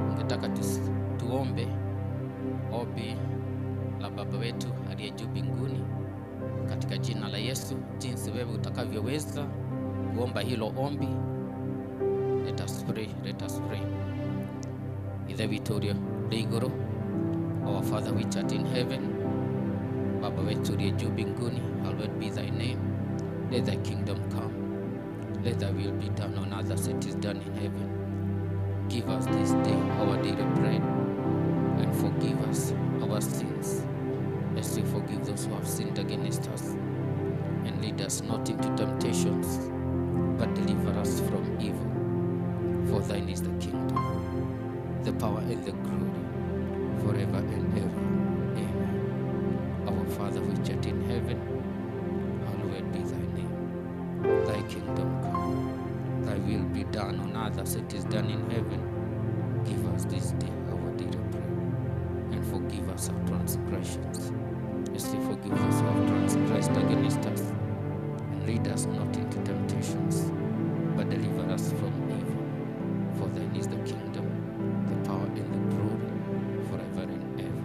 Ningetaka tuombe ombi la Baba wetu aliye juu mbinguni katika jina la Yesu, jinsi wewe utakavyoweza kuomba hilo ombi. Let us pray, let us pray. Ithe witũ ũrĩa ũrĩ igũrũ, our Father which art in heaven, Baba wetu uliye juu mbinguni, hallowed be thy name. Let thy kingdom come. Let thy will be done on earth as it is done in heaven. Give us this day our daily bread, and forgive us our sins, as we forgive those who have sinned against us. And lead us not into temptations, but deliver us from evil. For thine is the kingdom, the power and the glory, forever and ever. Amen. Our Father which art in heaven, hallowed be thy name. Thy kingdom come, thy will be done on earth as it is done in heaven. Give us this day our daily bread, and forgive us our transgressions, as we forgive those who have transgressed against us. And lead us not into temptations, but deliver us from evil. For thine is the kingdom, the power and the glory, forever and ever.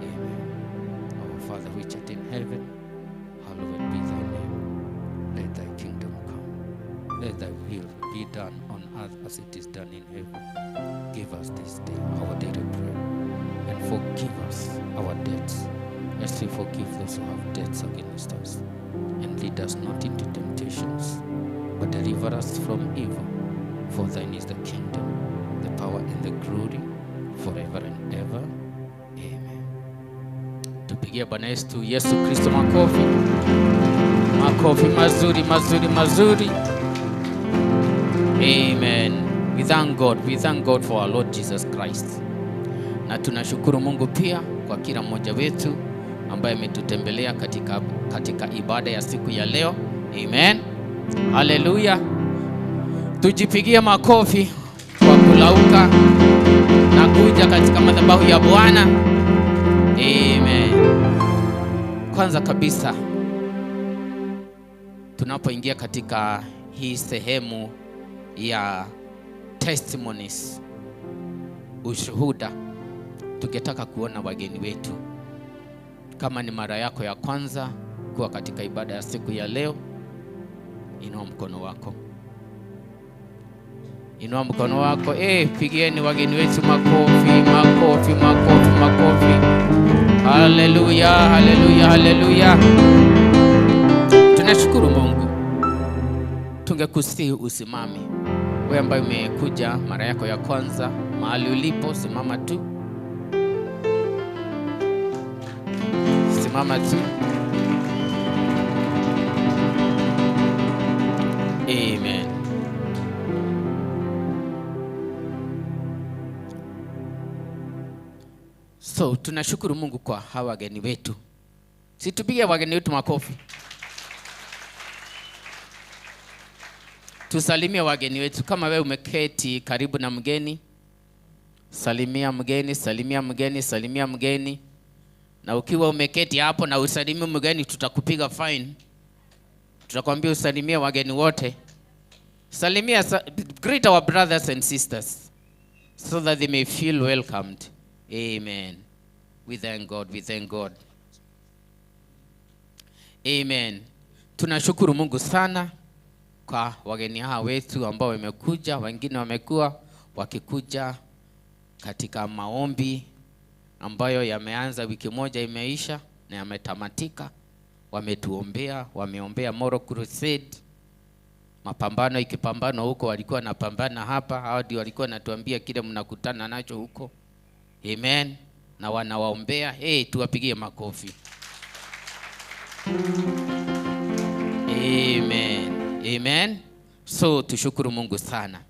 Amen. Our Father which art in heaven, hallowed be thy name. Let thy kingdom come. Let thy will be done on earth as it is done in heaven. Give us this day our daily bread, and forgive us our debts, as we forgive those who have debts against us. And lead us not into temptations, but deliver us from evil. For thine is the kingdom, the power and the glory, forever and ever. Amen. Tupigie Bwana yetu Yesu Kristo makofi. Makofi mazuri, mazuri, mazuri. Amen. We thank God. We thank God for our Lord Jesus Christ. Na tunashukuru Mungu pia kwa kila mmoja wetu ambaye ametutembelea katika ibada ya siku ya leo. Amen. Hallelujah. Tujipigie makofi kwa kulauka na kuja katika madhabahu ya Bwana. Amen. Kwanza kabisa, tunapoingia katika hii sehemu ya testimonies, ushuhuda, tungetaka kuona wageni wetu. Kama ni mara yako ya kwanza kuwa katika ibada ya siku ya leo, inua mkono wako. Inua mkono wako. Pigieni wageni wetu makofi, makofi, makofi, makofi. Hallelujah, hallelujah, hallelujah. Tunashukuru Mungu. Tungekusihi usimame. Wewe ambaye umekuja mara yako ya kwanza, mahali ulipo, simama tu. Simama tu. Amen. So, tunashukuru Mungu kwa hawa wageni wetu. Situpige wageni wetu makofi. Tusalimie wageni wetu. Kama wewe umeketi karibu na mgeni, salimia mgeni, salimia mgeni, salimia mgeni. Na ukiwa umeketi hapo na usalimie mgeni, tutakupiga fine. Tutakwambia usalimie wageni wote. Salimia, greet our brothers and sisters so that they may feel welcomed. Amen. We thank God, we thank God. Amen. Tunashukuru Mungu sana kwa wageni hawa wetu ambao wamekuja, wengine wamekuwa wakikuja katika maombi ambayo yameanza wiki moja imeisha na yametamatika. Wametuombea, wameombea Moro Crusade. Mapambano ikipambano huko walikuwa wanapambana hapa, hao ndio walikuwa wanatuambia kile mnakutana nacho huko. Amen. Na wanawaombea. Hey, tuwapigie makofi. Amen. Amen. So tushukuru Mungu sana.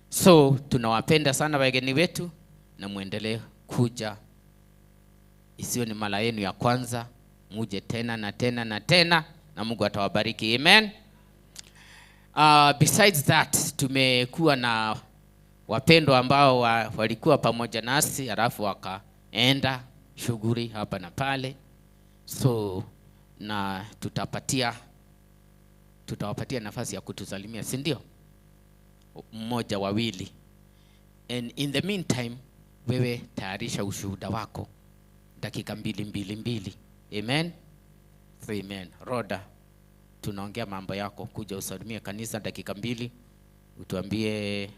So tunawapenda sana wageni wetu na muendelee kuja. Isiwe ni mara yenu ya kwanza, muje tena na tena na tena na Mungu atawabariki. Amen. Besides that, tumekuwa na wapendwa ambao walikuwa pamoja nasi halafu wakaenda shughuli hapa na pale. So na tutawapatia nafasi ya kutusalimia, si ndio? Mmoja wawili. And in the meantime, wewe tayarisha ushuhuda wako dakika mbili mbili mbili. Amen. Amen. Roda, tunaongea mambo yako, kuja usalimie kanisa dakika 2, utuambie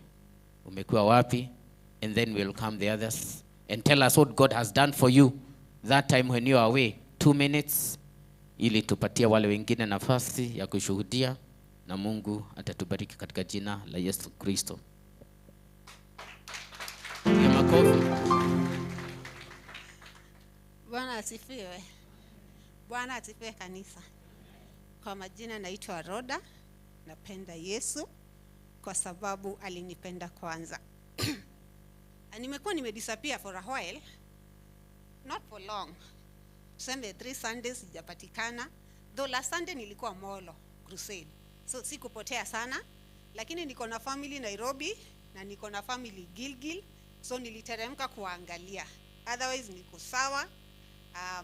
umekuwa wapi, and then we'll come the others and tell us what God has done for you that time when you are away. 2 minutes ili tupatie wale wengine nafasi ya kushuhudia, na Mungu atatubariki katika jina la Yesu Kristo. Ya makofi. Bwana asifiwe. Bwana asifiwe kanisa. Kwa majina naitwa Roda. Napenda Yesu kwa sababu alinipenda kwanza. Nimekuwa nimedisappear for a while. Not for long. Tuseme 3 Sundays sijapatikana. Though last Sunday nilikuwa Molo Crusade. So sikupotea sana, lakini niko na family Nairobi na niko na family Gilgil. So niliteremka kuangalia. Otherwise niko sawa.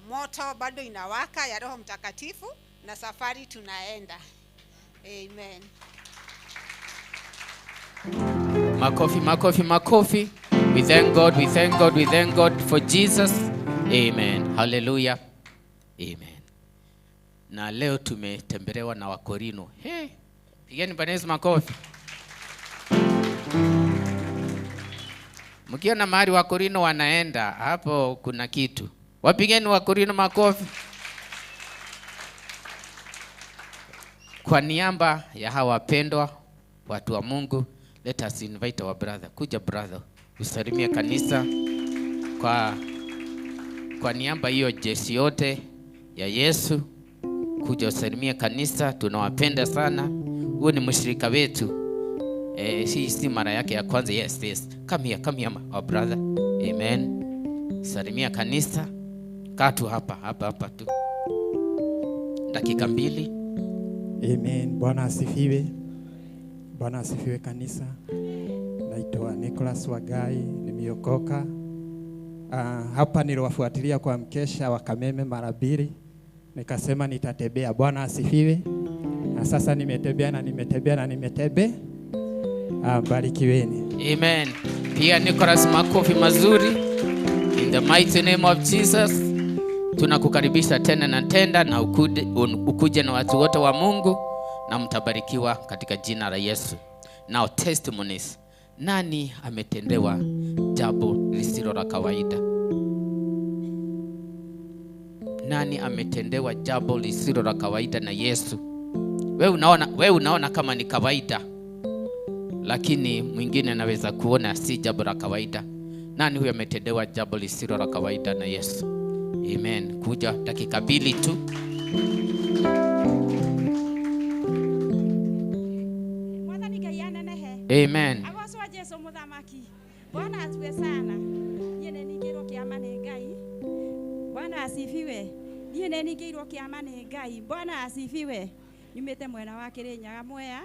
Moto bado inawaka ya Roho Mtakatifu na safari tunaenda. Amen. Makofi, makofi, makofi. We thank God, we thank God, we thank God for Jesus. Amen. Hallelujah. Amen. Na leo tumetembelewa na Wakorino. Hey, pigeni Bwana Yesu makofi. Mkiona mahali Wakorino wanaenda, hapo kuna kitu. Wapigeni Wakorino makofi. Kwa niaba ya hawa wapendwa watu wa Mungu, let us invite our brother. Kuja brother, usalimie kanisa kwa niaba hiyo jeshi yote ya Yesu. Kuja usalimie kanisa, tunawapenda sana. Huyu ni mshirika wetu. Si mara yake ya kwanza. Yes, yes. Come here, come here, our brother. Amen. Salimia kanisa. Kaa tu hapa, hapa, hapa tu. Dakika 2. Amen. Bwana asifiwe. Bwana asifiwe kanisa. Naitwa Nicholas Wagai, nimeokoka. Hapa niliwafuatilia kwa mkesha wa Kameme mara 2. Nikasema nitatembea. Bwana asifiwe. Na sasa nimetembea na nimetembea na nimetembea. Barikiweni. Amen. Pia Nicholas makofi mazuri. In the mighty name of Jesus. Tunakukaribisha tena na tena, na ukuje na watu wote wa Mungu, na mtabarikiwa katika jina la Yesu. Now testimonies. Nani ametendewa jambo lisilo la kawaida? Nani ametendewa jambo lisilo la kawaida na Yesu? Wewe unaona kama ni kawaida, lakini mwingine anaweza kuona si jambo la kawaida. Nani huyo ametendewa jambo lisilo la kawaida na Yesu? Amen. Kuja dakika 2 tu. Amen. Agocwo Jesu muthamaki. Bwana asifiwe sana. Niĩ nĩ ningĩirwo kĩama nĩ Ngai. Bwana asifiwe. Niĩ nĩ ningĩirwo kĩama nĩ Ngai. Bwana asifiwe. Nyumĩte mwena wa Kĩrĩnyaga Mwea.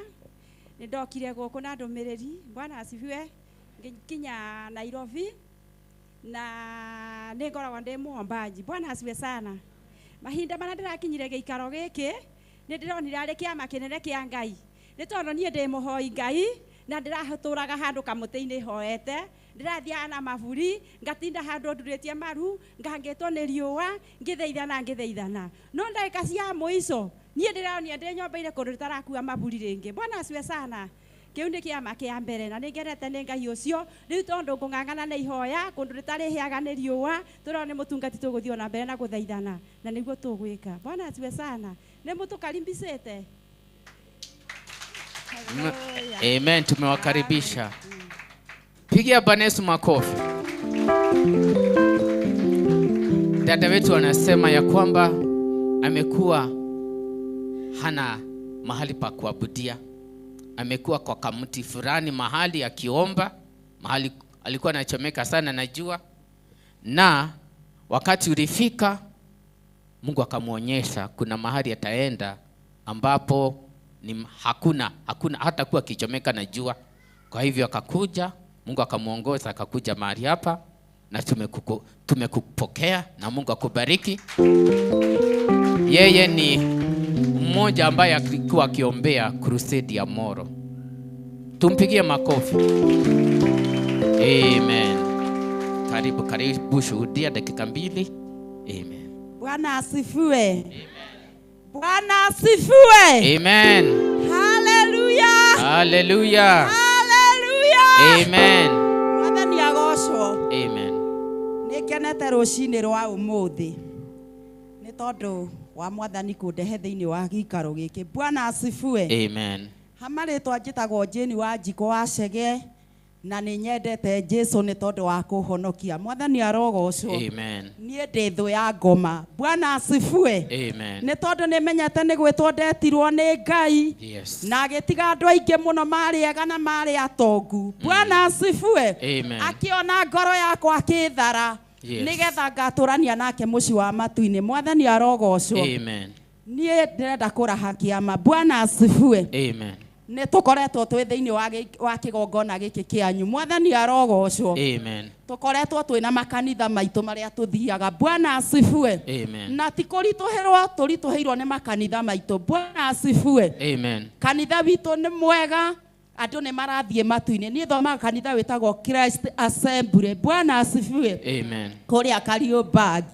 Nĩ ndokire gũkũ na ndũmĩrĩri. Bwana asifiwe. Nginya Nairobi. Na nĩ ngoragwo ndĩ mũombaji. Bwana asifiwe sana. Mahinda marĩa ndĩrakinyire gĩikaro gĩkĩ, nĩ ndĩronire arĩ kĩama kĩnene kĩa Ngai. Nĩ tondũ niĩ ndĩ mũhoi Ngai, na ndĩratũraga handũ kamũtĩ-inĩ hoete, ndĩrathiaga na maburi, ngatinda handũ ndurĩtie maru, ngangĩtwo nĩ riũa, ngĩthaithana ngĩthaithana. No ndagĩka cia mũico, niĩ ndĩronire ndĩ nyũmba-inĩ kũndũ rĩtarakua maburi rĩngĩ. Bwana asifiwe sana. Kĩu nĩ kĩama kĩa mbere, na nĩngenete nĩ Ngai ũcio. Rĩu tondũ ngũng'ang'ana na ihoya, kũndũ rĩtarĩhĩaga nĩ riũa, tũrona nĩ mũtungati tũgũthiĩ ona mbere na gũthaithana, na nĩguo tũgwĩka. Bwana asifiwe sana. Nĩ mũtũkarimbicĩte. Amen, tumewakaribisha. Pigia Bwana Yesu makofi. Dada wetu anasema ya kwamba amekuwa hana mahali pa kuabudia. Amekuwa kwa kamuti fulani mahali akiomba, mahali alikuwa anachomeka sana na jua. Na wakati ulifika, Mungu akamuonyesha kuna mahali ataenda ambapo ni hakuna hata kuwa akichomeka na jua. Kwa hivyo akakuja, Mungu akamuongoza akakuja mahali hapa, na tumekupokea na Mungu akubariki. Yeye ni mmoja ambaye alikuwa akiombea crusade ya Moro. Tumpigie makofi. Amen. Karibu, karibu, shuhudia dakika 2. Amen. Bwana asifiwe. Amen. Bwana asifiwe. Amen. Hallelujah. Hallelujah. Hallelujah. Amen. Mwathani agocwo. Amen. Nĩngenete rũcinĩ rwa ũmũthĩ nĩ tondũ wa Mwathani kũndehe thĩinĩ wa gĩikaro gĩkĩ. Bwana asifiwe. Amen. Hama rĩtwa njĩtagwo Jane wa Njiko wa Chege na nĩ nyendete Jesu nĩ tondũ wa kũhonokia. Mwathani arogocwo. Amen. Niĩ ndĩ thũ ya ngoma. Bwana asifiwe. Amen. Nĩ tondũ nĩ menyete nĩ gwĩtwo ndetirwo nĩ Ngai. Yes. Na agĩtiga andũ aingĩ mũno marĩ ega na marĩ atongu. Bwana asifiwe. Amen. Akĩona ngoro yakwa akĩthara. Yes. Nĩgetha ngatũrania nake mũciĩ wa matu-inĩ. Mwathani arogocwo. Amen. Niĩ ndĩrenda kũraha kĩama. Bwana asifiwe. Amen. Nĩ tũkoretwo twĩ thĩinĩ wa kĩgongona gĩkĩ kĩanyu. Mwathani arogocwo. Amen. Tũkoretwo twĩna makanitha maitũ marĩa tũthiaga. Bwana asifiwe. Amen. Na ti kũritũhĩrwo tũritũhĩirwo nĩ makanitha maitũ. Bwana asifiwe. Amen. Kanitha witũ nĩ mwega, andũ nĩ marathiĩ matu-inĩ. Niĩ thomaga kanitha wĩtagwo Christ Assembly. Bwana asifiwe. Amen. Kũrĩa Kariobangi.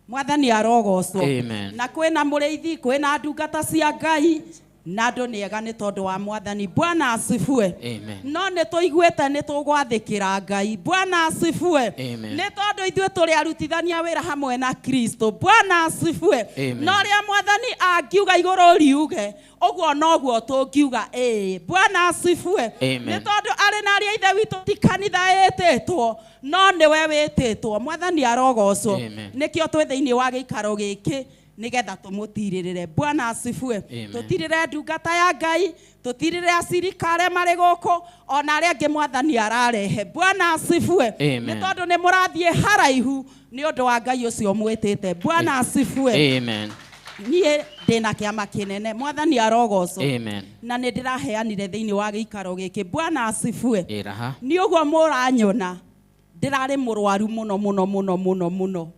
Mwathani arogocwo. Amen. Na kwĩna mũrĩithi, kwĩna ndungata cia Ngai, na andũ nĩ ega nĩ tondũ wa Mwathani. Bwana asifiwe. Amen. No nĩ tũiguĩte nĩ tũgwathĩkĩra Ngai. Bwana asifiwe. Amen. Nĩ tondũ ithuĩ tũrĩ arutithania wĩra hamwe na Kristo. Bwana asifiwe. Amen. No rĩa Mwathani angiuga igũrũ riuge, ũguo noguo tũngiuga ĩĩ. Bwana asifiwe. Amen. Nĩ tondũ arĩ na arĩa ithe witũ ti kanitha ĩtĩtwo, no nĩwe wĩtĩtwo. Mwathani arogocwo. Amen. Nĩkĩo twĩ thĩinĩ wa gĩikaro gĩkĩ nĩgetha tũmũtirĩrĩre. Bwana asifiwe. Amen. Tũtirĩre ndungata ya Ngai, tũtirĩre acirika arĩa marĩ gũkũ, ona arĩa angĩ Mwathani ararehe. Bwana asifiwe. Amen. Nĩ tondũ nĩ mũrathiĩ haraihu nĩ ũndũ wa Ngai ũcio mwĩtĩte. Bwana asifiwe. Amen. Niĩ ndĩna kĩama kĩnene. Mwathani arogocwo. Amen. Na nĩ ndĩraheanire thĩinĩ wa gĩikaro gĩkĩ. Bwana asifiwe. Ĩraha. Nĩ ũguo mũranyona ndĩrarĩ mũrwaru mũno mũno mũno mũno mũno.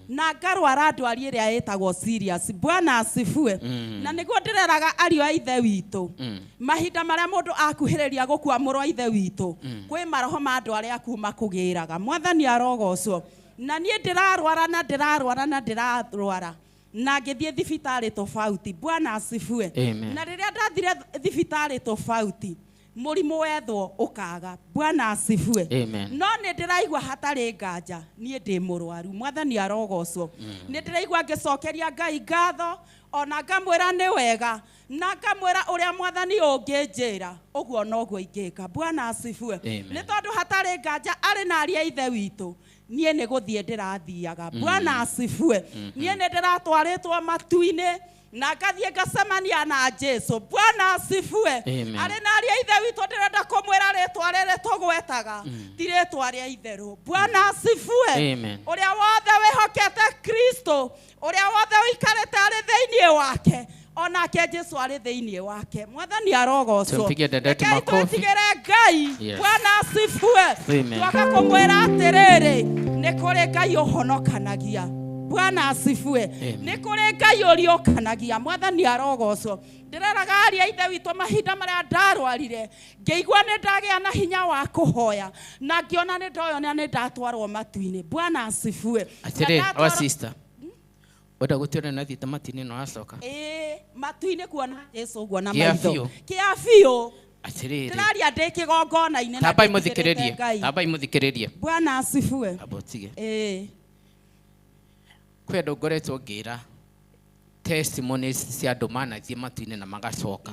Na ngarwara ndwari ĩrĩa ĩtagwo serious. Bwana asifiwe. Na nĩguo ndĩreraga ariũ a ithe witũ. Mahinda marĩa mũndũ akuhĩrĩria gũkua mũrũ wa ithe witũ, kwĩ maroho ma andũ arĩa akuũ makũgĩraga. Mwathani arogocwo. Na niĩ ndĩrarwara na ndĩrarwara na ndĩrarwara na ngĩthiĩ thibitarĩ tofauti. Bwana asifiwe. Amen. Na rĩrĩa ndathire thibitarĩ tofauti, mũrimũ wethwo ũkaga. Bwana asifiwe. Amen. No nĩ ndĩraigua hatarĩ nganja niĩ ndĩ mũrwaru. Mwathani arogocwo. Nĩ ndĩraigua ngĩcokeria Ngai ngatho, ona ngamwĩra nĩ wega, na ngamwĩra ũrĩa Mwathani ũngĩnjĩra ũguo noguo ingĩka. Bwana asifiwe. Amen. Nĩ tondũ hatarĩ nganja arĩ na arĩa ithe witũ, niĩ nĩ gũthiĩ ndĩrathiaga. Bwana asifiwe. Niĩ nĩ ndĩratwarĩtwo matu-inĩ na ngathiĩ ngacemania na Jesu. Bwana asifiwe. Amen. Arĩ na arĩa ithe witũ ndĩrenda kũmwĩra rĩtwa rĩrĩ tũgwetaga ti rĩtwa rĩa itherũ. Bwana asifiwe. Amen. Ũrĩa wothe wĩhokete Kristo, ũrĩa wothe ũikarĩte arĩ thĩinĩ wake, onake Jesu arĩ thĩinĩ wake. Mwathani arogocwo. Tumpigie dada yetu Rekei makofi. twĩtigĩre Ngai. Yes. Bwana asifiwe. Amen. Twaka kũmwĩra atĩrĩrĩ, nĩ kũrĩ Ngai ũhonokanagia. Bwana asifiwe. Amen. Nĩ kũrĩ Ngai ũriũkanagia. Mwathani arogocwo. Ndĩreraga ariũ a ithe witũ mahinda marĩa ndarwarire, ngĩigua nĩ ndagĩa na hinya wa kũhoya, na ngĩona nĩ ndoyona nĩ ndatwarwo matu-inĩ. Bwana asifiwe. Atĩrĩ, Na our ndatwarwo- sister. Wenda gũtwĩra nĩ athiĩte matu-inĩ na wacoka. Ĩĩ, matu-inĩ kuona Jesu ũguo na Kĩa maitho. biũ. Kĩa biũ. Atĩrĩrĩ. Ndĩraria ndĩ kĩgongona-inĩ na Tambai ndĩtigĩrĩte mũthikĩrĩrie. Ngai. Tambai mũthikĩrĩrie. Bwana asifiwe. Amba ũtige. Ĩĩ. Kwĩ andũ ngoretwo ngĩra testimonies cia andũ manathiĩ matu-inĩ na magacoka.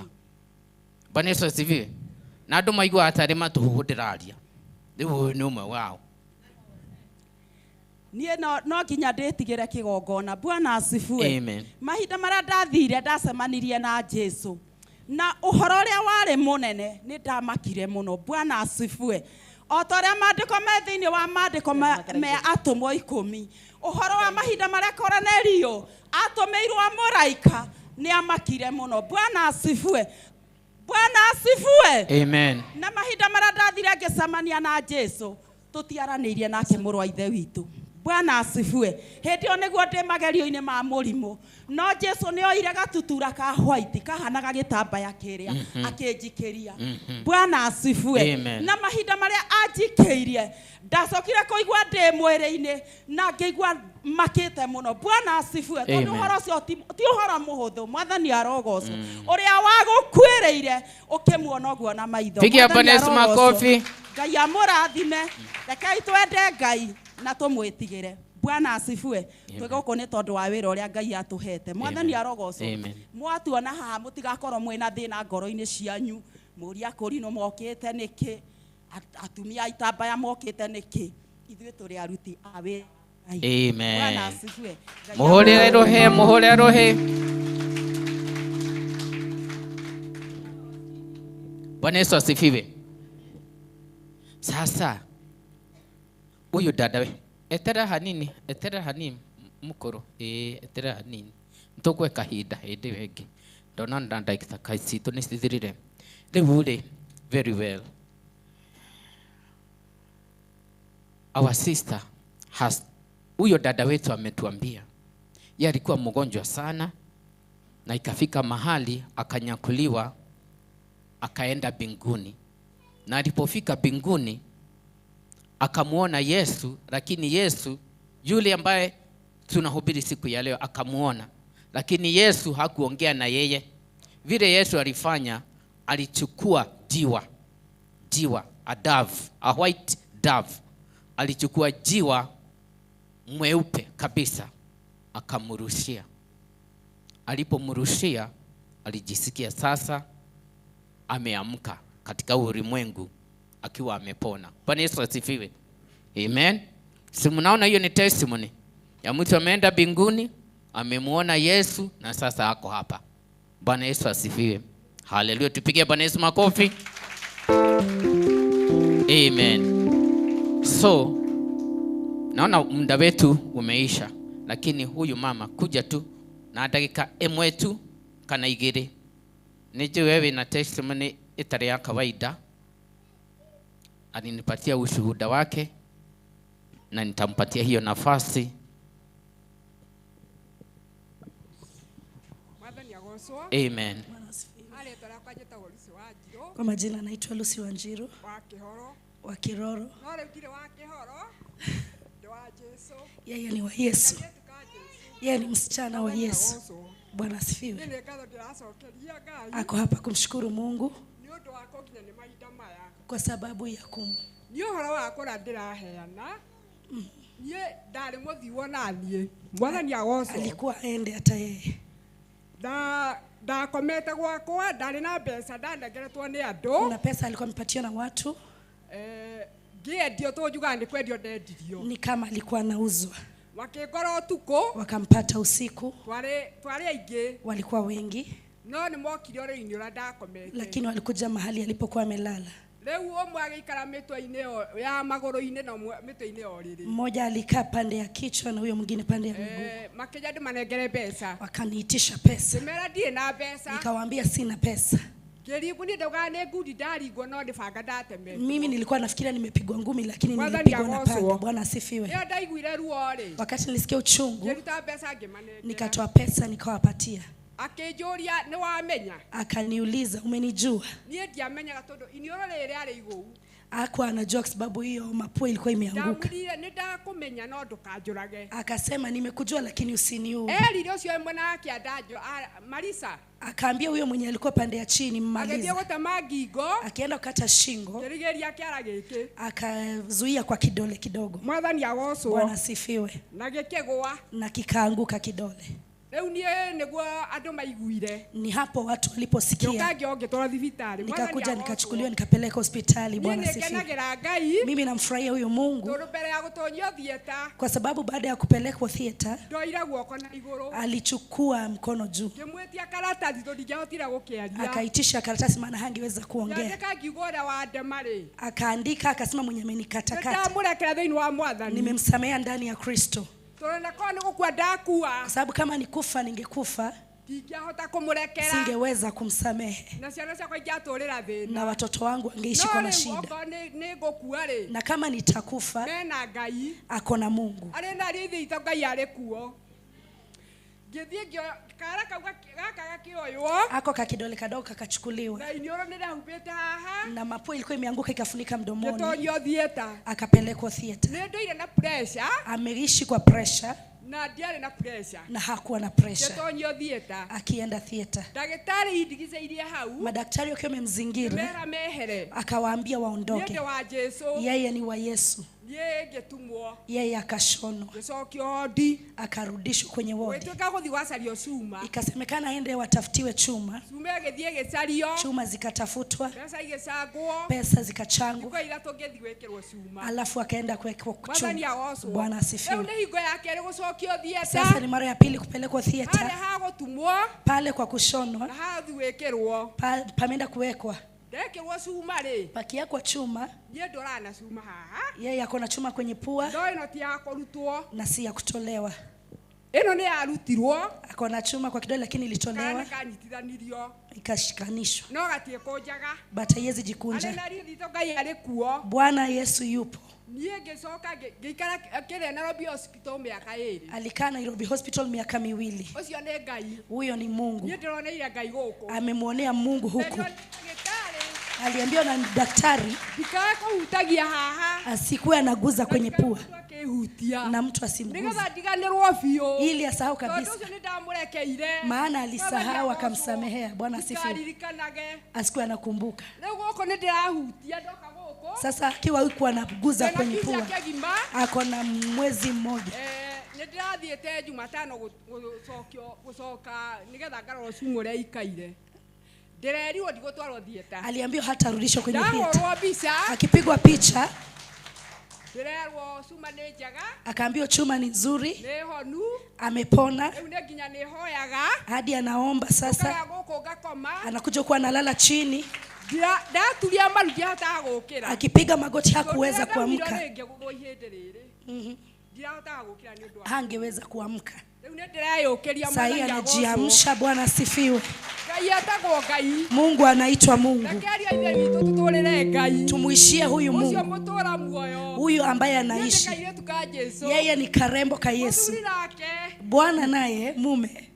Bwana Yesu asifiwe. Na andũ maiguaga tarĩ matũhũhũ ndĩraria. Rĩu ũyũ nĩ ũmwe wao. Niĩ no nginya ndĩtigĩre kĩgongona. Bwana asifiwe. Amen. Mahinda marĩa ndathire ndacemanirie na Jesu, na ũhoro ũrĩa warĩ mũnene nĩ ndamakire mũno. Bwana asifiwe. O ta ũrĩa maandĩko me thĩinĩ wa maandĩko me atũmwo 10, ũhoro wa mahinda marĩa Koronelio atũmĩirwo mũraika nĩ amakire mũno. Bwana asifiwe. Bwana asifiwe. Amen. Na mahinda marĩa ndathire ngĩcemania na Jesu, tũtiaranĩirie nake mũrũ wa ithe witũ. Bwana asifiwe. Hĩndĩ ĩyo nĩguo ndĩ magerio-inĩ ma mũrimũ, no Jesu nĩ oire gatutura ka white kahanaga gĩtambaya kĩrĩa akĩnjikĩria. Bwana asifiwe. Amen. Na mahinda marĩa anjikĩirie ndacokire kũigua ndĩ mwĩrĩ-inĩ na ngĩigua makĩte mũno. Bwana asifiwe. Tondũ Amen. ũhoro ũcio ti ũhoro mũhũthũ. Mwathani arogocwo. Ũrĩa wagũkuĩrĩire ũkĩmuona ũguo na maitho. Pigia Mwathani Bwana Yesu arogocwo. makofi. Ngai amũrathime. Rekei twende Ngai na tũmwĩtigĩre. Bwana asifiwe. Twĩ gũkũ nĩ tondũ wa wĩra ũrĩa Ngai atũhete. Mwathani Amen. arogocwo. Amen. Mwatuona haha mũtigakorwo mwĩna thĩna ngoro-inĩ cianyu. Mũria kũrinũ mokĩte nĩkĩ? Atumia a itambaya mokĩte nĩkĩ? Ithuĩ tũrĩ aruti a wĩra. Amen. Bwana asifiwe. Ngai Muhurire ruhe, muhurire ruhe. Bwana Yesu asifiwe. Sasa huyu dada we, etera hanini, etera hanini mukuru, etera hanini. Ntukwe kahinda hindi wengi. Ndona ndanda ndagĩka citũ nĩ cithirire. Rĩu rĩ, very well. Our sister has, huyo dada wetu ametuambia yeye alikuwa mgonjwa sana na ikafika mahali akanyakuliwa akaenda mbinguni, na alipofika mbinguni akamuona Yesu, lakini Yesu yule ambaye tunahubiri siku ya leo akamuona, lakini Yesu hakuongea na yeye. Vile Yesu alifanya, alichukua jiwa, a dove, a white dove. Alichukua jiwa mweupe kabisa akamrushia. Alipomrushia alijisikia sasa ameamka katika ulimwengu akiwa amepona. Bwana Yesu asifiwe. Amen. Si mnaona hiyo ni testimony ya mtu ameenda mbinguni, amemuona Yesu na sasa ako hapa. Bwana Yesu asifiwe. Haleluya, tupige Bwana Yesu makofi. Amen. So naona muda wetu umeisha, lakini huyu mama kuja tu na dakika ĩmwe tu kana igĩrĩ. Nĩnjũĩ wewe na testimony ĩtarĩ ya kawaida. Alinipatia ushuhuda wake na nitampatia hiyo nafasi. Mwathani agocwo. Amen. Rĩtwa rĩakwa njĩtagwo Lucy Wanjirũ. Kwa majina naitwa Lucy Wanjiru wa Kĩhoro. Wa Kiroro. No rĩu ndirĩ wa Kĩhoro, ndĩ wa Jesũ. Yeye ni wa Yesu. Kairĩtu ka Jesũ. Yeye ni msichana wa Mwathani Yesu. agocwo. Bwana asifiwe. Niĩ nĩ ngatho ndĩracokeria Ngai. Ako hapa kumshukuru Mungu nĩ ũndũ wa kũnginya nĩ mahinda maya. kwa sababu ya kum Niĩ ũhoro wa kũrĩa ndĩraheana, niĩ ndarĩ mũthiwo na niĩ. Mwathani agocwo. Alikuwa aende hata yeye. Ndakomete gwakwa, ndarĩ na mbeca ndanengeretwo nĩ andũ. Kuna pesa alikuwa amepatiwa na watu. Ngĩendio tũnjugaga nĩ kwendio ndendirio. Ni kama alikuwa anauzwa. Makĩngora ũtukũ. Wakampata usiku. Twarĩ aingĩ. Walikuwa wengi. No nĩ mokire ũrĩrĩ-inĩ ũrĩa ndakomete. Lakini walikuja mahali alipokuwa amelala. Rĩu ũmwe agĩikara mĩtwe-inĩ ĩyo ya magũrũ-inĩ na ũmwe mĩtwe-inĩ ya ũrĩrĩ. Mmoja alikaa pande ya kichwa na huyo mwingine pande ya miguu. Makĩnja ndĩmanengere mbeca. Wakaniitisha pesa. Ngĩmera ndirĩ na mbeca. Nikawaambia sina pesa. Ngĩringwo niĩ ndaugaga nĩ ngundi ndaringwo no nĩ banga ndatemetwo. Mimi nilikuwa nafikiria nimepigwa ngumi lakini Mwathani nilipigwa na agocwo. panga. Bwana asifiwe. Rĩrĩa ndaiguire ruo rĩ, Wakati nilisikia uchungu, ngĩruta mbeca ngĩmanengera. nikatoa pesa nikawapatia. Akĩnjũria nĩ wamenya? Akaniuliza umenijua? Niĩ ndiamenyaga tondũ iniũrũ rĩrĩ rĩarĩ igũu. Hakuwa anajua kwa sababu hiyo mapua ilikuwa imeanguka. Ndamwĩrire nĩ ndakũmenya no ndũkanjũrage. Akasema nimekujua lakini usiniue. Erire ũcio mwena wake Marisa. Akaambia huyo mwenye alikuwa pande ya chini mmaliza. Agĩthiĩ gũtema ngingo. Akienda kukata shingo. Ngĩrigĩrĩria kĩara gĩkĩ. Akazuia kwa kidole kidogo. Mwathani agocwo. Bwana asifiwe. Na gĩkĩgũa. Na kikaanguka kidole. Rĩu niĩ nĩguo andũ maiguire. Ni hapo watu waliposikia. Ngĩũka ngĩongĩtwarwo thibitarĩ. Nikakuja nikachukuliwa nikapelekwa hospitali. Bwana Niĩ asifiwe. nĩngenagĩra Ngai. Mimi namfurahia huyo Mungu. Tondũ mbere ya gũtonyio theater, Kwa sababu baada ya kupelekwa theater, ndoire guoko na igũrũ. alichukua mkono juu. Ngĩmwĩtia karatathi tondũ ndingĩahotire gũkĩaria. Akaitisha karatasi maana hangeweza kuongea. Ngĩandĩka ngiuga ũrĩa wandema rĩ. Akaandika akasema mwenye amenikatakata. Nĩndamũrekera thĩinĩ wa Mwathani. Nimemsamea ndani ya Kristo. Tondũ na korwo nĩ gũkua ndakua. Kwa sababu kama nikufa ningekufa. Singeweza kumsamehe. Na watoto wangu wangeishi kwa mashida. Na kama nitakufa, ako na Mungu. Ako kakidole kadogo kakachukuliwa. Na mapua ilikuwa imeanguka ikafunika mdomoni. Akapelekwa theater. Ameishi kwa pressure. Na hakuwa na pressure. Akienda theater, madaktari wakiwa wamemzingira, akawaambia waondoke. Yeye ni wa Yesu. Yeye akashonwa, akarudishwa kwenye wodi. Ikasemekana aende watafutiwe chuma. Chuma zikatafutwa, pesa zikachangwa, alafu akaenda kuwekwa chuma. Bwana asifiwe. Sasa ni mara ya pili kupelekwa theater. Pale kwa kushonwa, pameenda kuwekwa. Pakiwekwa chuma, yeye ako na chuma kwenye pua na si ya kutolewa. Ako na chuma kwa kidole lakini ilitolewa, ikashikanishwa, but haiwezi jikunja. Bwana Yesu yupo. Alikaa Nairobi Hospital miaka 2. Huyo ni Mungu. Amemwonea Mungu huku. Aliambiwa na daktari asikuwe anaguza kwenye pua na mtu asimguze, ili asahau kabisa. Maana alisahau akamsamehea. Bwana asifiwe. Asikuwe anakumbuka. Sasa akiwa huku anaguza kwenye pua, ako na mwezi mmoja. Aliambiwa hatarudishwa kwenye theater. Akipigwa picha, akaambiwa chuma ni nzuri, amepona, hadi anaomba sasa. Anakuja kuwa analala chini, akipiga magoti hakuweza kuamka. Hangeweza kuamka. Sasa anajiamsha. Bwana asifiwe. Mungu anaitwa Mungu. Tumuishie huyu Mungu, huyu ambaye anaishi. Yeye ni karembo ka Yesu. Bwana naye mume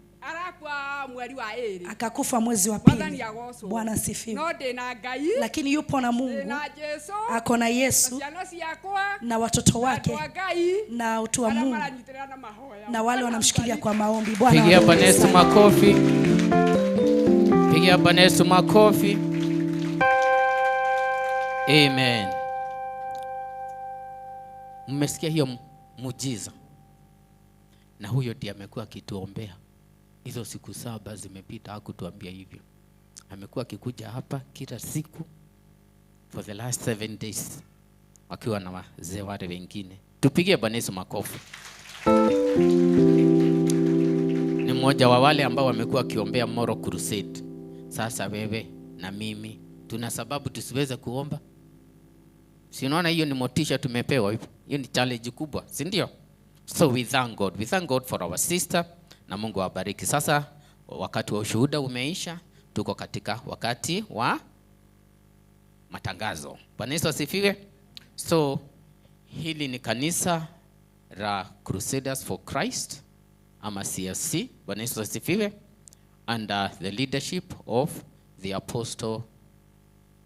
akakufa mwezi wa pili. Bwana asifiwe. Lakini yupo na Mungu, ako na Yesu na watoto wake na utu wa Mungu na wale wanamshikilia kwa maombi. Bwana, pigia Bwana Yesu makofi. Pigia Bwana Yesu makofi. Amen. Mmesikia hiyo muujiza? Na huyo ndiye amekuwa akituombea. Hizo siku 7 zimepita hakutuambia hivyo. Amekuwa akikuja hapa kila siku for the last 7 days akiwa na wazee wale wengine. Tupigie Bwana Yesu makofi. Ni mmoja wa wale ambao wamekuwa akiombea Moro Crusade. Sasa wewe na mimi tuna sababu tusiweze kuomba? Si unaona hiyo ni motisha tumepewa hiyo? Hiyo ni challenge kubwa, si ndio? So we thank God. We thank God for our sister. Na Mungu awabariki. Sasa wakati wa ushuhuda umeisha, tuko katika wakati wa matangazo. Bwana Yesu asifiwe. So hili ni kanisa la Crusaders for Christ ama CFC. Bwana Yesu asifiwe. Under the leadership of the Apostle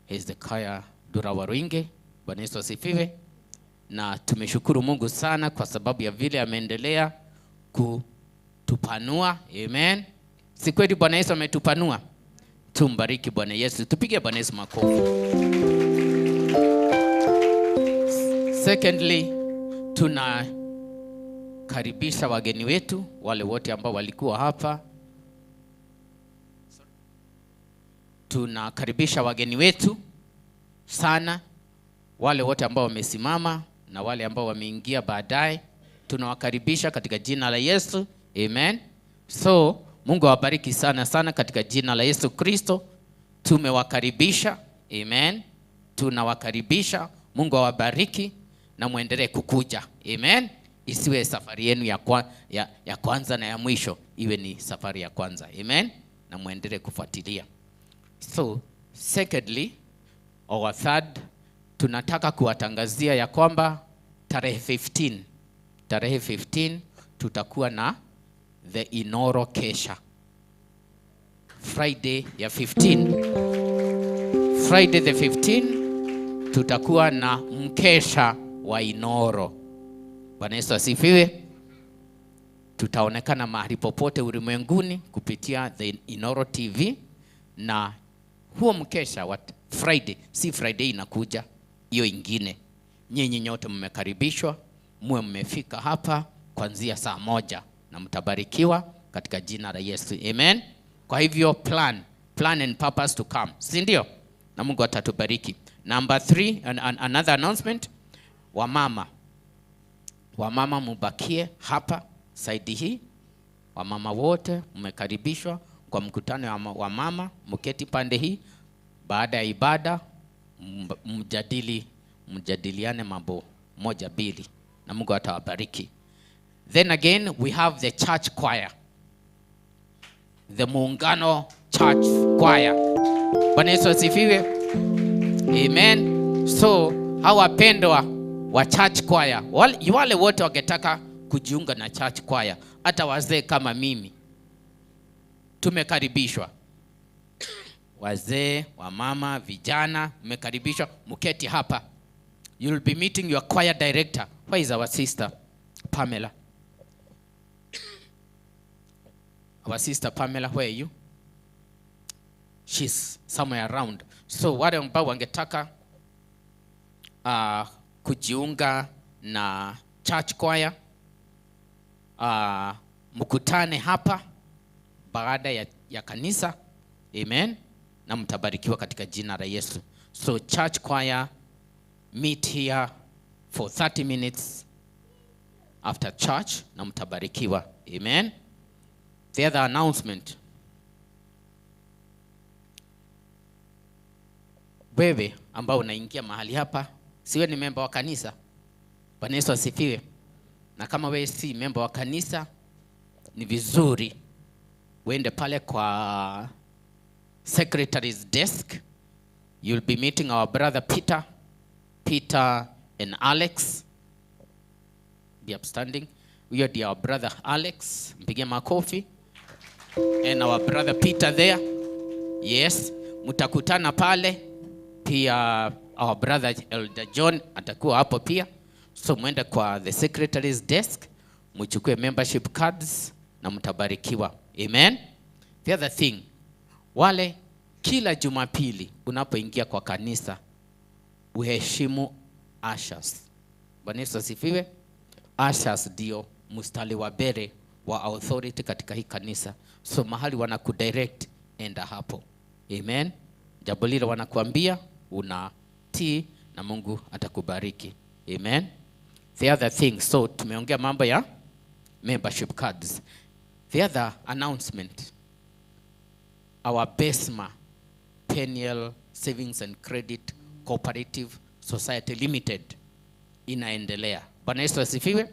Hezekiah Durawaringe. Bwana Yesu asifiwe. Na tumeshukuru Mungu sana kwa sababu ya vile ameendelea kutupanua. Amen. Si kweli Bwana Yesu ametupanua? Tumbariki Bwana Yesu. Tupige Bwana Yesu makofi. Secondly, tunakaribisha wageni wetu, wale wote ambao walikuwa hapa. Tunakaribisha wageni wetu sana, wale wote ambao wamesimama na wale ambao wameingia baadaye. Tunawakaribisha katika jina la Yesu. Amen. So Mungu awabariki sana sana katika jina la Yesu Kristo. Tumewakaribisha. Amen. Tunawakaribisha. Mungu awabariki na muendelee kukuja. Amen. Isiwe safari yenu ya kwanza na ya mwisho, iwe ni safari ya kwanza. Amen. Na muendelee kufuatilia. So secondly or third, tunataka kuwatangazia ya kwamba tarehe 15 tutakuwa na the Inoro Kesha. Friday ya 15. Friday the 15 tutakuwa na mkesha wa Inoro. Bwana Yesu asifiwe. Tutaonekana mahali popote ulimwenguni kupitia the Inoro TV, na huo mkesha wa Friday, si Friday inakuja, hiyo ingine. Nyinyi nyote mmekaribishwa, muwe mmefika hapa kuanzia saa 1 na mtabarikiwa katika jina la Yesu. Amen. Kwa hivyo plan and purpose to come, si ndio? Na Mungu atatubariki. Number 3, another announcement, wamama. Wamama mubakie hapa saidi hii. Wamama wote mmekaribishwa kwa mkutano wa wamama, mketi pande hii. Baada ya ibada mjadiliane mambo 1, 2, na Mungu atawabariki. Then again we have the church choir. The Muungano Church Choir. Bwana Yesu asifiwe. Amen. So hawa wapendwa wa church choir, wale wote wangetaka kujiunga na church choir, hata wazee kama mimi tumekaribishwa. Wazee, wamama, vijana mmekaribishwa, mketi hapa. You'll be meeting your choir director. Where is our sister Pamela? Our sister Pamela, where are you? She's somewhere around. So wale ambao wangetaka kujiunga na church choir, mkutane hapa baada ya kanisa. Amen. Na mtabarikiwa katika jina la Yesu. So church choir meet here for 30 minutes after church na mtabarikiwa. Amen. The other announcement, wewe ambao unaingia mahali hapa, siwe ni member wa kanisa. Bwana Yesu asifiwe. Na kama wewe si member wa kanisa, ni vizuri uende pale kwa secretary's desk. You'll be meeting our brother Peter and Alex. Be upstanding. We are our brother Alex. Mpigie makofi. And our brother Peter there. Yes, mtakutana pale. Pia our brother Elder John atakuwa hapo pia. So mwende kwa the secretary's desk, mchukue membership cards na mtabarikiwa. Amen. The other thing, wale kila Jumapili unapoingia kwa kanisa, uheshimu ushers. Bwana Yesu asifiwe. Ushers ndio mstari wa mbele wa authority katika hii kanisa. So mahali wanakudirect, enda hapo. Amen. Jambo lile wanakuambia unatii na Mungu atakubariki. Amen. The other thing, so tumeongea mambo ya membership cards. The other announcement, our Besma Peniel Savings and Credit Cooperative Society Limited inaendelea. Bwana Yesu asifiwe.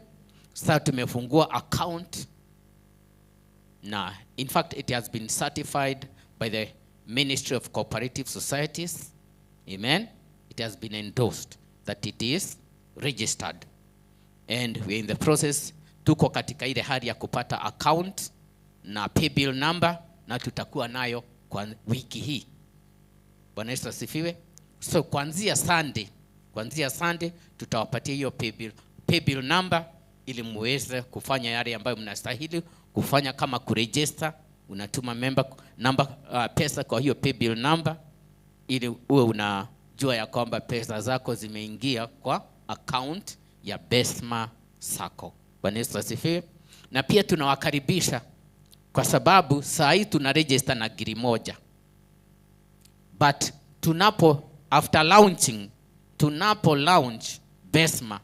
Sasa tumefungua account na in fact it has been certified by the Ministry of Cooperative Societies. Amen. It has been endorsed that it is registered. And we are in the process, tuko katika ile hali ya kupata account na pay bill number, na tutakuwa nayo kwa wiki hii. Bwana Yesu asifiwe. So kuanzia Sunday tutawapatia hiyo pay bill number ili muweze kufanya yale ambayo mnastahili kufanya, kama kuregister, unatuma member number, pesa kwa hiyo pay bill number ili uwe unajua ya kwamba pesa zako zimeingia kwa account ya Besma Sacco. Bwana Yesu asifiwe. Na pia tunawakaribisha kwa sababu saa hii tuna register na giri moja. But tunapo after launching, tunapo launch Besma,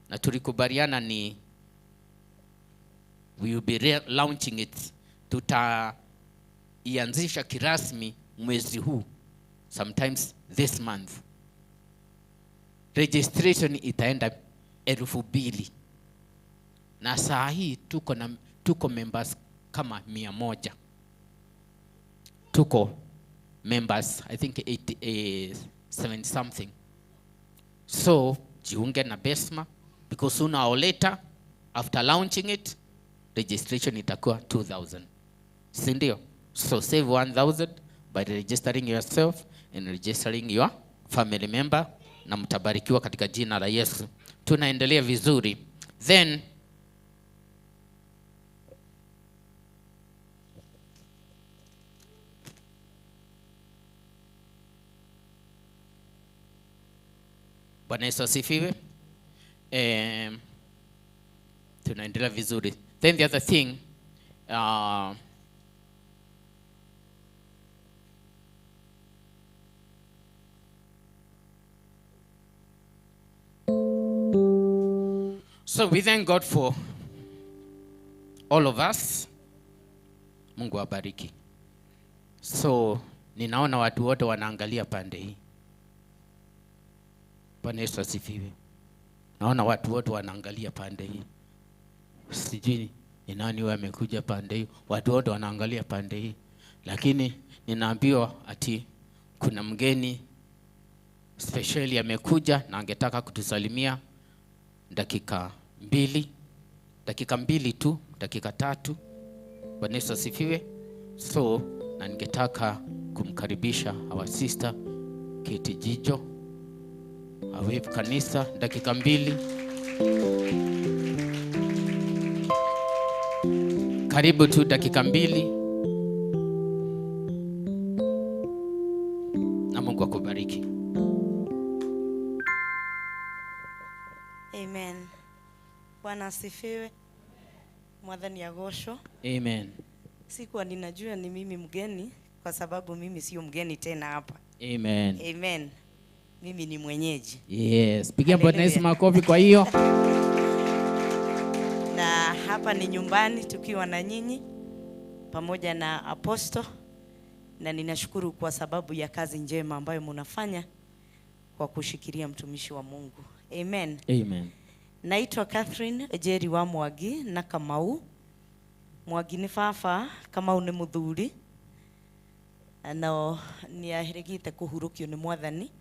na tulikubaliana ni we will be launching it, tutaianzisha kirasmi mwezi huu, sometimes this month. Registration itaenda 2,000. Na saa hii tuko members kama 100. Tuko members I think 87 something. So jiunge na Besma, because sooner or later after launching it, registration itakuwa 2000. Si ndio? So save 1000 by registering yourself and registering your family member, na mtabarikiwa katika jina la Yesu. Tunaendelea vizuri. Then Bwana Yesu asifiwe. Tunaendelea vizuri. Then the other thing, so we thank God for all of us. Mungu awabariki. So ninaona watu wote wanaangalia pande hii. Bwana Yesu asifiwe. Naona watu wote wanaangalia pande hii. Sijui ni nani wamekuja pande hii. Watu wote wanaangalia pande hii. Lakini ninaambiwa ati kuna mgeni speciali amekuja na angetaka kutusalimia dakika mbili. Dakika mbili tu, dakika tatu. Bwana Yesu asifiwe. So na ningetaka kumkaribisha our sister Kate Jijo. Awe kanisa dakika mbili. Karibu tu dakika mbili. Na Mungu akubariki. Amen. Bwana asifiwe. Mwathani agocwo. Amen. Sikuwa ninajua ni mimi mgeni, kwa sababu mimi sio mgeni tena hapa. Amen. Amen. Mimi ni mwenyeji. Yes. Pigia Bwana Yesu makofi kwa hiyo. Na hapa ni nyumbani tukiwa na nyinyi pamoja na apostle, na ninashukuru kwa sababu ya kazi njema ambayo mnafanya kwa kushikilia mtumishi wa Mungu. Amen. Amen. Naitwa Catherine Jerry wa Mwagi na Kamau. Mwagi ni baba, Kamau ni muthuri. Na ni aheregite kuhurukio ni Mwathani.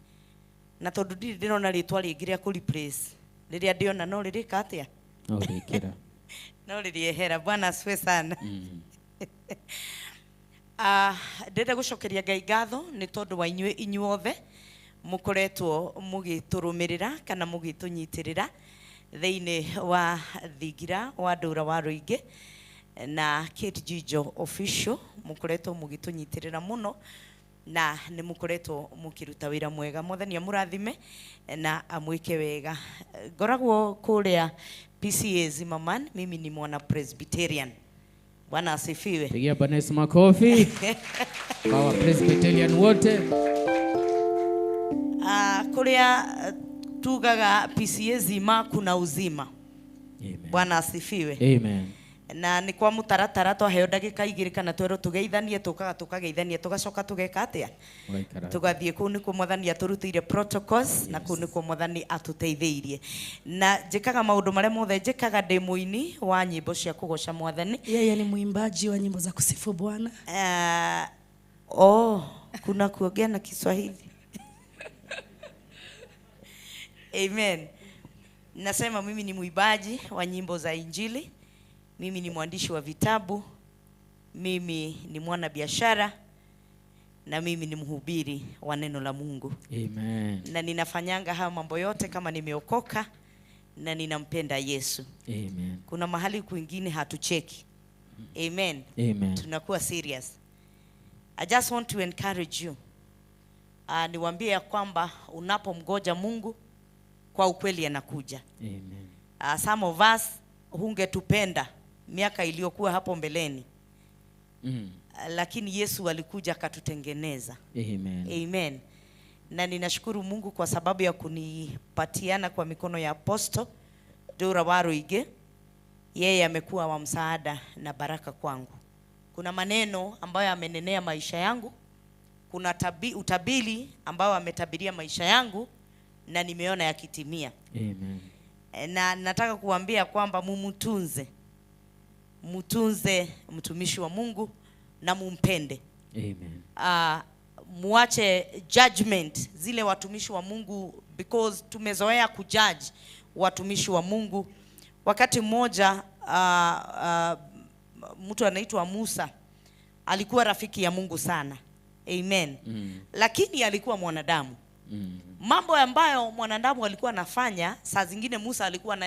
Na tondu ndiri ndirona ritwa ringi ria ku replace. Riria ndiona no ririka atia? No rikira. No ririehera. Bwana asifiwe sana. Ndĩrenda gũcokeria Ngai ngatho nĩ tondũ wa inyuĩ inyuothe mũkoretwo mũgĩtũrũmĩrĩra kana mũgĩtũnyitĩrĩra thĩinĩ wa thingira wa ndũra wa rũingĩ na Kate Jijo official. Mũkoretwo mũgĩtũnyitĩrĩra mũno na nĩ mũkoretwo mũkĩruta wĩra mwega. Mwathani amũrathime na amwĩke wega. Ngoragwo kũrĩa PCA Zimmerman. Mimi ni mwana Presbyterian. Bwana asifiwe. Pigia Bwana Yesu makofi. Kwa Presbyterian wote. Kuria tugaga PCA Zima kuna uzima. Amen. Bwana asifiwe. Amen. Na ni kwa mutaratara twaheo ndagika igiri kana twerwo tugeithanie, tukaga tukageithania tugacoka tugeka atia, tugathie kuu nikuo Mwathani aturutire protocols. Yes. Na kuu nikuo Mwathani atuteitheirie. Na njikaga maundu maria mothe njikaga ndi muini wa nyimbo cia kugoca Mwathani. Yeye ni mwimbaji wa nyimbo za kusifu Bwana. Kuna kuongea na Kiswahili. Amen. Nasema mimi ni mwimbaji wa nyimbo za Injili. Mimi ni mwandishi wa vitabu, mimi ni mwana biashara, na mimi ni mhubiri wa neno la Mungu. Amen. Na ninafanyanga haya mambo yote kama nimeokoka na ninampenda Yesu. Amen. Kuna mahali kwingine hatucheki. Amen. Amen. Tunakuwa serious. I just want to encourage you. Niwaambie ya kwamba unapomgoja Mungu kwa ukweli anakuja. Amen. Some of us hungetupenda miaka iliyokuwa hapo mbeleni. Lakini Yesu alikuja akatutengeneza. Amen. Amen. Na ninashukuru Mungu kwa sababu ya kunipatiana kwa mikono ya Apostle Dora Waruige. Yeye amekuwa wa msaada na baraka kwangu. Kuna maneno ambayo amenenea maisha yangu, kuna utabiri ambao ametabiria maisha yangu na nimeona yakitimia. Amen. Na nataka kuambia kwamba mumtunze. Mtunze mtumishi wa Mungu na mumpende. Amen. Muache judgment zile watumishi wa Mungu, because tumezoea kujudge watumishi wa Mungu. Wakati mmoja mtu anaitwa Musa alikuwa rafiki ya Mungu sana. Amen. Lakini alikuwa mwanadamu. Mambo ambayo mwanadamu alikuwa anafanya, saa zingine Musa alikuwa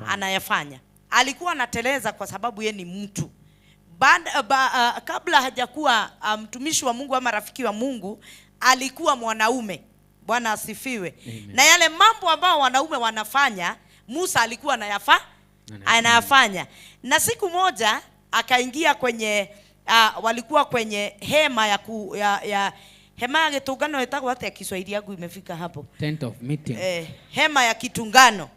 anayafanya. Alikuwa anateleza kwa sababu ye ni mtu. Kabla hajakuwa mtumishi wa Mungu ama rafiki wa Mungu, alikuwa mwanaume. Bwana asifiwe. Amen. Na yale mambo ambayo wanaume wanafanya, Musa alikuwa anayafanya. Na siku moja akaingia kwenye walikuwa kwenye hema ya hema ya kitungano, itakuwa hata Kiswahili yangu imefika hapo. Tent of meeting. Hema ya kitungano.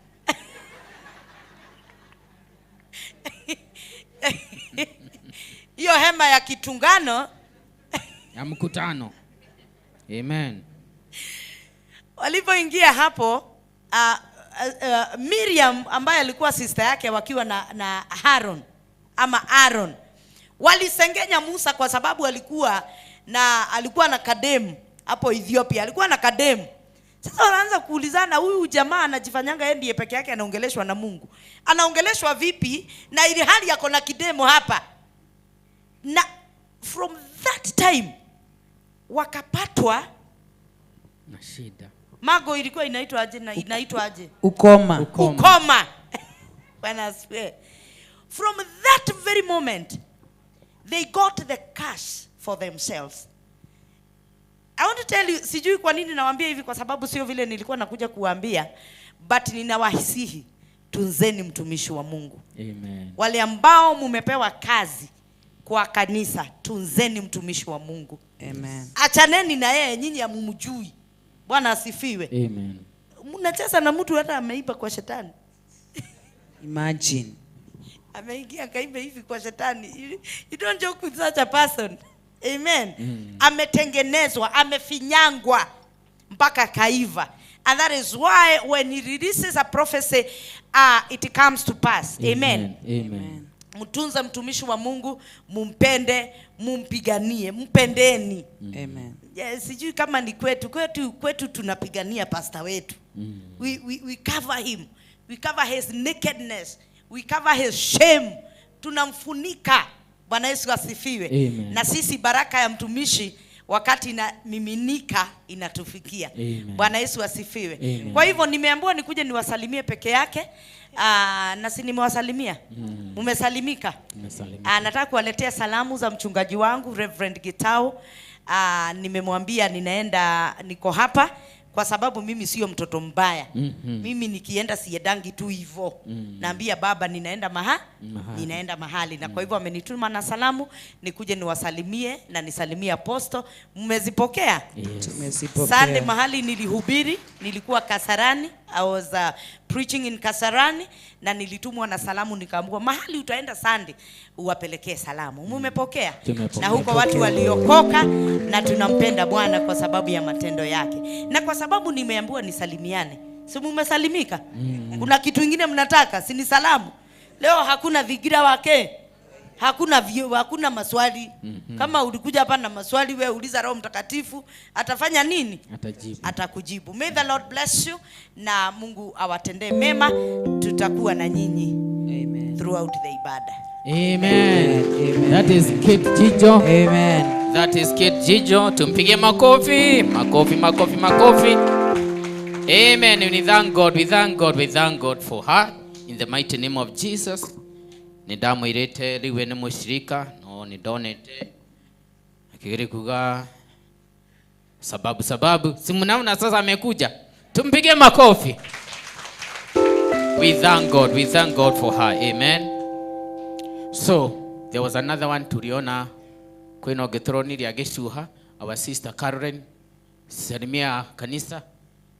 Hiyo hema ya kitungano ya mkutano. Amen. Walipoingia hapo, Miriam ambaye alikuwa sister yake wakiwa na Aaron ama Aaron, walisengenya Musa kwa sababu alikuwa na kademu hapo Ethiopia, alikuwa na kademu. Sasa wanaanza kuulizana, huyu jamaa anajifanyanga yeye ndiye peke yake anaongeleshwa na Mungu. Anaongeleshwa vipi na ili hali yako na kidemo hapa? Na from that time wakapatwa na shida. Mago ilikuwa inaitwa aje na inaitwa aje? Ukoma. Ukoma. Bwana asifiwe. From that very moment they got the cash for themselves. I want to tell you, sijui kwa nini nawaambia hivi, kwa sababu sio vile nilikuwa nakuja kuambia, but ninawasihi, tunzeni mtumishi wa Mungu. Amen. Wale ambao mumepewa kazi kwa kanisa, tunzeni mtumishi wa Mungu. Amen. Achaneni na yeye, nyinyi hamumjui. Bwana asifiwe. Amen. Mnacheza na mtu hata ameiba kwa shetani. Imagine. Ameingia kaiba hivi kwa shetani. You don't joke with such a person. Amen. Ametengenezwa, amefinyangwa mpaka kaiva. And that is why when he releases a prophecy, it comes to pass. Amen. Amen. Mtunze mtumishi wa Mungu, mumpende, mumpiganie, mpendeni. Amen. Yes, sijui kama ni kwetu tunapigania pastor wetu. We cover him. We cover his nakedness. We cover his shame. Tunamfunika. Bwana Yesu asifiwe. Amen. Na sisi baraka ya mtumishi wakati inamiminika inatufikia. Bwana Yesu asifiwe. Amen. Kwa hivyo nimeambiwa nikuje niwasalimie peke yake. Na si nimewasalimia? Umesalimika? Nimesalimika. Nataka kuwaletea salamu za mchungaji wangu Reverend Gitau. Nimemwambia ninaenda, niko hapa kwa sababu mimi sio mtoto mbaya. Mimi nikienda siedangi tu hivyo. Naambia baba ninaenda mahali. Ninaenda mahali. Na kwa hivyo amenituma na salamu nikuje niwasalimie na nisalimie apostle. Mmezipokea? Yes. Tumezipokea. Sunday mahali nilihubiri, nilikuwa Kasarani. I was preaching in Kasarani na nilitumwa na salamu, nikaambiwa mahali utaenda Sunday uwapelekee salamu. Mmepokea? Na huko watu waliokoka, na tunampenda Bwana kwa sababu ya matendo yake. Na kwa sababu nimeambiwa nisalimiane. Si mmesalimika? Kuna kitu kingine mnataka? Si ni salamu? Leo hakuna vigira wake. Hakuna maswali. Kama ulikuja hapa na maswali, wewe uliza Roho Mtakatifu, atafanya nini? Atajibu. Atakujibu. May the Lord bless you, na Mungu awatendee mema. Tutakuwa na nyinyi. Amen. Throughout the ibada. Amen. Amen. That is Kate Jijo. Amen. That is Kate Jijo. Tumpige makofi. Makofi, makofi, makofi. Amen. We thank God. We thank God. We thank God for her. In the mighty name of Jesus. Nindamwirite riwe ni mushirika no nindonete akigere kuga sababu si mnaona sasa amekuja. Tumpige makofi. We thank God, we thank God for her. Amen. So there was another one tuliona kwino getroni ya Geshuha, our sister Karen. Salimia kanisa,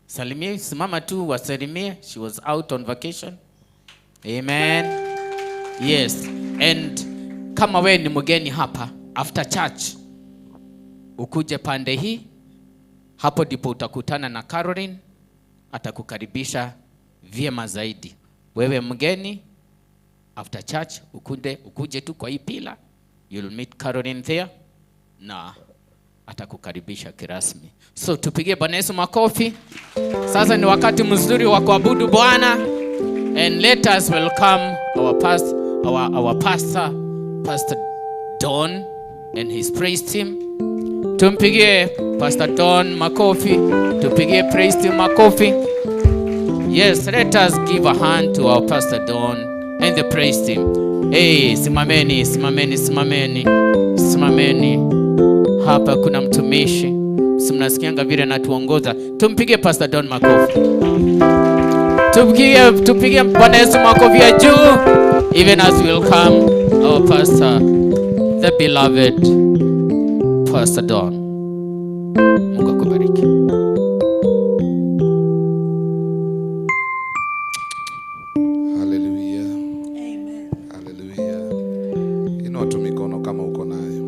salimia, simama tu wasalimie. She was out on vacation. Amen. Yes, and kama we ni mgeni hapa, after church ukuje pande hii, hapo ndipo utakutana na Caroline, atakukaribisha vyema zaidi. Wewe mgeni, after church ukuje tu kwa hii pila, you'll meet Caroline there na atakukaribisha kirasmi. So tupige Bwana Yesu makofi. Sasa ni wakati mzuri wa kuabudu Bwana, and let us welcome our pastor, Pastor Don and his praise team. Tumpigie Pastor Don makofi, tupigie praise team makofi. Yes, let us give a hand to our Pastor Don and the praise team. Hey, simameni, simameni, simameni, simameni. Hapa kuna mtumishi. Si mnasikianga vile anatuongoza. Tumpige Pastor Don makofi. Tupige Bwana Yesu makofi ya juu. Even as we welcome our pastor, the beloved Pastor Don. Mungu akubariki. Hallelujah. Amen. Hallelujah. Inua tu mikono kama uko nayo.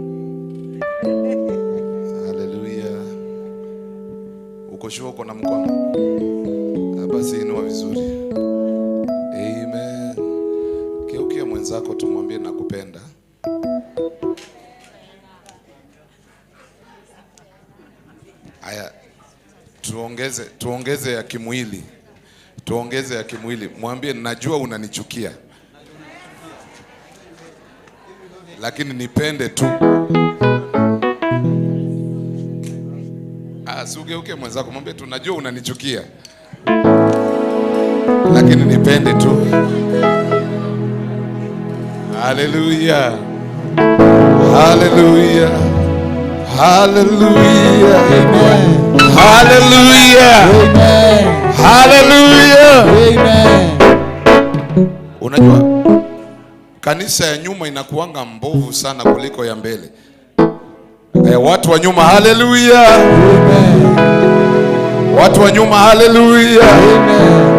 Hallelujah. Uko sure uko na mkono? Basi inua vizuri. Amen. Geukia mwenzako tumwambie nakupenda. Aya, tuongeze ya kimwili. Tuongeze ya kimwili. Mwambie najua unanichukia, lakini nipende tu. Ugeuke mwenzako mwambie tu najua unanichukia, lakini nipende tu. Hallelujah. Hallelujah. Hallelujah. Amen. Hallelujah. Amen. Hallelujah. Amen. Unajua kanisa ya nyuma inakuanga mbovu sana kuliko ya mbele. Watu wa nyuma, hallelujah. Amen. Watu wa nyuma, hallelujah. Amen.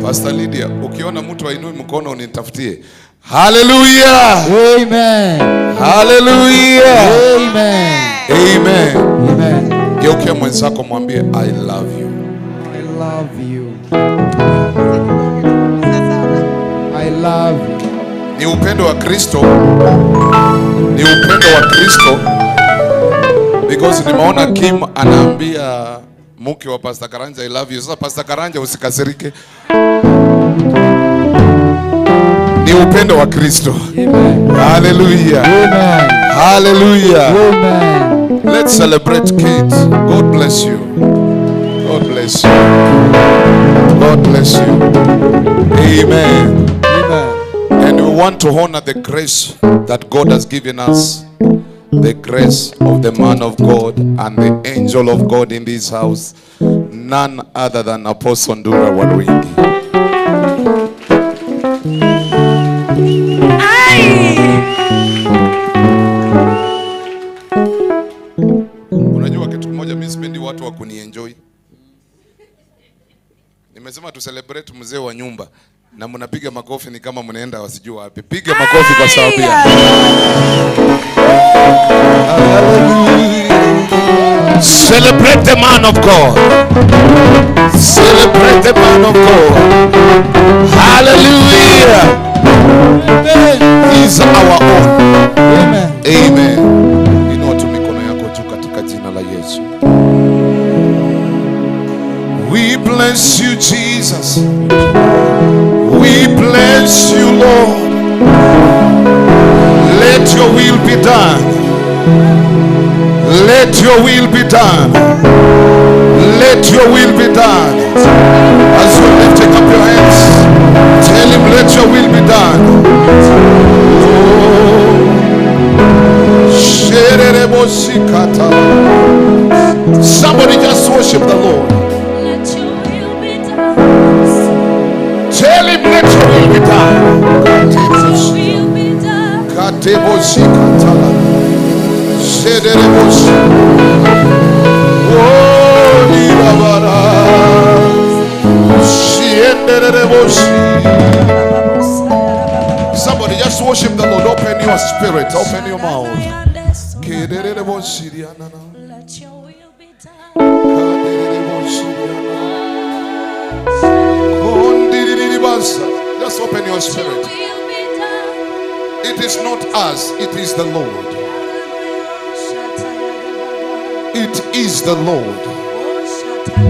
Pastor Lydia, ukiona mtu ainui mkono unitafutie. Hallelujah. Amen. Hallelujah. Amen. Amen. Amen. Geukia mwenzako mwambie I love you. I love you. I love you. Ni upendo wa Kristo. Ni upendo wa Kristo. Because nimeona Kim anaambia mke wa Pastor Karanja I love you. Sasa Pastor Karanja usikasirike. Ni upendo wa Kristo. Amen. Hallelujah. Amen. Hallelujah. Amen. Let's celebrate Kate. God bless you. God bless you. God bless you. Amen. Amen. And we want to honor the grace that God has given us. The grace of the man of God and the angel of God in this house. None other than Apostle Ndura Waruingi. Unajua kitu kimoja, mimi sipendi watu wa kunienjoy. Nimesema tu celebrate mzee wa nyumba na mnapiga makofi ni kama mnaenda wasijua wapi. Piga makofi kwa sababu ya Celebrate the man of God. Celebrate the man of God. Hallelujah. He's our own. Amen. Amen. Inua tu mikono yako juu katika jina la Yesu. We bless you, Jesus. We bless you, Lord. Let your will be done. Let your will be done. Let your will be done. As you're lifting up your hands, tell him, let your will be done. Oh. Somebody just worship the Lord. Let your will be done. Tell him, let your will be done. Let your will be done. Somebody just worship the Lord. Open your spirit. Open your mouth. Let your will be done. Just open your spirit. It is not us, it is the Lord. It is the Lord.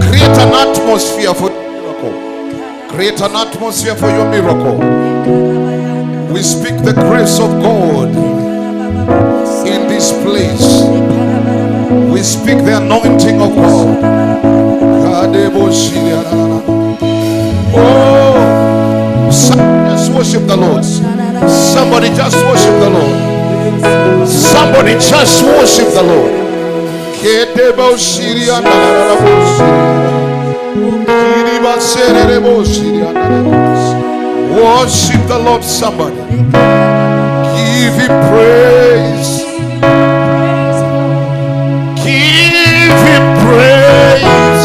Create an atmosphere for miracle. Create an atmosphere for your miracle. We speak the grace of God in this place. We speak the anointing of God. Oh, just worship the Lord. Somebody just worship the Lord. Somebody just worship the Lord. Worship the Lord, somebody. Give him praise. Give him praise.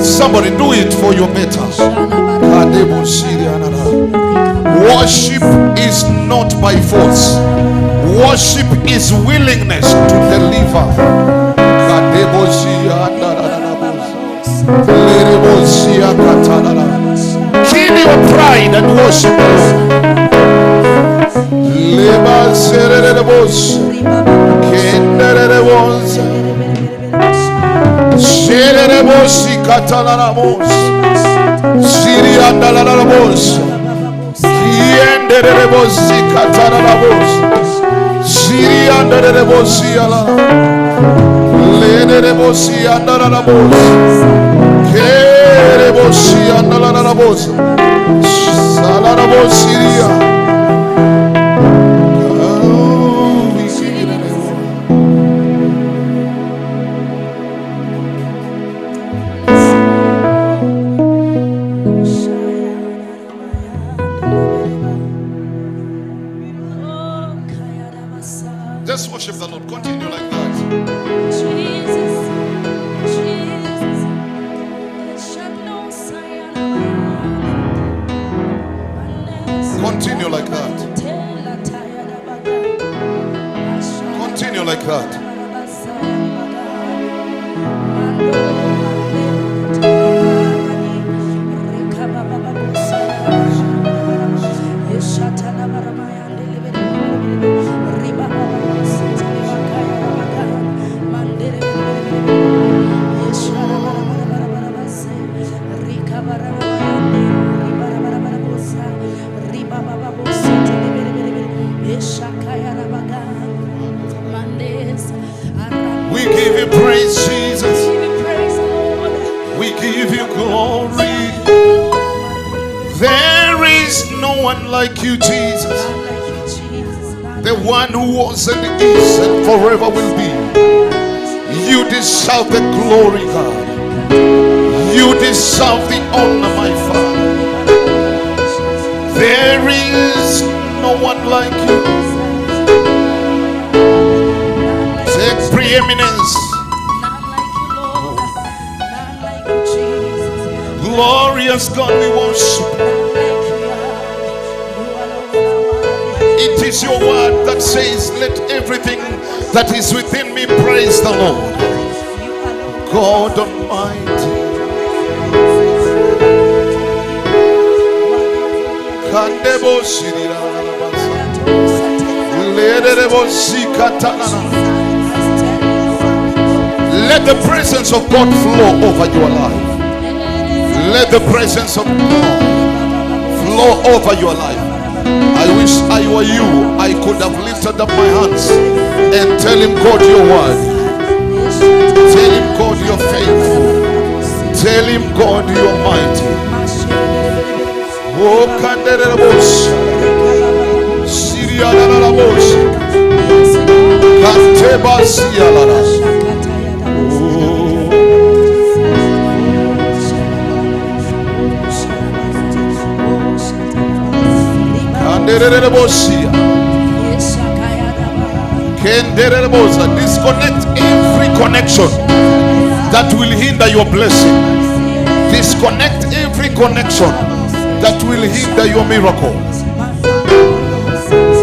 Somebody do it for your better. Worship is not by force. Worship is willingness to deliver. Kill your pride and worship the Lord. Just worship the Lord. Continue like that. Jesus, Jesus. Continue like that. Continue like that. We give you praise, Jesus. We give you glory. There is no one like you, Jesus. The one who was and is and forever will be. You deserve the glory, God. You deserve the honor, my Father. There is no one like you. Take preeminence. Glorious God, we worship. It is your word that says, let everything that is within me praise the Lord. God Almighty. Let the presence of God flow over your life. Let the presence of God flow over your life. I wish I were you. I could have lifted up my hands and tell him, God, your word. Tell him, God, you're faithful. Tell him, God, you're mighty. Oh, Kanderebos, Sirialarabos, Kantebasialara. Disconnect every connection that will hinder your blessing. Disconnect every connection that will hinder your miracle.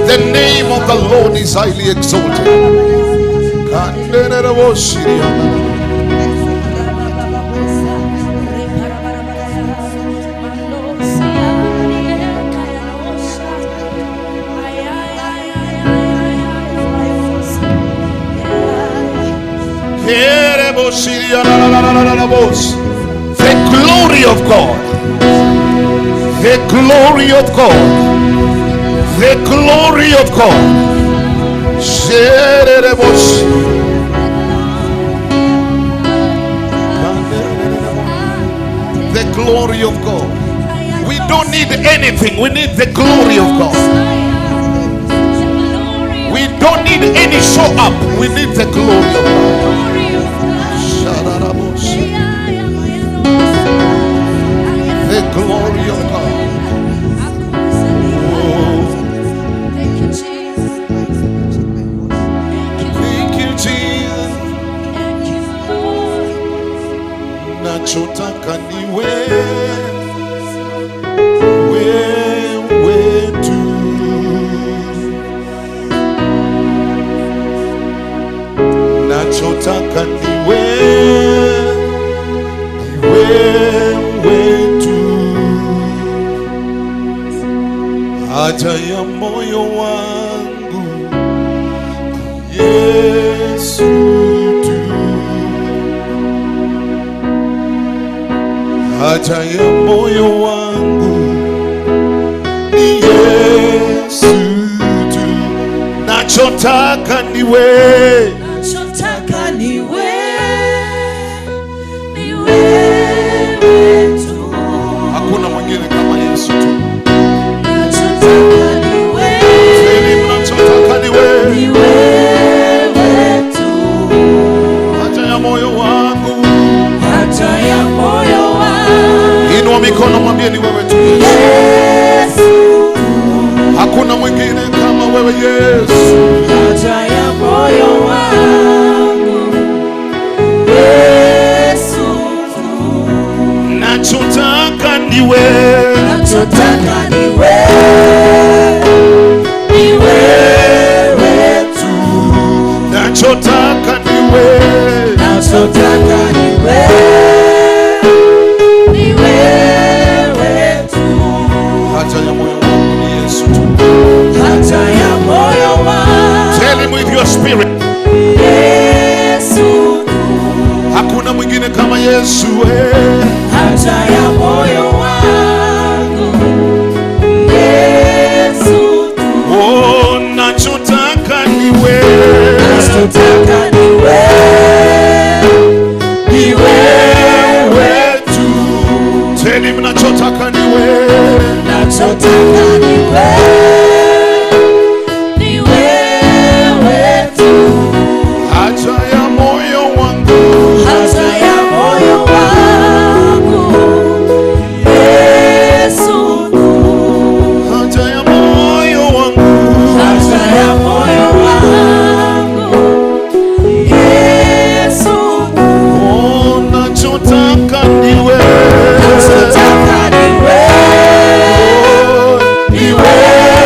The name of the Lord is highly exalted. The glory of God. The glory of God. The glory of God. The glory of God. We don't need anything. We need the glory of God. We don't need any show up. We need the glory of God. The glory of God. Oh. Thank you, Jesus. Thank you, Jesus. Thank you, Lord. Nachotaka ni wewe tu. Nachotaka ni wewe tu. Haja ya moyo wangu Yesu tu. Haja ya moyo wangu ni Yesu tu. Nachotaka ni wewe. Nachotaka ni wewe tu. Hakuna mwingine kama Yesu tu. Nachotaka ni wewe. Nachotaka ni wewe. Ni wewe tu. Haja ya moyo wangu. Haja ya moyo wangu. Inua mikono mwambie ni wewe tu Yesu. Hakuna mwingine kama wewe Yesu. Haja ya moyo wangu Yesu. Nachotaka ni wewe. Nachotaka ni wewe. Ni wewe tu. Nachotaka ni wewe. Nachotaka ni wewe. Ni wewe tu. Haja ya moyo wangu ni Yesu tu. Haja ya moyo wangu. Tell him with your spirit. Yesu. Hakuna mwingine kama Yesu. Haja ya moyo wangu Yesu. Oh, nachotaka ni wewe. Nachotaka ni wewe. Ni wewe tu. Tell him nachotaka ni wewe. Nachotaka ni wewe. Ni wewe tu. Haja ya moyo wangu. Haja ya moyo wangu Yesu. Haja ya moyo wangu. Haja ya moyo wangu Yesu. Oh, nachotaka ni wewe. Nachotaka ni wewe. Ni wewe.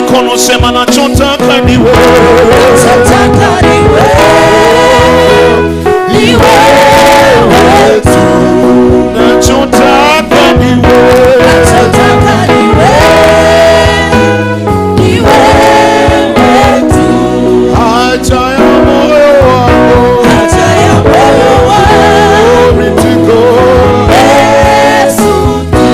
mikono, sema nachotaka ni wewe. Nachotaka ni wewe, ni wewe tu. Nachotaka ni wewe. Nachotaka ni wewe, ni wewe tu. Haja ya moyo wangu, haja ya moyo wangu, glory to God. Yesu tu.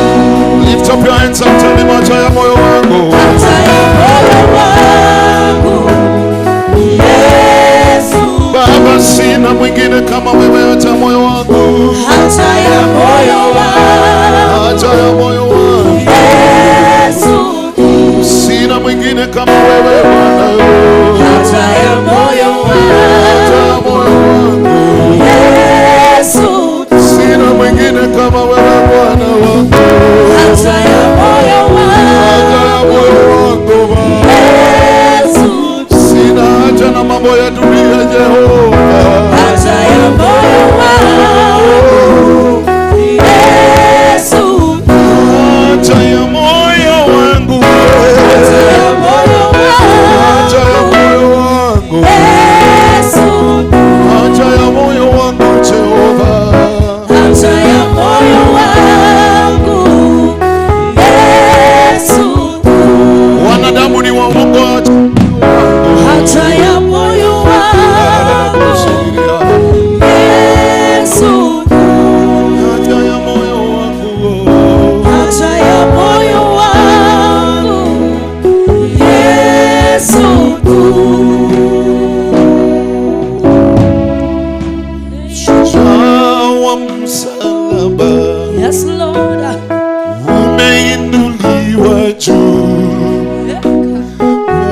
Lift up your hands and tell him, haja ya moyo wangu, haja ya moyo wangu, Yesu. Baba, sina mwingine kama wewe, haja ya moyo wangu, haja ya moyo wangu, haja ya moyo wangu, Yesu. Sina mwingine kama wewe Bwana, haja ya moyo wangu, haja ya moyo wangu, Yesu. Sina mwingine kama wewe Bwana wangu, haja ya moyo wangu, haja ya moyo wangu Baba, Yesu. Sina haja na mambo ya dunia Jehova, haja ya moyo wangu, Yesu. Haja ya moyo wangu, haja ya moyo haja ya wangu, moyo wangu, Yesu. Haja ya moyo wangu Jehova, haja ya moyo wangu, Yesu. Wanadamu ni waongo, haja ya moyo wangu, Yesu. Haja ya moyo wangu, haja ya moyo wangu, Yesu. Shujaa wa msalaba, Yes Lord, umeinuliwa juu,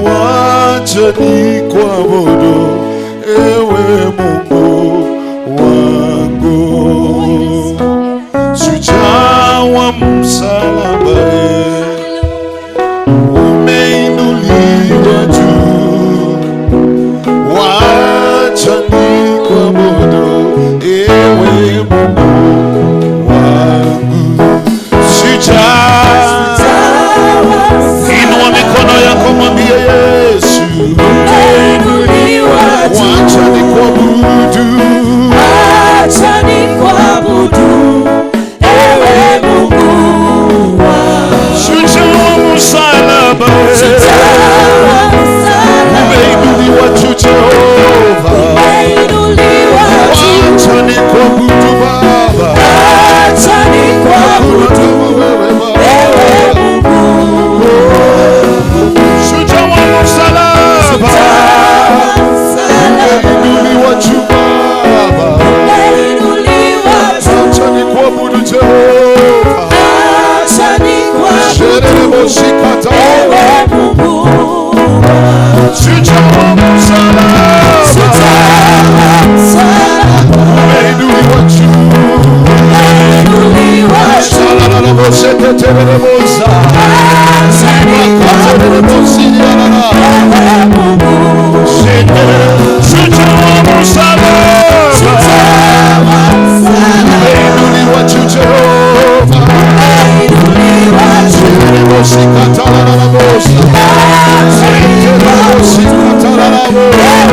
wacha nikuabudu ewe Mungu wangu. Shujaa wa msalaba, umeinuliwa juu, wacha nikuabudu ewe Mungu wangu. Shujaa, inua mikono yako mwambie Yesu, umeinuliwa juu, wacha nikuabudu, wacha nikuabudu ewe Mungu wangu. Shujaa wa msalaba, Shujaa wa msalaba, umeinuliwa juu Jehova, umeinuliwa juu, wacha nikuabudu Baba, wacha nikuabudu kama wewe Baba. ewe Mungu. Shujaa wa msalaba, umeinuliwa juu Baba, Umeinuliwa juu, wacha nikuabudu Jehova. wacha nikuabudu Shereboshikata. ewe Mungu. Shujaa wa msalaba, Shujaa wa msalaba, umeinuliwa juu. umeinuliwa juu, Shalalalaboseketerebosa. wacha nikuabudu Katerebosilala. ewe Mungu. Shujaa wa msalaba, Shujaa wa msalaba, umeinuliwa juu Jehova. umeinuliwa juu, Shereboshikatalalalabosa. wacha nikuabudu Shereboshikatalalabo. ewe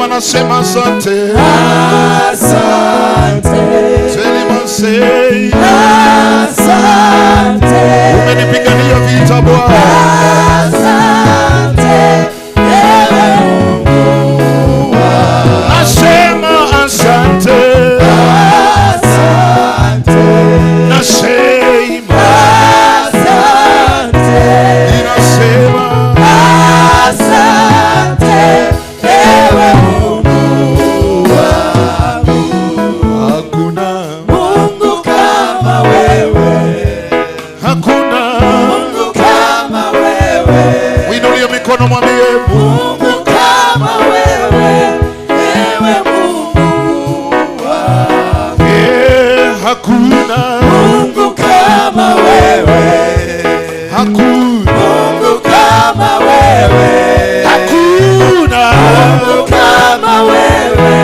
Nasema asante, asante, Tell asante, umenipigania vita Bwana, asante, ewe Mungu wangu. Nasema asante, asante, nasema asante, ninasema asante, ewe Mungu wangu. Hakuna Mungu kama wewe, hakuna Mungu kama wewe. Winulie mikono mwambie Mungu kama wewe, ewe Mungu wangu. Hakuna Mungu kama kama wewe, hakuna Mungu kama wewe, hakuna Mungu kama wewe,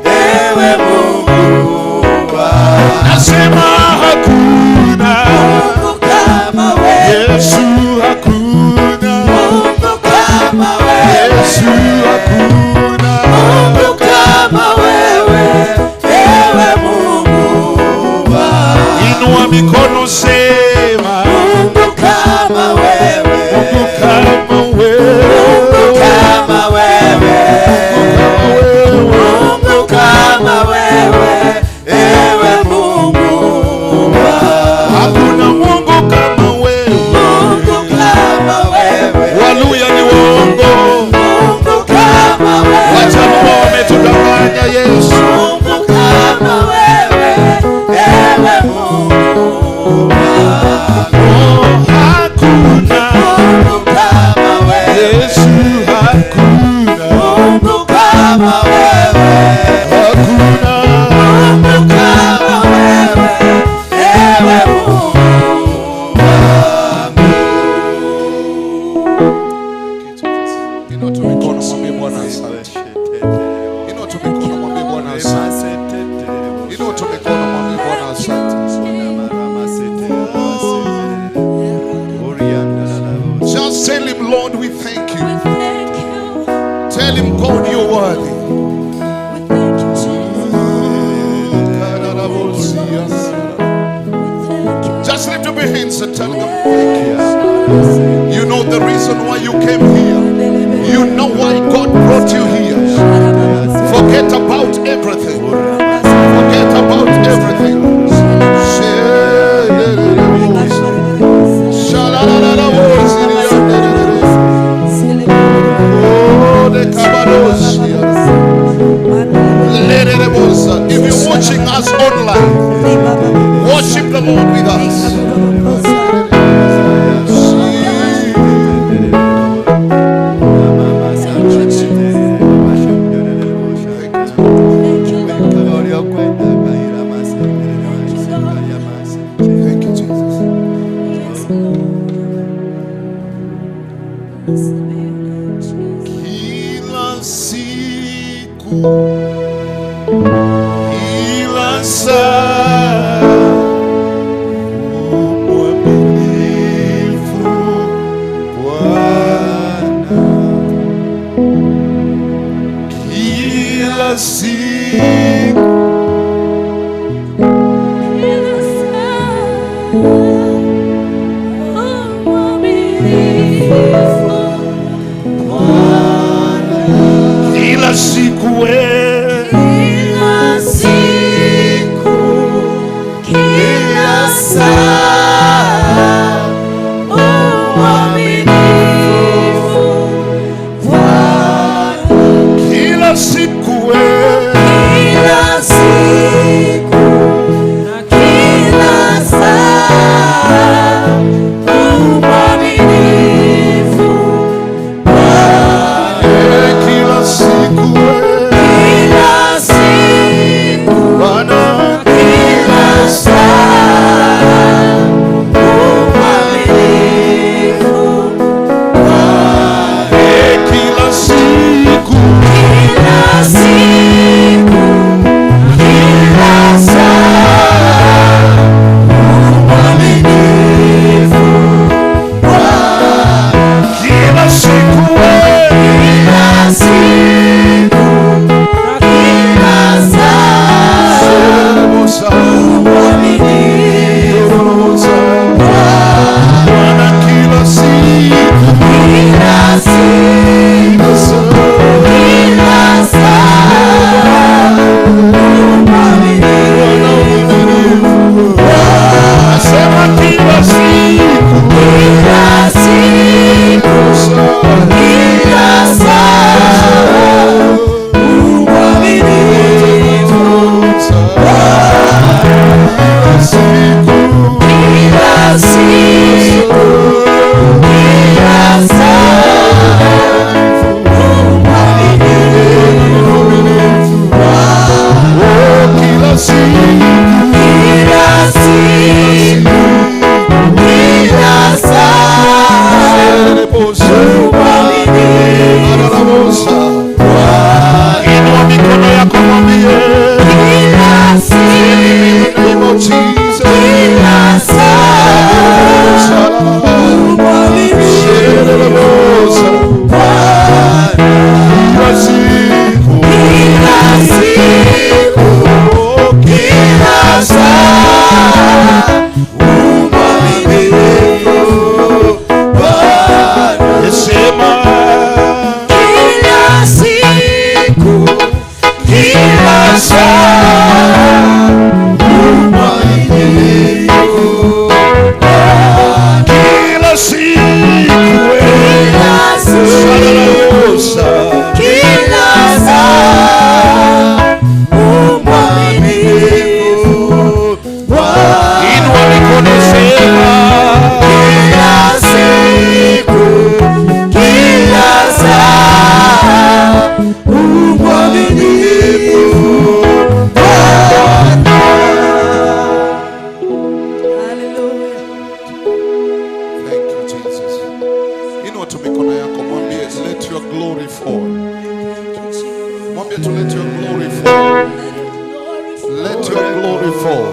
ewe Mungu wangu. Nasema hakuna Mungu kama wewe, Yesu hakuna Mungu kama wewe, Yesu hakuna Mungu kama wewe, ewe Mungu wangu. Inua mikono sema Mungu kama wewe, Mungu kama wewe, Mungu kama wewe, Mungu kama wewe, ewe Mungu wangu. Hakuna Mungu kama wewe, Mungu kama wewe, Waluya ni waongo, Mungu kama wewe, Wajaluo wametudanganya Yesu. Mungu kama wewe, ewe Mungu wangu. Oh, hakuna Mungu kama wewe, Yesu hakuna, Mungu kama wewe, hakuna Mungu kama wewe, ewe Mungu wangu. Inua tu mikono mwambie Bwana asante. Inua tu mikono mwambie Bwana asante. Inua tu mikono mwambie Bwana asante. Just tell him, Lord, we thank you. Tell him, God, you're worthy. Just lift up your hands and tell him, thank you. You know the reason why you came here. You know why God brought you here. Forget about everything. Forget about everything. If you're watching us online, worship the Lord with us. Thank you, Jesus. Kila siku, kila saa, mwaminifu Bwana. Kila siku, kila siku wewe, Kila siku, kila saa, mwaminifu Bwana. kila siku wewe, Kila siku na kila saa, mwaminifu Bwana. kila siku wewe. glory fall. Mwambie tu let your glory fall. Let your glory fall.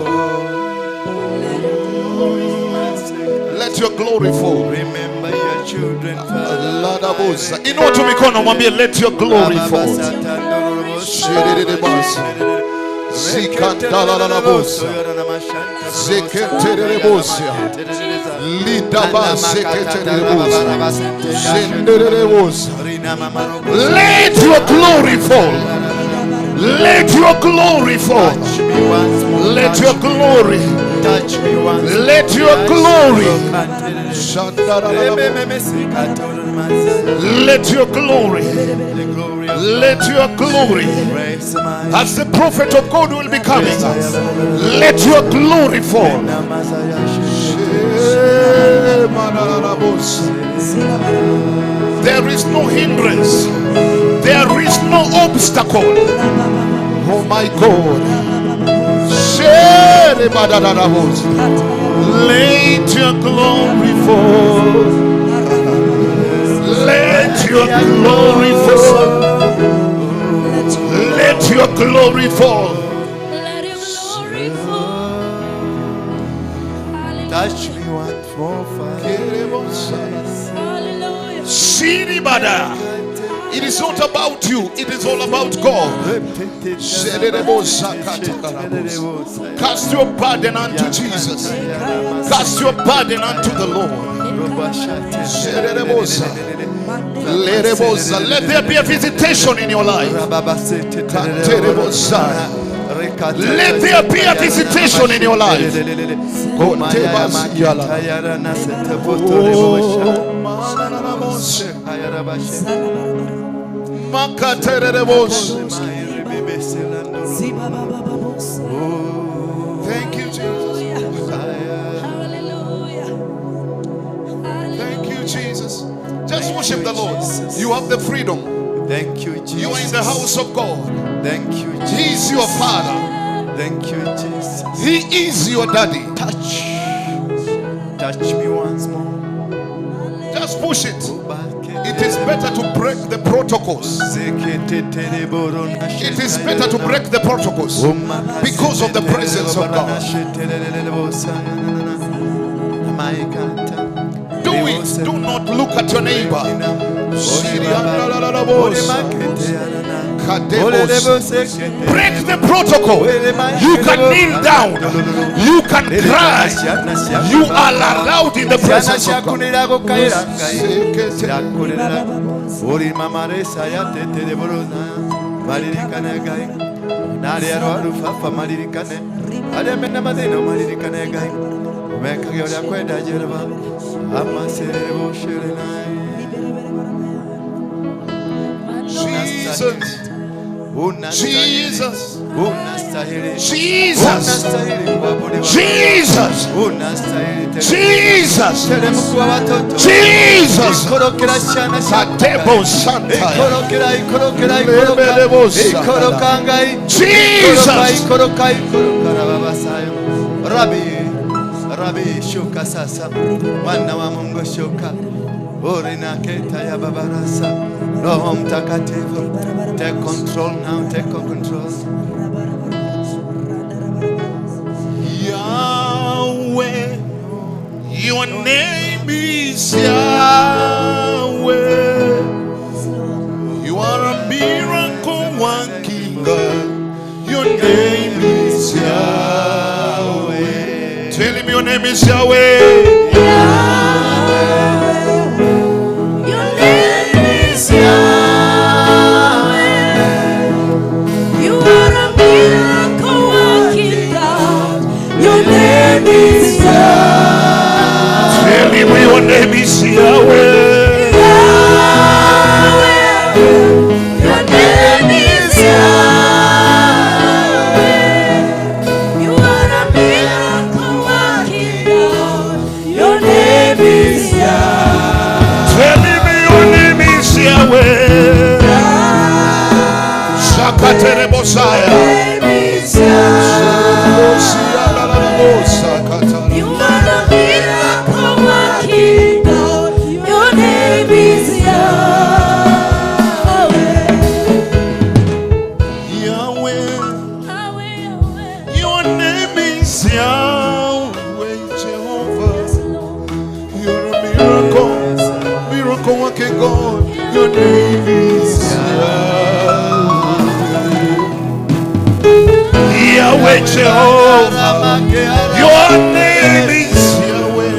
Let your glory fall. Remember your children, Father. Inua tu mikono mwambie let your glory fall. Zikandalalalabosa. Zeketerebosa. Lidaba seketerebosa. Zenderebosa. Let your glory fall. Let your glory fall. Let your glory. Touch me once. Let your glory. Let your glory. Let your glory. As the prophet of God will be coming, let your glory fall. There is no hindrance. There is no obstacle. Oh my God. Let your glory fall. Let your glory fall. Let your glory fall. Let your glory fall. Touch me once more, Father. Hallelujah. Siribada. It is not about you, it is all about God. Cast your burden unto Jesus. Cast your burden unto the Lord. Let there be a visitation in your life. Let there be a visitation in your life. Thank you, Jesus. Hallelujah. Thank you, Jesus. Just worship the Lord. You have the freedom. Thank you, Jesus. You are in the house of God. Thank you, Jesus. He is your father. Thank you, Jesus. He is your daddy. Touch. Touch me once more. Just push it. It is better to break the protocols. It is better to break the protocols because of the presence of God. Do it. Do not look at your neighbor. Break the protocol. You can kneel down. You can cry. You are allowed in the presence of God. Jesus. Jesus. Jesus. Jesus. Jesus. Jesus. Jesus. Rabi shuka sasa, mwana wa Mungu shuka, orina keta ya babarasa, Roho Mtakatifu, take control now, take control. Yahweh, your name is Yahweh. You are a miracle working God. Your name is Yahweh. Tell him your name is Yahweh. Yahweh, your name is Yahweh. You are a miracle working God. Your name is Yahweh. Tell him your name is Yahweh. Yahweh, your name is Yahweh. You are a miracle working God. Your name is Yahweh. Tell him your name is Yahweh. Shakaterebosaya. Your name is Yahweh. You are a miracle working God. Your name Your name is Yahweh. Yahweh Jehovah. Your name is Yahweh.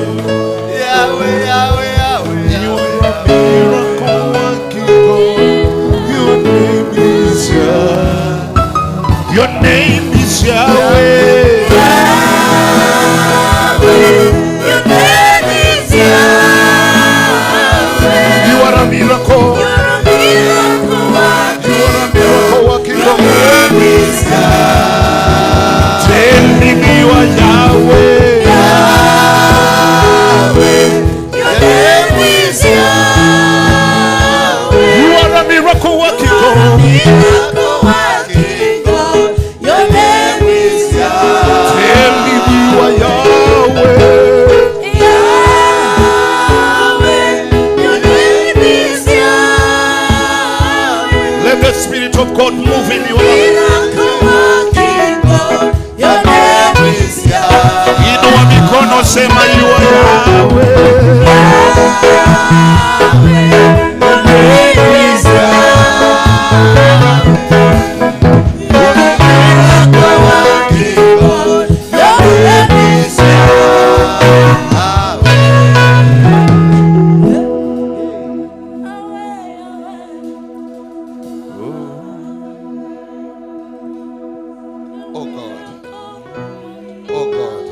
Yahweh, Yahweh, Yahweh. You are a miracle working God. Your name is Yahweh. Your name is Yahweh. Yahweh. Your name is Yahweh. You are a miracle. You are a miracle working. You are a miracle working Your God. name is Yahweh. Tell me you are Yahweh. Yahweh. Your name is Yahweh. You are a miracle working You are a God. miracle working God. Your name is Yahweh. Tell me you are Yahweh. Yahweh. Your name is Yahweh. Let the Spirit of God move in your life. Miracle working God. Your name is Yahweh. Inua mikono, sema you are Yahweh. Yahweh. Your name is Yahweh. You're a miracle working God. Your name is Yahweh. Oh God. Oh God.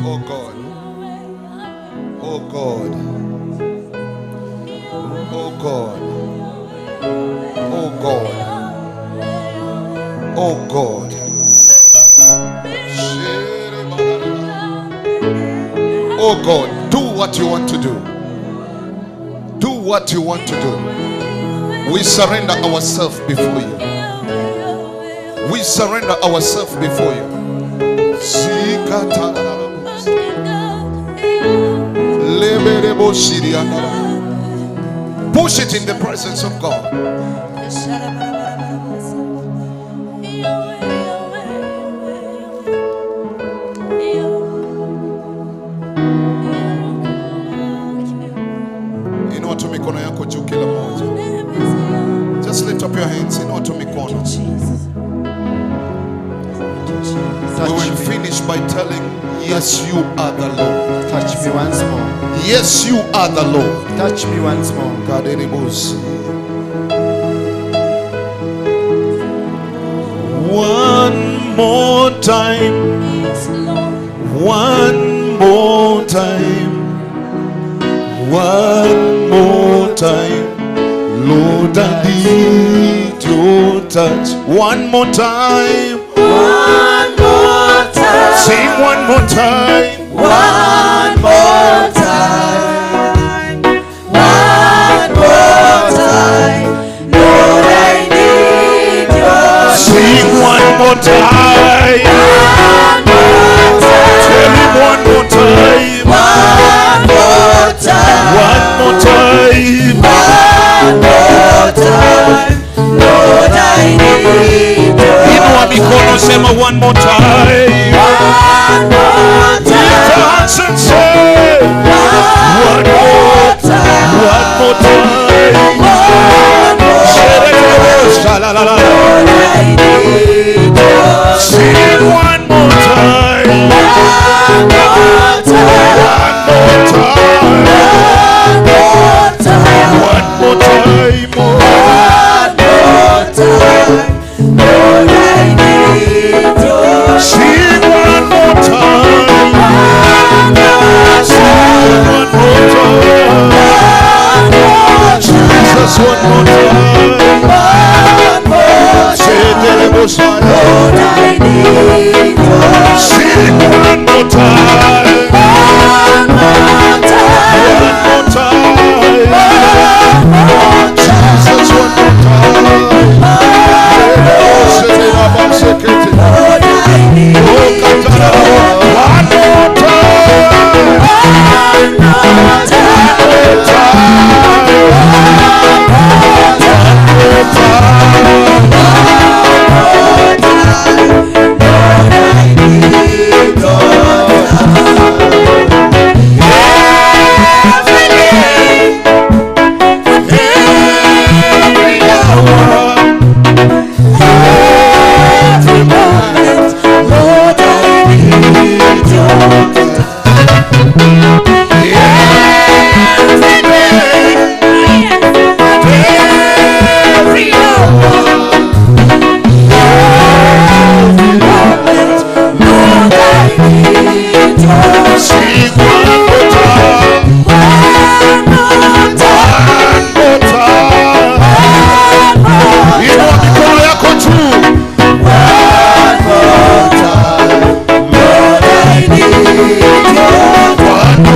Oh God. Oh God. Oh God. Oh God. Oh God. Oh God, do what you want to do. Do what you want to do. We surrender ourselves before you. We surrender ourselves before you. Push it in the presence of God. Inua tu mikono yako juu kila mmoja. Just lift up your hands. Inua tu mikono. We will finish by telling, yes, you are the Lord. Touch me once more. Yes, you are the Lord. Touch me once more. One more time. One more time. One more time. Lord, I need your touch. One more time. One more time. Sing one more time. One more time. One more time. Lord, I need your Sing one more time. One more time. Tell him one more time. One more time. One more time. One more time. Lord, I need your Inua mikono, sema one more time. One more Lift your time. hands and say, One more time. one more time. One more Sha-la-la-la. Lord, I need your Sing one more time. One more time. One more time. One more time. One more time. One more time. Lord, I need your Sing one more time. One more Sing one more time. One more Jesus, one more time. One more time. Lord, I need your Sing one more time. One more time. One more time. One more time. Jesus, one more time. Lord, I need your One more time. One more time. Lord, I need your Every day,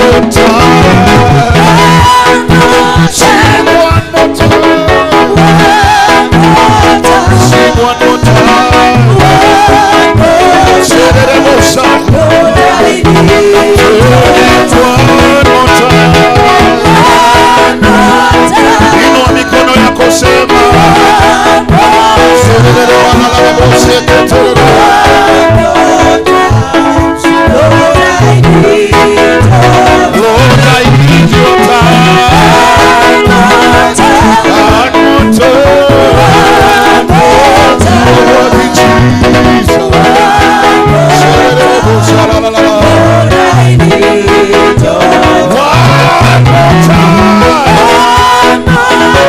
more time. Sing one more time. Sing one more time. Say that emotion. One more time. Inua mikono yako sema. Lord, I need your time. One more time. Lord, Jesus. Lord, I need your one more time. One more time.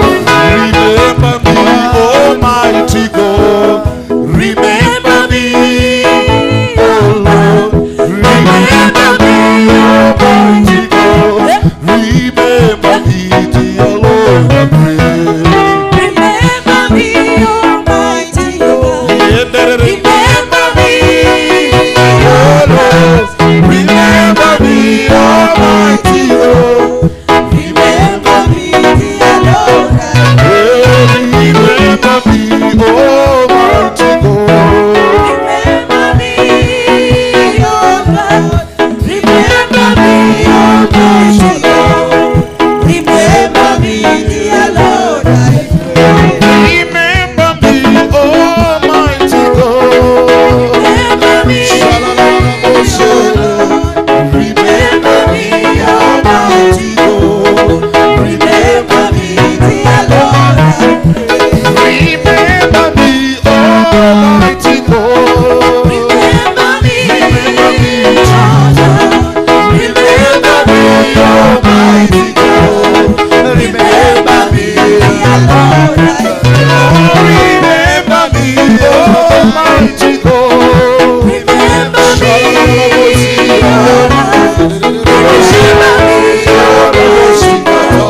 Remember me, Almighty God. Remember me, oh Lord. Remember me, Almighty God. Remember me, dear Lord, I pray. Remember me, Almighty God. Remember me, oh Lord. Remember me, Almighty God. Remember me, dear Lord. Remember me, Almighty God. Remember me, oh God. Remember me, Almighty God. Remember me, dear Lord, I pray. Remember me, Almighty God. Remember me, oh Lord. Remember me, Almighty God. Remember me, dear Lord, I pray. Remember me, Almighty God. Remember me, Remember me, oh Lord. Remember me, Almighty God. Remember me, dear Lord, I pray. Remember me, Almighty God. Remember me, oh Lord. Remember me, Almighty God.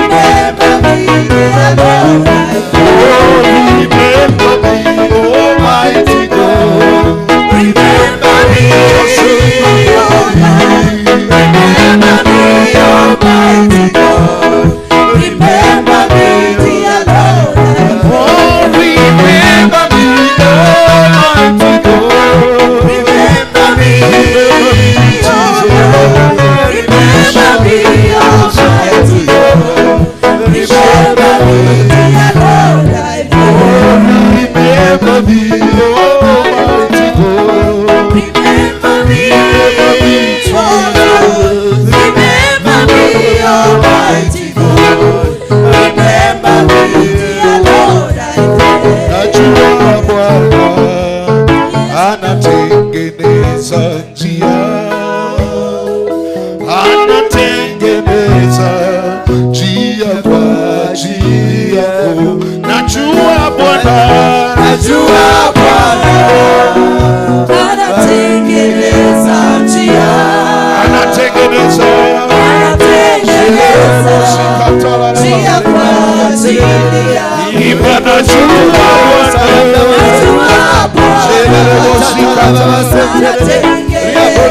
Remember me, dear Lord, I pray. Remember me, Almighty God. Remember me, oh Lord. Remember me, Almighty God. Remember me, dear Lord, I pray. Oh, remember me, Almighty God. Remember me, oh Lord. Remember me, Almighty God. Remember me, dear Lord, I pray. Remember me, Almighty God. Remember me, oh Lord. Remember me, Almighty God. Remember me, dear Lord, I pray. Najua Bwana anatengeneza njia, anatengeneza njia kwa ajili yako. Najua Bwana, Najua Bwana anatengeneza njia, anatengeneza, anatengeneza njia kwa ajili yako. Najua Bwana, Najua Bwana anatengeneza njia, anatengeneza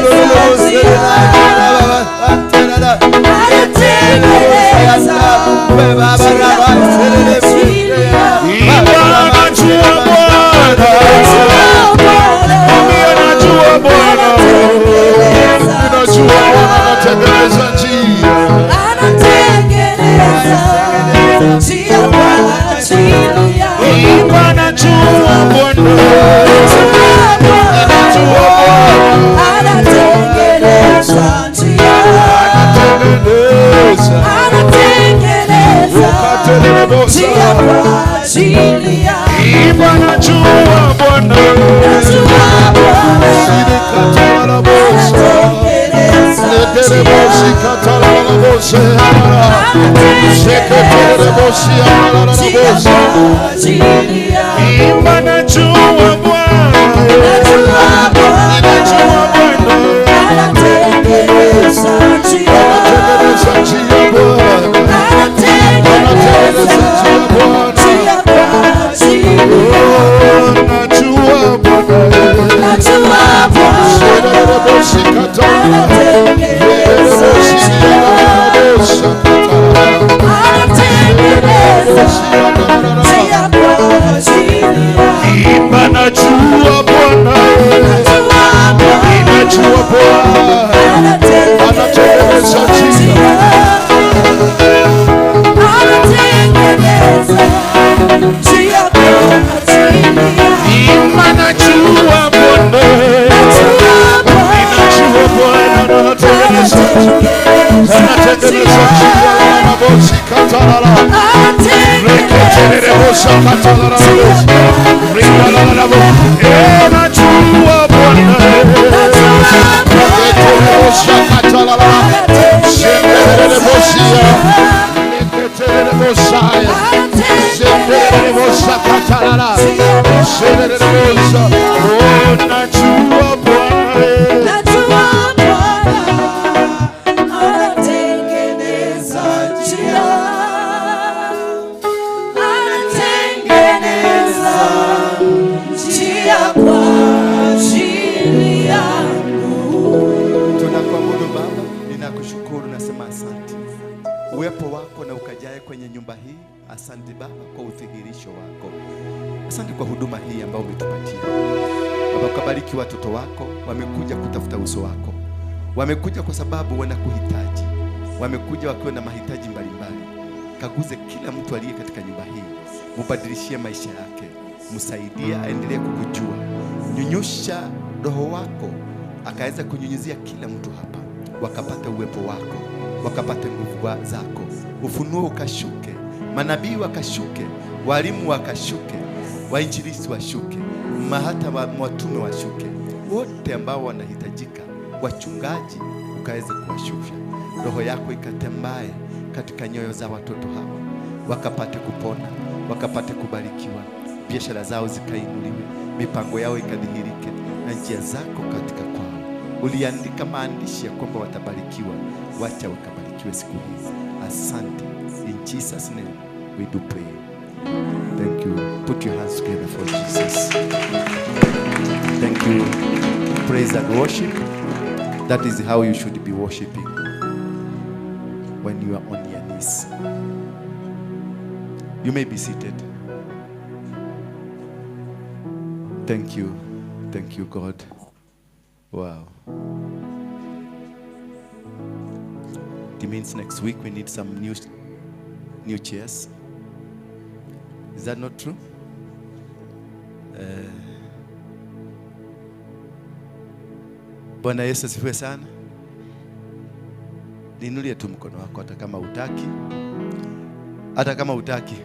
njia kwa ajili yako. Najua Bwana, najua Bwana, najua Bwana anatengeneza njia. Anatengeneza njia kwa ajili yako. Najua Bwana, najua Bwana Anatengeneza njia, anatengeneza, anatengeneza njia kwa ajili yako. Najua Bwana, Najua Bwana anatengeneza njia, Asante Baba kwa udhihirisho wako. Asante kwa huduma hii ambayo umetupatia. Baba, kabariki watoto wako, wamekuja kutafuta uso wako. Wamekuja kwa sababu wanakuhitaji. Wamekuja wakiwa na mahitaji mbalimbali. Kaguze kila mtu aliye katika nyumba hii. Mubadilishie maisha yake. Msaidie aendelee kukujua. Nyunyusha roho wako akaweza kunyunyizia kila mtu hapa. Wakapata uwepo wako, wakapata nguvu zako. Ufunuo ukashuke, manabii wakashuke, walimu wakashuke, wainjilisti washuke, hata watume washuke. Wote ambao wanahitajika, wachungaji ukaweze kuwashusha. Roho yako ikatembae katika nyoyo za watoto hawa, wakapate kupona, wakapate kubarikiwa, biashara zao zikainuliwe, mipango yao ikadhihirike, na njia zako katika kwao. Uliandika maandishi ya kwamba watabarikiwa, wacha wakabarikiwe siku hizi. Asante. In Jesus' name we do pray. Thank you. Put your hands together for Jesus. Thank you. Praise and worship. That is how you should be worshiping when you are on your knees. You may be seated. Thank you. Thank you, God. Wow. It means next week we need some new chairs. Is that not true? Bwana Yesu asifiwe sana. Niinulie tu mkono wako hata kama hutaki. Hata kama hutaki.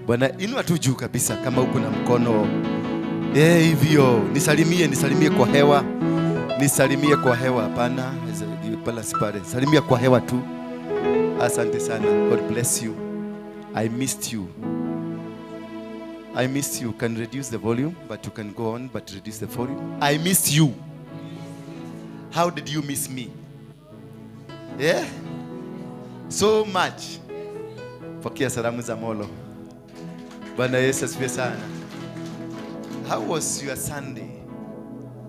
Bwana, inua tu juu kabisa kama uko na mkono. Hivyo, nisalimie kwa hewa. Nisalimie kwa hewa, hapana, pala sipare. Salimia kwa hewa tu. Asante sana. God bless you. I missed you. I missed you. Can reduce the volume, but you can go on, but reduce the volume. I missed you. How did you miss me? Yeah? So much. Pokea salamu za Molo. Bwana Yesu asifiwe sana. How was your Sunday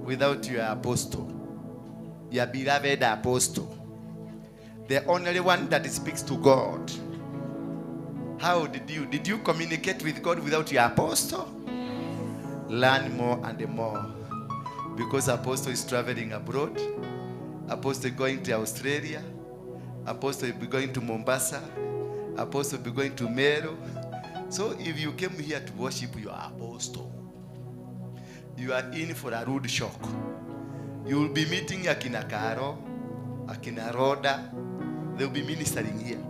without your apostle? Your beloved apostle. The only one that speaks to God. How did you? Did you communicate with God without your apostle? Learn more and more. Because apostle is traveling abroad. Apostle going to Australia. Apostle will be going to Mombasa. Apostle will be going to Meru. So if you came here to worship your apostle, you are in for a rude shock. You will be meeting Akina Karo, Akina Roda. They will be ministering here.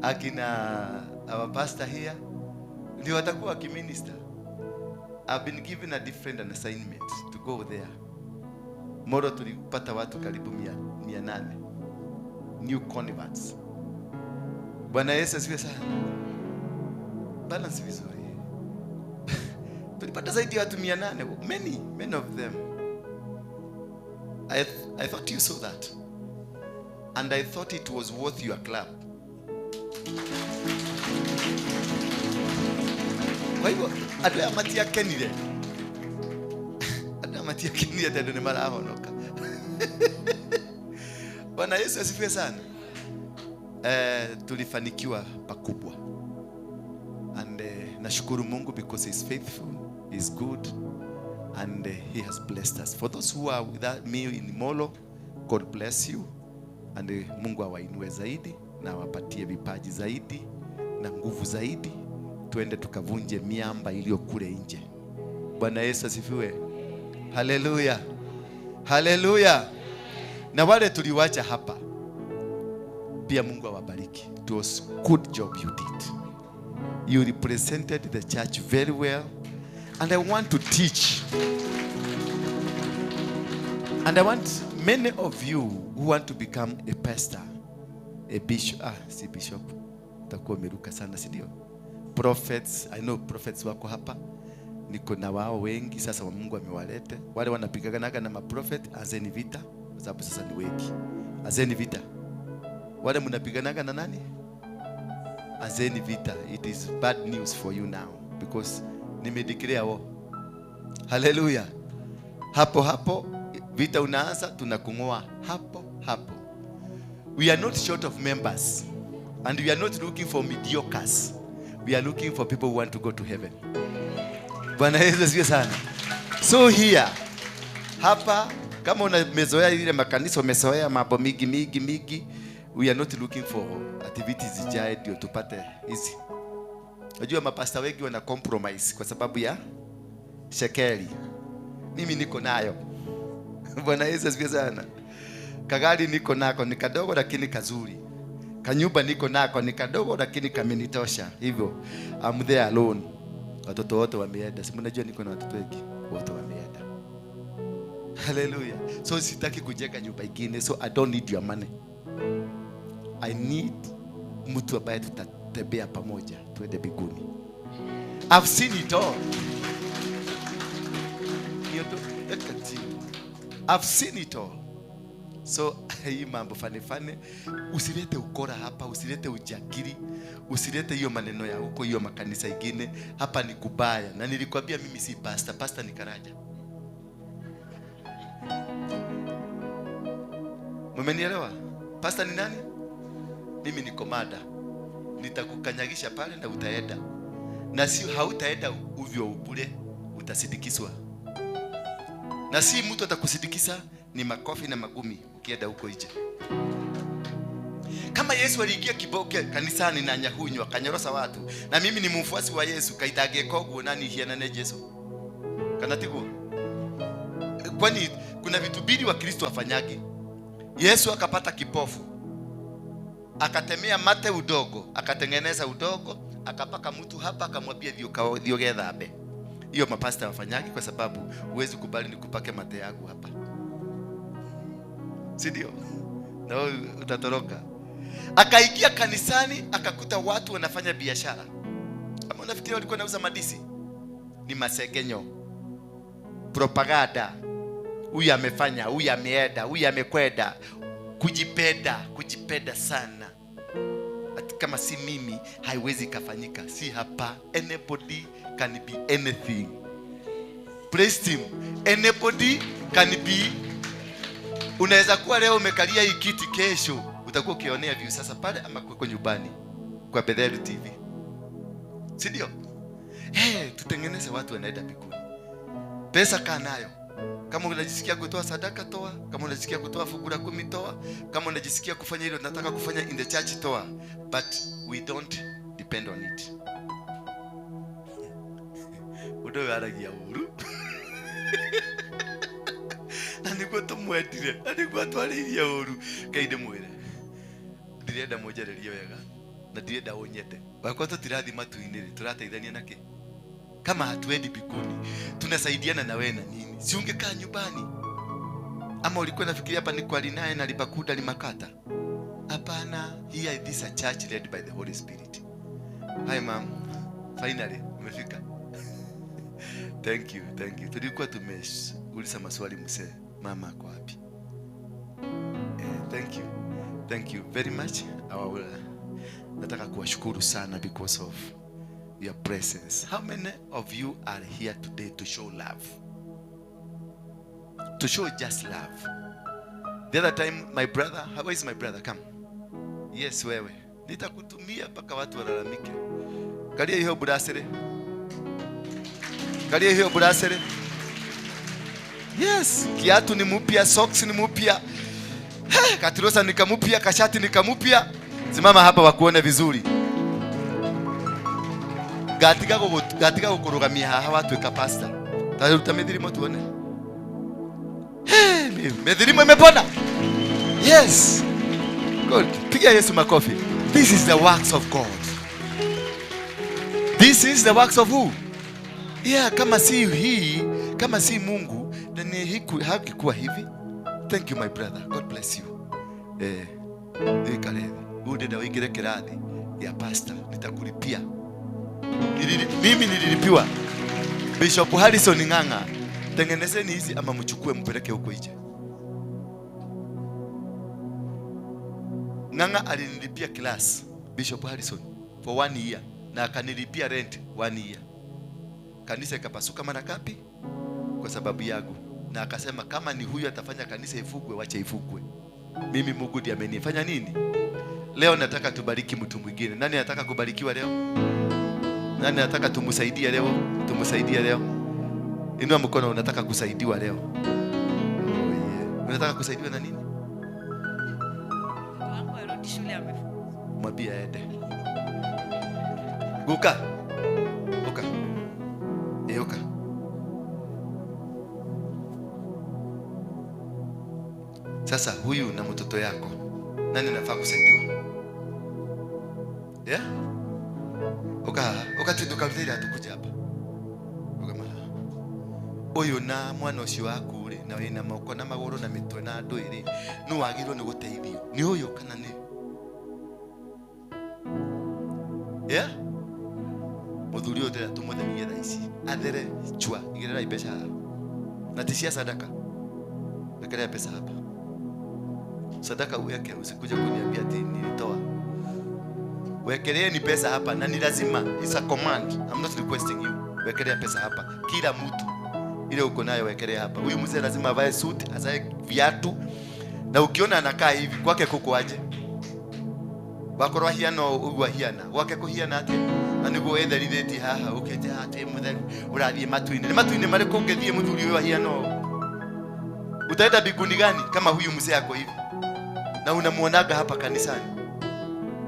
Akina our pastor here. Ndio watakuwa wakiminister. I've been given a different assignment to go there. Moro tulipata watu karibu 800 new converts. Bwana Yesu asifiwe sana. Balance vizuri. Tulipata zaidi ya watu 800, many of them. I thought you saw that. And I thought it was worth your clap. Kwa hivyo andũ aya matiakenire. Andũ aya matiakenire tondũ nĩ marahonoka. Bwana Yesu asifiwe sana. Tulifanikiwa pakubwa. And nashukuru Mungu because he's faithful, he's good, and he has blessed us. For those who are with me in Molo, God bless you. And Mungu awainue zaidi na awapatie vipaji zaidi na nguvu zaidi. Tuende tukavunje miamba iliyo kule nje. Bwana Yesu asifiwe. Haleluya. Haleluya. Na wale tuliwacha hapa, pia Mungu awabariki. It was good job you did. You represented the church very well. And I want to teach. And I want many of you who want to become a pastor, a bishop, si bishop, utakuwa umeruka sana, si ndio? Prophets, I know prophets wako hapa. Niko na wao wengi sasa wa Mungu amewalete. Wale wanapiganaga na maprofet, azeni vita, kwa sababu sasa ni wengi. Azeni vita. Wale mnapiganaga na nani? Azeni vita. It is bad news for you now because nimedeclare wao. Hallelujah. Hapo hapo vita unaanza, tunakungoa hapo hapo. We are not short of members and we are not looking for mediocres. We are looking for people who want to go to heaven. Bwana Yesu asifiwe sana. So here, hapa kama umezoea ile makanisa, umezoea mambo mingi mingi mingi, we are not looking for activities zijae ndio tupate hizi. Unajua mapasta wengi wana compromise kwa sababu ya shekeli. Mimi niko nayo. Bwana Yesu asifiwe sana. Kagari niko nako ni kadogo lakini kazuri. Kanyumba niko nako ni kadogo lakini kamenitosha. Hivyo I'm there alone. Watoto wote wameenda. Si mnajua niko na watoto wengi, wote wameenda. Hallelujah. So sitaki kujenga nyumba nyingine, so I don't need your money. I need mtu ambaye tutatembea pamoja tuende mbinguni. I've seen it all. I've seen it all. So hii mambo fane fane, usilete ukora hapa, usilete ujagiri, usilete hiyo maneno ya huko, hiyo makanisa ingine. Hapa ni kubaya. Na nilikwambia mimi si pastor, pastor ni Karaja. Mmenielewa? Pastor ni nani? Mimi ni komada. Nitakukanyagisha pale na utaenda. Na si hautaenda uvyo bure, utasidikiswa. Na si mtu atakusidikisa, ni makofi na magumi ukienda huko nje. Kama Yesu aliingia kiboke kanisani na nyahunywa akanyorosa watu, na mimi ni mfuasi wa Yesu, kaitage koguo nani hianane Yesu? Kana tiguo? Kwani kuna vitu mbili wa Kristo afanyagi. Yesu akapata kipofu, akatemea mate udogo, akatengeneza udogo, akapaka mtu hapa, akamwambia thio gethambe. Hiyo mapasta wafanyagi kwa sababu huwezi kubali nikupake mate yangu hapa. Si ndio? Na wewe utatoroka. Akaingia kanisani akakuta watu wanafanya biashara. Kama unafikiria walikuwa wanauza madisi? Ni masegenyo. Propaganda. Huyu amefanya, huyu ameenda, huyu amekwenda. Kujipenda, kujipenda sana. Ati kama si mimi haiwezi kafanyika. Si hapa, anybody can be anything. Praise him. Anybody can be. Unaweza kuwa leo umekalia hii kiti, kesho utakuwa ukionea view sasa pale ama kwa nyumbani kwa Bethel TV. Si ndio? Tutengeneze watu wanaenda mbinguni. Pesa kaa nayo. Kama unajisikia kutoa sadaka toa, kama unajisikia kutoa fungu la 10 toa, kama unajisikia kufanya hilo nataka kufanya in the church toa, but we don't depend on it. Udo aragia uru. Na niguo tumwendire, na niguo twaririe uru. Ngai ndimwire. Ndirenda munjarerie wega na ndirenda unyende. Wakwa tutirathi matu-inĩ rĩ, tũrateithania nake. Kama hatuendi mbinguni, tunasaidiana na wewe na nini? Si ungekaa nyumbani? Ama ulikuwa unafikiria hapa ni kwa Linae na Libakuda Limakata? Hapana, here this is a church led by the Holy Spirit. Hi ma'am, finally umefika. Thank you, thank you. Tulikuwa tumeuliza maswali mzee, mama ako wapi? Thank you. Thank you very much. Nataka kuwashukuru sana because of your presence. How many of you are here today to show love? To show just love. The other time my brother, how is my brother? Come. Yes, wewe. Nitakutumia mpaka watu walalamike. Kalia hiyo burasere. Kalia hiyo burasere. Yes, kiatu ni mpya, socks ni mpya. Katirosa nikamupia, kashati nikamupia. Simama hapa wakuone vizuri. Gatiga gukurugamia haha watuika pastor. Taruta mithirimo tuone. Hey, mithirimo imepona. Yes. Good. Piga Yesu makofi. This is the works of God. This is the works of who? Yeah, kama si hii, kama si Mungu, then hakikuwa hivi. Thank you my brother. God bless you. Ikale. Ude uingire kirathi ya pastor, nitakulipia. Mimi nililipiwa. Bishop Harrison Ng'ang'a, tengenezeni hizi ama mchukue mpeleke huko nje. Ng'ang'a alinilipia class, Bishop Harrison, for 1 year na akanilipia rent 1 year. Kanisa ikapasuka mara ngapi? Kwa sababu yangu. Na akasema kama ni huyu atafanya kanisa ifugwe, wacha ifugwe. Mimi Mungu ndiye amenifanya nini? Leo nataka tubariki mtu mwingine. Nani anataka kubarikiwa leo? Nani anataka tumsaidie leo? Tumsaidie leo. Inua mkono, unataka kusaidiwa leo. Oh yeah. Unataka kusaidiwa na nini? Wangu arudi shule amefukuzwa. Mwambie aende. Guka. Guka. Euka. Sasa huyu na mtoto yako, nani anafaa kusaidiwa? Yeah? Oka tuduka tukuja hapa. Oka mara. Uyu na mwana ucio waku ri na wina moko na maguru na mitwe na andu iri no wagirwo ni guteithio. Ni uyu kana ni? Yeah? Muthuri uyu ndira tumutherie thaa ici. Athere chua igirira mbeca haha. Na ti cia sadaka. Wekelea pesa hapa. Sadaka uweke, usikuje kuniambia ati nilitoa. Wekeleeni pesa hapa na ni lazima, it's a command. I'm not requesting you. Wekelea pesa hapa. Kila mtu ile uko nayo wekelea hapa. Huyu mzee lazima avae suit, azae viatu. Na ukiona anakaa hivi kwake kuko aje? Wakorwa hiano ugwa hiana. Gwake kuhiana ate? Na niguo etherithĩtie haha ukite ate mutheru urathie matu-inĩ. Ni matu-inĩ marĩkũ ũngĩthiĩ mũthuri ũyũ ahiana? Utaenda biguni gani kama huyu mzee ako hivi? Na unamuonaga hapa kanisani.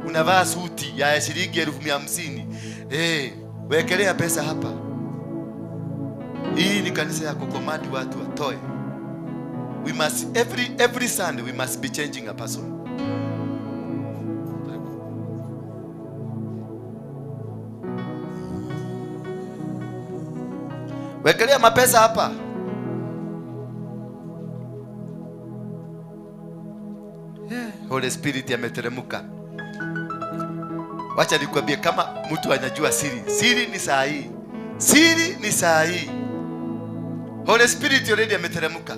Unavaa suti ya shilingi 150,000. Wekelea pesa hapa. Hii ni kanisa ya kukomandi watu watoe. We must every Sunday we must be changing a person. Wekelea mapesa hapa. Holy Spirit ameteremka. Wacha nikwambie, kama mtu anajua siri, siri ni saa hii. Siri ni saa hii. Holy Spirit already ameteremka.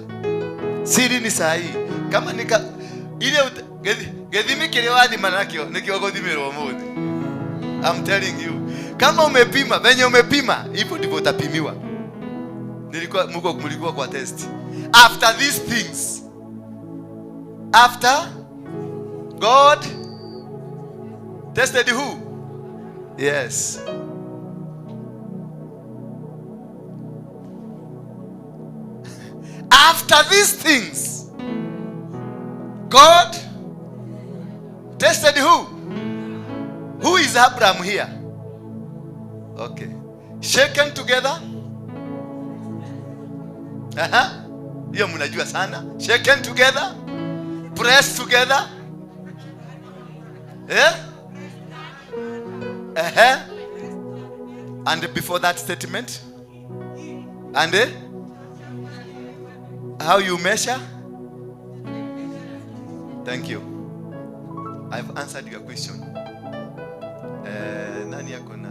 Siri ni saa hii. Kama nika ile gethimi kile wathima nakio nikio guthimirwo muthi. I'm telling you. Kama umepima, venye umepima, hivyo ndivyo utapimiwa. Nilikuwa mlikuwa kwa test. After these things, after God tested who? Yes. After these things, God tested who? Who is Abraham here? Okay. Shaken together. Hiyo mnajua sana. Shaken together. Pressed together. Yeah? And before that statement, and how you measure? Thank you. I've answered your question. Nani yako na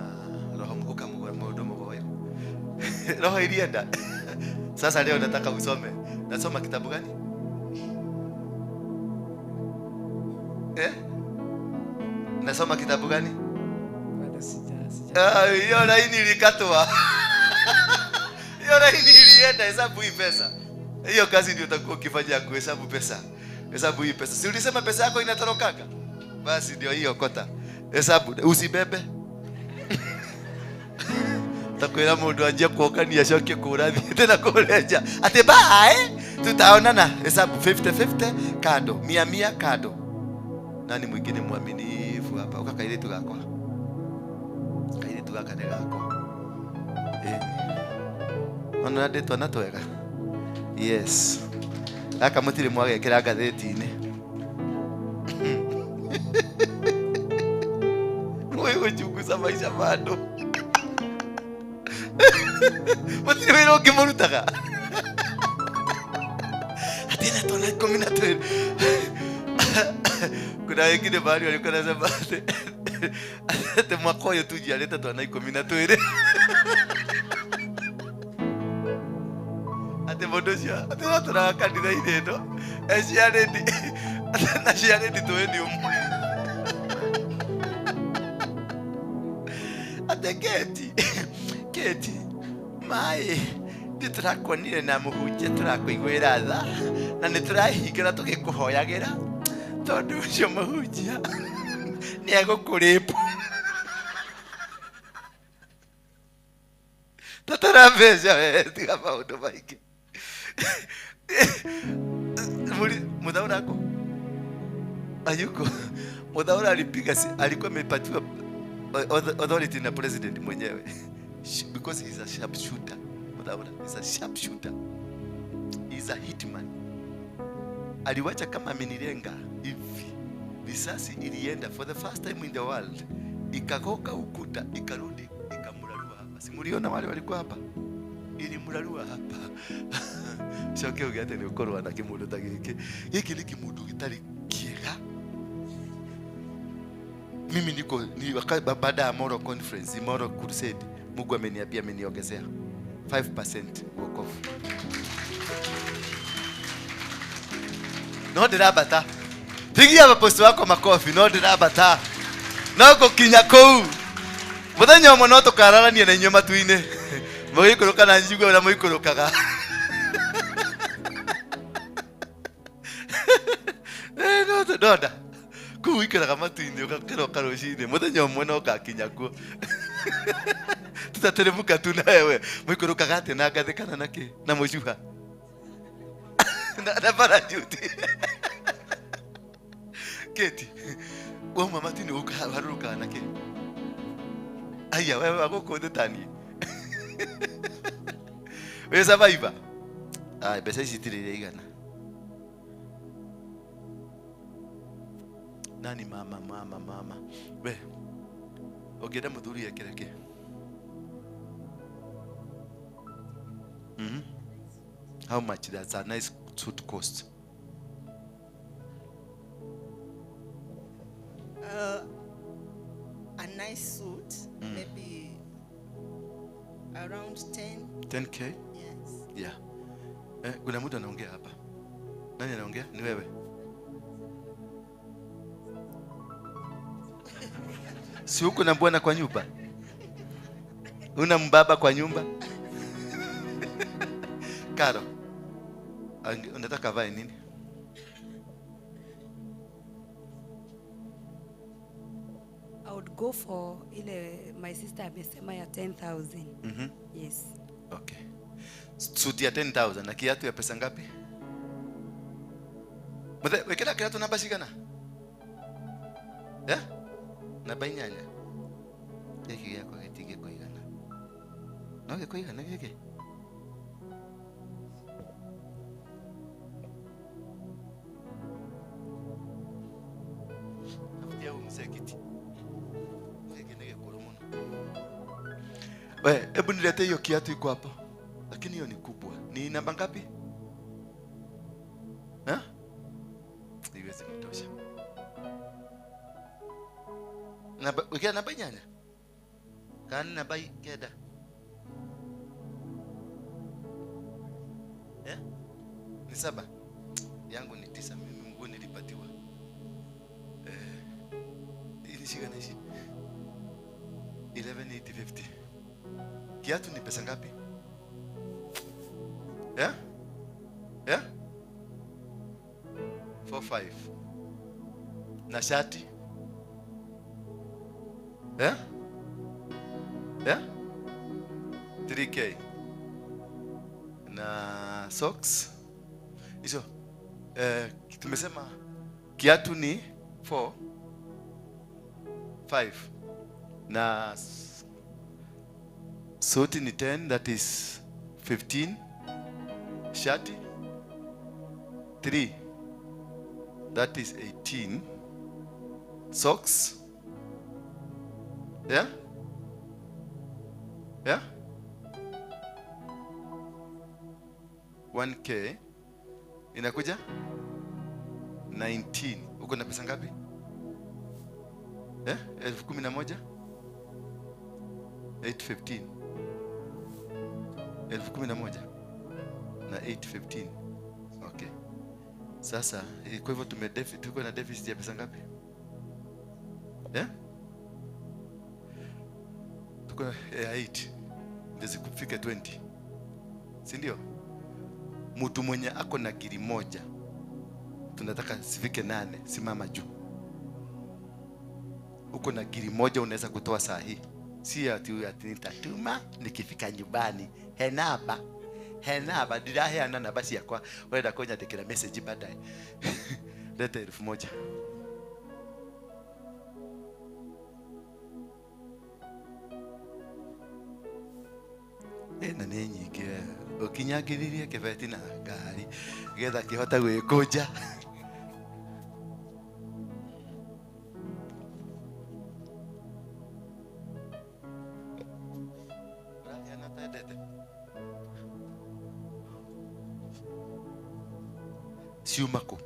roho mdomo goyo? Roho ilienda. Sasa leo nataka usome. Nasoma kitabu gani? Nasoma kitabu gani? Bado sija. Hiyo laini ilikatwa. Hiyo laini ilienda. Hesabu hii pesa. Hiyo kazi ndio utakuwa ukifanya, kuhesabu pesa. Hesabu hii pesa. Si ulisema pesa yako inatorokaka? Basi ndio hiyo kota. Hesabu usibebe. Takwira mundu anjie kuokania acoke kura tena kureja. Ati bye, tutaonana. Hesabu 50-50 kando, 100 kando. Nani mwingine mwaminifu hapa? Uka kairitu gakwa. Kairitu gaka ni gakwa. Ona ndetwa na twega. Yes. Gaka mutire mwagekera ngathĩti-inĩ. Wewe uchunguza maisha bado. Mutire wĩra ũngĩmũrutaga. Ati na twana 12. Kuna wengine mahali walikuwa wanasema ati mwaka ũyũ tu njiarĩte twana 12. Ati mũndũ ũcio ati no tũraga kanitha-inĩ ĩno eciarĩti na ciarĩti tũĩ ũmwe. Ati Keti maĩ nĩtũrakuonire na mũhunjia tũrakũiguĩra tha na nĩtũrahingĩra tũgĩkũhoyagĩra tondũ ũcio mũhunjia nĩegũkũrĩpwo. Tatara mbeca we, tiga maũndũ maingĩ. Muthaura ako ayuko. Muthaura alipiga, alikuwa amepatiwa authority na president mwenyewe because he's a sharp shooter. Muthaura is a sharp shooter. He's a hitman. Aliwacha kama amenilenga hivi. Risasi ilienda for the first time in the world, ikagoka ukuta, ikarudi, ikamurarua hapa. Si mliona wale walikuwa hapa? Ilimurarua hapa. Coke uge ati ni ukorwa na kimundu ta giki. Giki ni kimundu gitari kiega. Mimi niko ni baada ya Moro conference, Moro crusade, Mungu ameniambia ameniongezea 5% wokovu. No ndirabata. Pigia maposti wako makofi. No ndirabata. No gũkinya kũu. Mũthenya ũmwe no tũkararania na inyuĩ matu-inĩ. Mũgĩikũrũka na njigue ũrĩa mũikũrũkaga. No ndonda. Kũu ũikaraga matu-inĩ ũgakĩroka rũcinĩ. Mũthenya ũmwe no ũgakinya kuo. Tutateremka tu na wewe. Mũikũrũkaga atĩa na ngathĩ kana na kĩ? Na mũcuha. Na parachuti. Keti. Wauma matu-inĩ ũkaharũrũkaga na kĩ? Aya wewe wagũkũ thĩ ta niĩ. Wĩ survivor? Ai, mbeca ici itirĩ iria igana. Nani mama mama mama. We. Ũngĩenda mũthuri ekĩre kĩ? How much does a nice suit cost? A nice suit, maybe around 10. 10K? Yes. Yeah. Kuna mtu anaongea hapa. Nani anaongea? Ni wewe. Si huko na bwana kwa nyumba? Una mbaba kwa nyumba? Karo, unataka vae nini? I would go for ile my sister amesema ya 10,000. Yes. Okay. Suti ya 10,000 na kiatu ya pesa ngapi? Muthe, wekera kiatu namba cigana? Yeah? Namba inyanya. Gĩkĩ gĩakwa gĩtingĩkũigana. No gĩkũigana gĩkĩ? Tafutia huyu mzee kiti. Gĩkĩ nĩ gĩkũrũ mũno. We, hebu niletee hiyo kiatu iko hapo. Lakini hiyo ni kubwa. Ni namba ngapi? Ha? Iwezi kutosha. Namba wikira namba 8. Kana namba 9. Eh? Ni 7. Yangu ni 9, mimi nguo nilipatiwa. Ili shika na ishi. 11,850. Kiatu ni pesa ngapi? Yeah? Yeah? 4,500. Na shati? Yeah? Yeah? 3K. Na socks? Hizo tumesema kiatu ni 4 5 na suti ni 10, that is 15. Shati 3, that is 18. Socks, yeah, yeah, 1K inakuja 19. Uko na pesa ngapi? 11,000. 815. 11,000 na 815. Okay. Sasa kwa hivyo tuko na deficit ya pesa ngapi? Tuko na 8. Ndio zikufika 20. Si ndio? Mtu mwenye ako na giri 1 tunataka sifike 8, simama juu. Uko na giri 1 unaweza kutoa saa hii. Si ati nitatuma nikifika nyumbani. Henaba. Henaba ndiraheana namba ciakwa. Urenda kunyandikira message baadaye. Leta 1,000. Na nĩ nyingĩ ũkinyangĩrĩrie kĩbeti na ngari getha kĩhota gwĩkũnja. Ciuma kũ?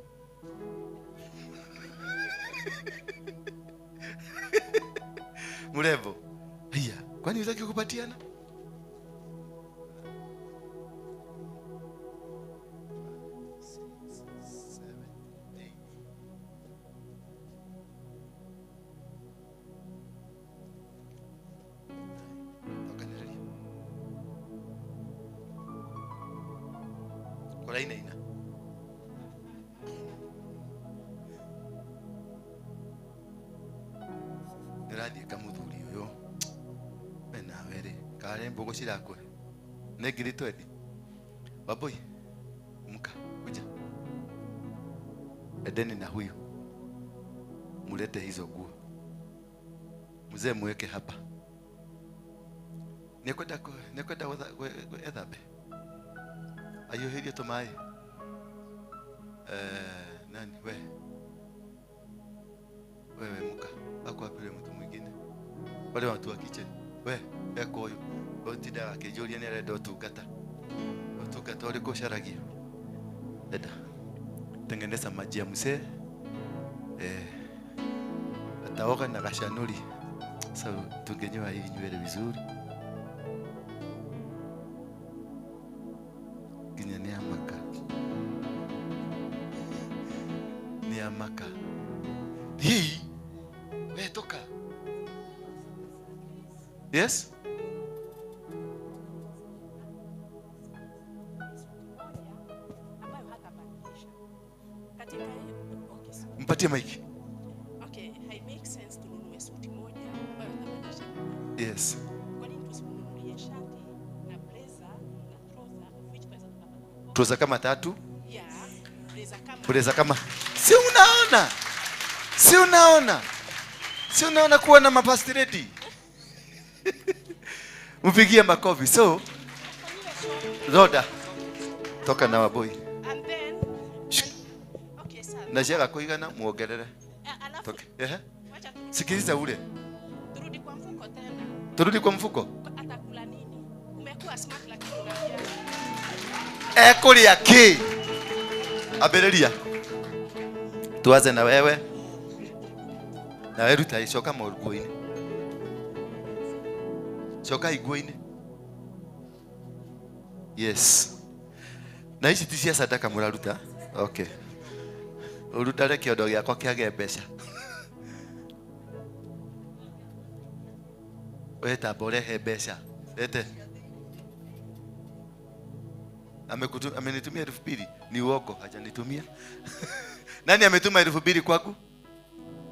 Murembo, haya, kwani hutaki kupatiana? Waboi, muka, kuja. Edeni na huyu. Mulete hizo nguo. Mzee muweke hapa. Nekwenda ethabe. Ayoherie tumaĩ. Nani we? Wewe muka. Ako wapi yule mtu mwingine? Wale watu wa kitchen. We, eko huyu. Otindaga akĩnjũria nĩ arenda ũtungata. Ũtungata ũrĩkũ ũcaragia? Dada, tengeneza maji ya mzee. Ataoga na kashanuri. So tungenyoa hii nywele vizuri. Ginya ni amaka. Ni amaka. Hii. We toka. Yes? Mpatie mic. Okay, it makes sense tununue suti moja ambayo itabadilisha. Yes. Kwa nini tusinunulie shati na blazer na trouser which tunaweza tukapata? Trouser kama 3? Yeah, blazer kama. Blazer kama. Si unaona? Si unaona? Si unaona kuwa na mapasti ready? Mpigie makofi. So, Roda. Toka na waboi. And then okay, sir. Na shaka kuigana muongerere. Toke. Ehe. Sikiliza ule. Turudi kwa mfuko tena. Turudi kwa mfuko? Atakula nini? Umekuwa smart lakini unalia. Ekuria ki? Abereria. Tuanze na wewe. Nawe ruta coka nguo-inĩ. Coka nguo-inĩ. Yes. Na ici ti cia sadaka mũraruta? Okay. Ũrutare kĩondo gĩakwa kĩage mbeca. We tamba ũrehe mbeca. Lete. Amenitumia 2000. Ni uongo, hajanitumia. Nani ametuma 2000 kwaku?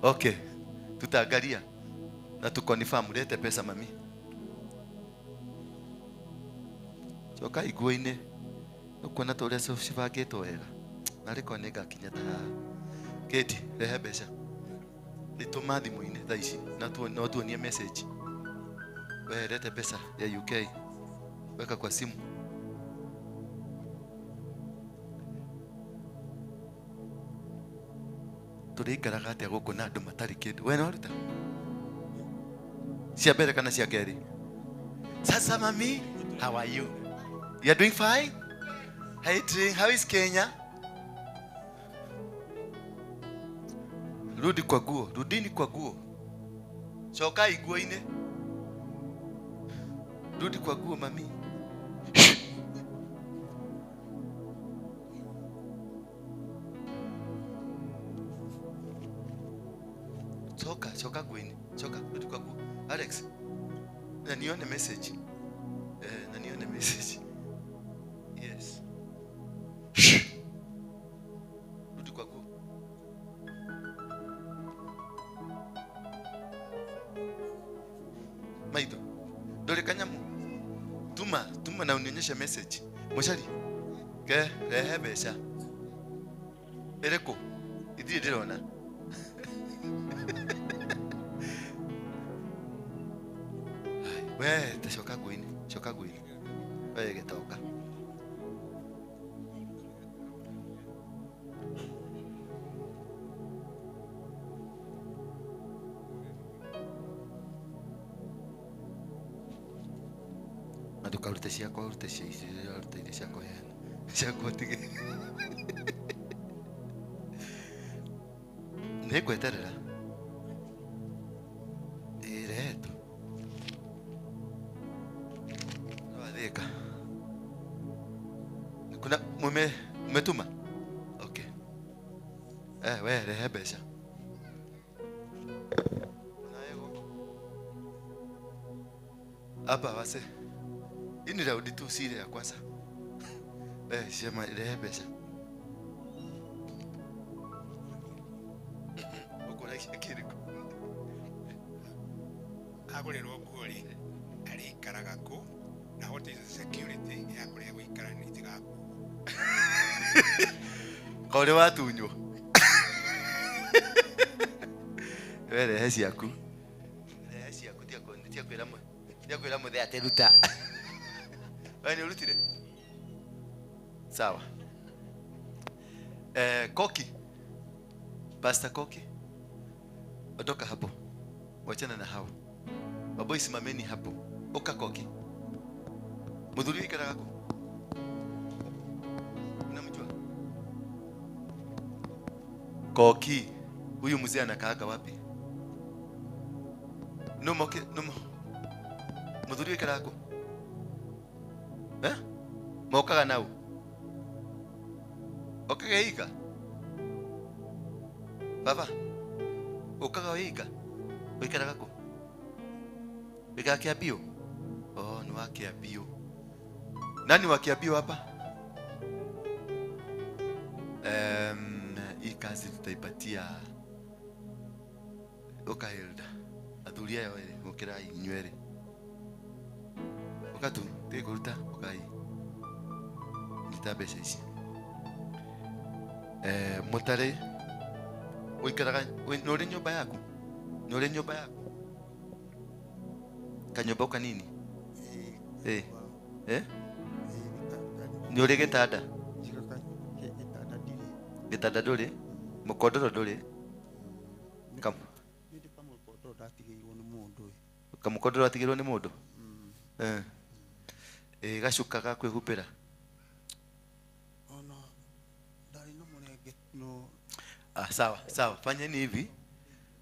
Okay. Tutaangalia na tukonfirm. Lete pesa mami. Coka iguo-inĩ. Ũkuona ta ũrĩa cibangĩtwo wega. Narĩ korwo nĩngakinya ta haha. Kate, rehe mbeca. Tũma thimũ-inĩ thaa ici na no tuonie message. We lete pesa ya UK. Weka kwa simu. Tũrĩikaraga atĩa gũkũ na andũ matarĩ kĩndũ? We nĩwaruta? Cia mbere kana cia kerĩ? Sasa mami, how are you? You are doing fine? Hey, Tree, how is Kenya? Rudi kwa guo, rudini kwa guo. Coka iguo-inĩ. Rudi kwa guo mami. Coka, coka guo-inĩ. Coka, rudi kwa guo. Alex, na nione message. Na nione message. Yes. Rudi kwa guo. Maitho. Dole kanyamu. Tuma, tuma na unionyeshe message. Moshari. Ke, rehe mbeca. Ĩrĩkũ? Ithiĩ ndĩrona. We, ta coka nguo-inĩ, coka nguo-inĩ. We gĩtoka. Na ndũkarute ciakwa, ũrute cia ici, ũrute iria ciakwa heana. Ciakwa ũtige. Nĩngweterera. Ĩĩ rehe tu. Wathĩka. Kuna mumetuma? Okay. We rehe mbeca. Hapa wase. Hii ni raundi tu, si ile ya kwanza. Sema rehe mbeca. Ũkũragia kĩrĩkũ? Agũrĩrwo nguo rĩ, arĩikaraga kũ? Na what is the security ya kũrĩa gũikara nĩ itigakuo? Ka ũrĩ watunywo. We rehe ciaku. Rehe ciaku tiga kwĩra mũthee atĩ ruta. We nĩ ũrutire? Sawa. Koki. Pastor Koki. Ondoka hapo. Wachana na hao. Waboi simameni hapo. Oka Koki. Muthuri wikaraga kũ? Unamjua? Koki. Huyu mzee anakaaga wapi? Numo numo. Muthuri wikaraga kũ? Mokaga nau. Okaga ika. Baba. Okaga ika. Wikaraga kũ? Wikaraga Kĩambiũ? Oh, ni wa Kĩambiũ. Nani wa Kĩambiũ hapa? Hii kazi tutaipatia Oka Hilda. Athuri aya erĩ, mũkĩrai inyuĩ erĩ. Oka tu, tige kũruta, okai. Nyita mbeca ici. Mũtarĩ ũikaraga nĩ ũrĩ nyũmba yaku? Nĩ ũrĩ nyũmba yaku? Kanyũmba o kanini? Nĩ ũrĩ gĩtanda? Gĩtanda ndũrĩ? Mũkondoro ndũrĩ? Kamũkondoro atigĩirwo nĩ mũndũ? Gacuka ga kwĩhumbĩra? Sawa, sawa. Fanyeni hivi.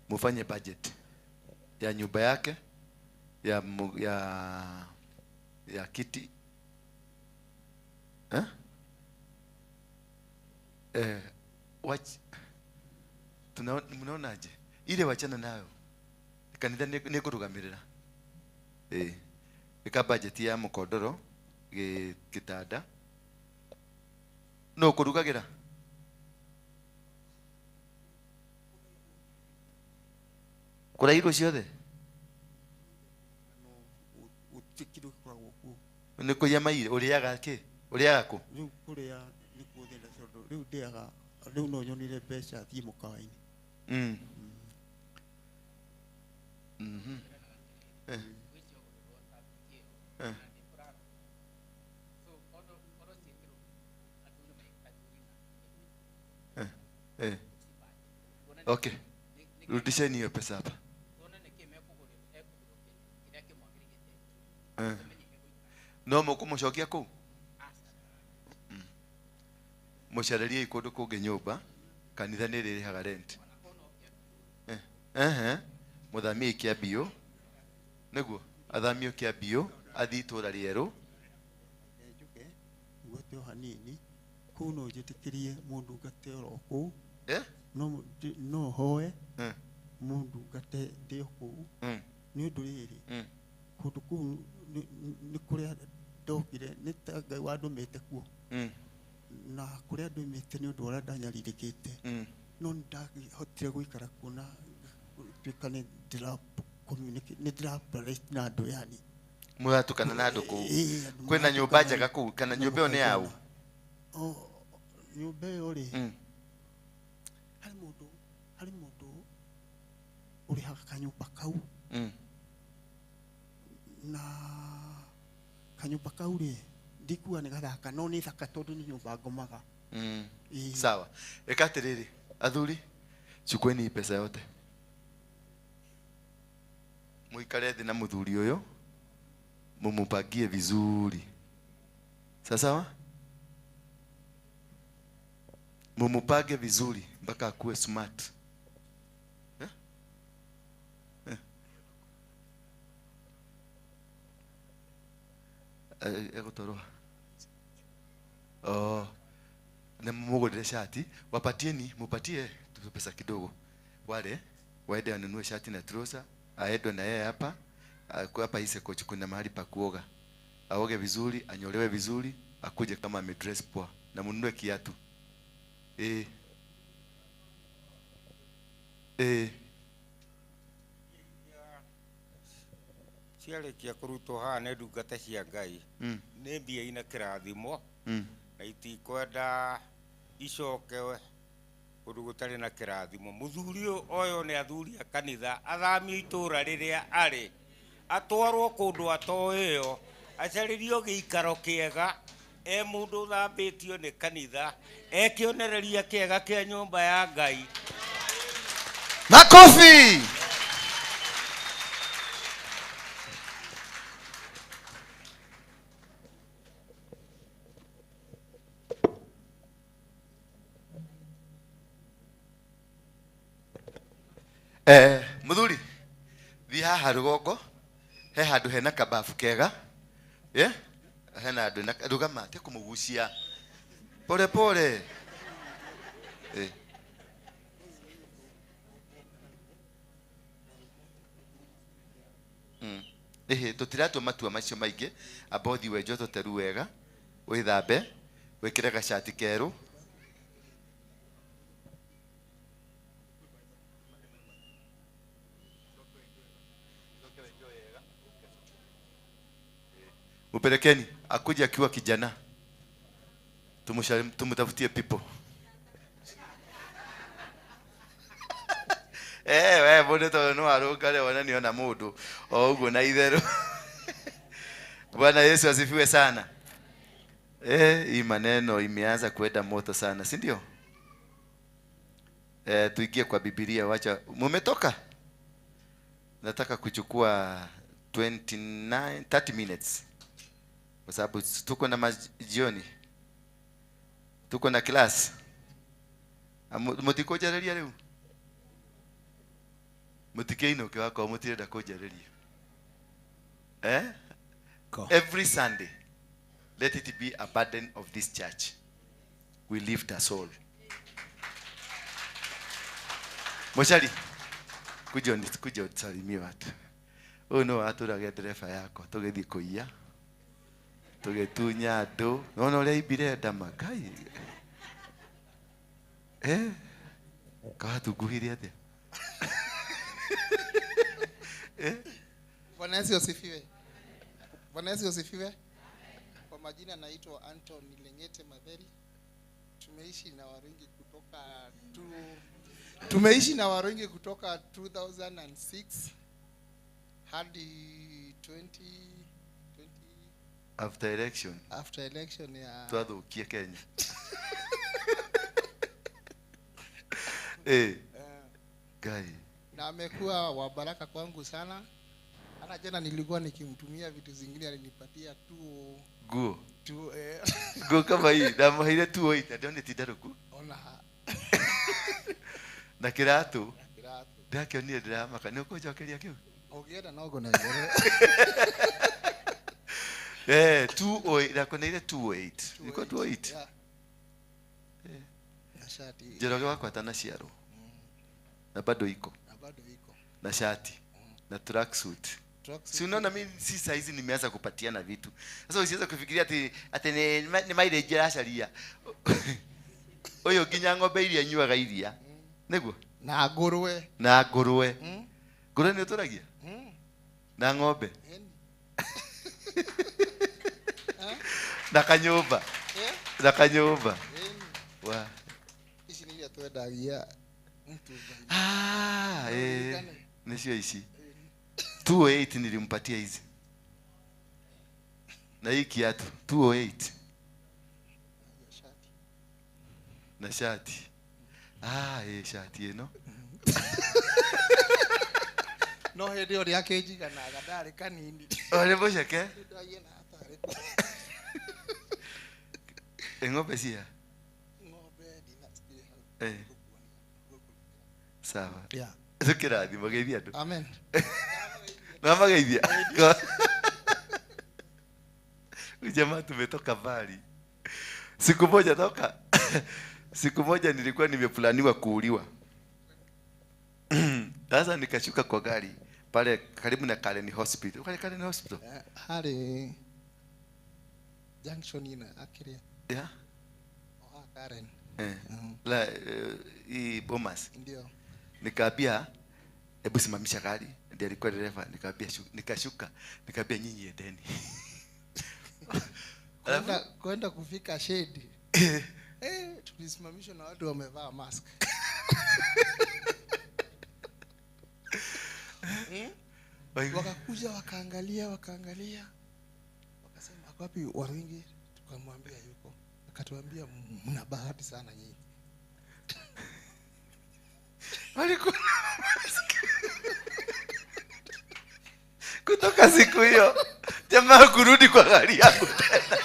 Mufanye budget ya nyumba yake, ya kiti. Eh? Watch. Mnaonaje? Ile wachana nayo. Kanitha nĩ kũrũgamĩrĩra. Ĩka budget ya mũkondoro, gĩtanda. No kũrugagĩra. Kũrairwo ciothe? Nĩ kũiya maire, ũrĩaga kĩ? Ũrĩaga kũ? Rĩu kũrĩa nĩ kuothera tondũ rĩu ndĩaga, rĩu no nyonire mbeca thiĩ mũkawa-inĩ. Okay. Rudisheni hiyo pesa hapa. No mũkũmũcokia kũu? Mũcarĩrie kũndũ kũngĩ nyũmba, kanitha nĩ ĩrĩhaga rent. Mũthamie Kĩambiũ. Nĩguo athamio Kĩambiũ, athiĩ itũũra rĩerũ. Njuge ngwete o hanini, kũu no njĩtĩkĩrie mũndũ ngate oro kũu. No hoe mũndũ ngate ndĩ o kũu. Nĩ ũndũ rĩrĩ, kũndũ kũu nĩ kũrĩa ndokire nĩ ta Ngai wandũmĩte kuo. Na kũrĩa ndũmĩte nĩ ũndũ ũrĩa ndanyarirĩkĩte. No nĩ ndahotire gũikara kuo na gũtuĩka nĩ ndĩra communicate, nĩ ndĩra na andũ yani. Mũratukana na andũ kũu. Kwĩna nyũmba njega kũu kana nyũmba ĩyo nĩ yaũ? Nyũmba ĩyo rĩ, harĩ mũndũ ũrĩhaga kanyũmba kau. Na kanyũmba kau rĩ, ndikuga nĩ gathaka, no nĩ thaka tondũ nĩ nyũmba ngomaga. Sawa. Ĩka atĩrĩrĩ, athuri, chukueni pesa yote. Muikare thĩ na mũthuri ũyũ, mumupangie vizuri. Sawa sawa? Mumupange vizuri mpaka akuwe smart. Egũtwarwo. Oh. Na mumugũrĩre shati, wapatieni, mupatie pesa kidogo. Wale waende wanunue shati na trouser, aendwe na yeye hapa. Hapa Ise kuna mahali pa kuoga. Aoge vizuri, anyolewe vizuri, akuje kama amedress poa na mununue kiatu. Ciarĩkia kũrutwo haha nĩ ndungata cia Ngai. Nĩ mbia ina kĩrathimo na itikwenda icoke kũndũ gũtarĩ na kĩrathimo. Mũthuri ũyũ nĩ athuri a kanitha, athamio itũũra rĩrĩa arĩ, atwarwo kũndũ atoĩyo, acarĩrio gĩikaro kĩega, e mũndũ ũthambĩtio nĩ kanitha, e kĩonereria kĩega kĩa nyũmba ya Ngai. Makofi! Muthuri, thiĩ haha rũgongo, he handũ hena kababu kega. Hena handũ hena rũgama, te kũmũgucia. Pole pole. Tũtiratua matua macio maingĩ, amba ũthiĩ wenjwo tũteru wega, wĩthambe, wĩkĩre gacati kerũ. Mupelekeni akuje akiwa kijana. Tumutafutie people. We mundu tondu no arungare wona niona mundu o uguo na itheru. Bwana Yesu asifiwe sana. Hii maneno imeanza kuenda moto sana, si ndio? Tuingie kwa Biblia, wacha mumetoka. Nataka kuchukua 29 30 minutes. Kwa sababu tuko na majioni. Tuko na class. Mutikojareria leo. Mutikeinuke wakorwo mutirenda kunjarĩria. Eh? Every Sunday, let it be a burden of this church. We lift a soul. Mochari, kuja usalimie watu. Ũyũ no watũrage ndereba yakwa tũgĩthiĩ kũiya, tũgĩtunya andũ. Nona ũrĩa aimbire ndama, Ngai. Eh? Kawatunguhire atĩa? Eh? Bwana Yesu asifiwe. Bwana Yesu asifiwe. Kwa majina naitwa Anthony Lengete Madheri. Tumeishi na Waruingi kutoka 2006 hadi 2020 after election. After election ya twathukie Kenya. Eh. Gai. Na amekuwa wa baraka kwangu sana. Hata jana nilikuwa nikimtumia vitu zingine alinipatia tu nguo. Nguo kama hii ndamuheire 208 ndone ti ndaruku. Ona. Na kiratu. Ndakionire ndiramaka ni ukunjokeria kiu. Ugienda no ngunengere. Eh 208 ndakuneire 208. Ilikuwa 208. Yeah. Na shati. Njoroge wakwa atanaciarwo. Na bado iko. Na bado iko. Na shati. Na tracksuit. Si unaona mimi si saa hizi nimeanza kupatiana vitu. Sasa usianze kufikiria ati ni mileage iracaria. Uyu nginya ng'ombe iria nyuaga iria. Niguo? Na nguruwe. Na nguruwe. Nguruwe ni uturagia? Na ng'ombe. Na kanyumba. Na kanyumba. Wa. Ici ni iria twendagia mtumba. Ah, eh. Nicio ici. 208 nilimpatia hizi. Na hii kiatu 208. Na shati. Ah, eh shati ino. No hĩndĩ ũrĩa akĩnjiganaga ndarĩ kanini. Ũrĩ mũceke? Ng'ombe cia? Ng'ombe ndina hau. Eh. Sawa. Yeah. Tukĩrathimo geithia andũ. Amen. Namageithia. Jamaa tumetoka mbali. Siku moja toka. Siku moja nilikuwa nimeplaniwa kuuliwa. Sasa nikashuka kwa gari pale karibu na Karen Hospital. Kale Karen Hospital. Hari junction ina akiria. Yeah. Oha Karen. Eh. La hii Bomas. Ndio. Nikaambia hebu simamisha gari. Ndiye alikuwa dereva. Nikaambia nikashuka. Nikaambia nyinyi endeni. Kwenda kufika shade. Tulisimamishwa na watu wamevaa mask. Wakakuja wakaangalia wakasema wapi Waruingi? Tukamwambia yuko. Akatuambia mna bahati sana nyinyi. Walikuwa mask. Kutoka siku hiyo jamaa kurudi kwa gari yangu tena.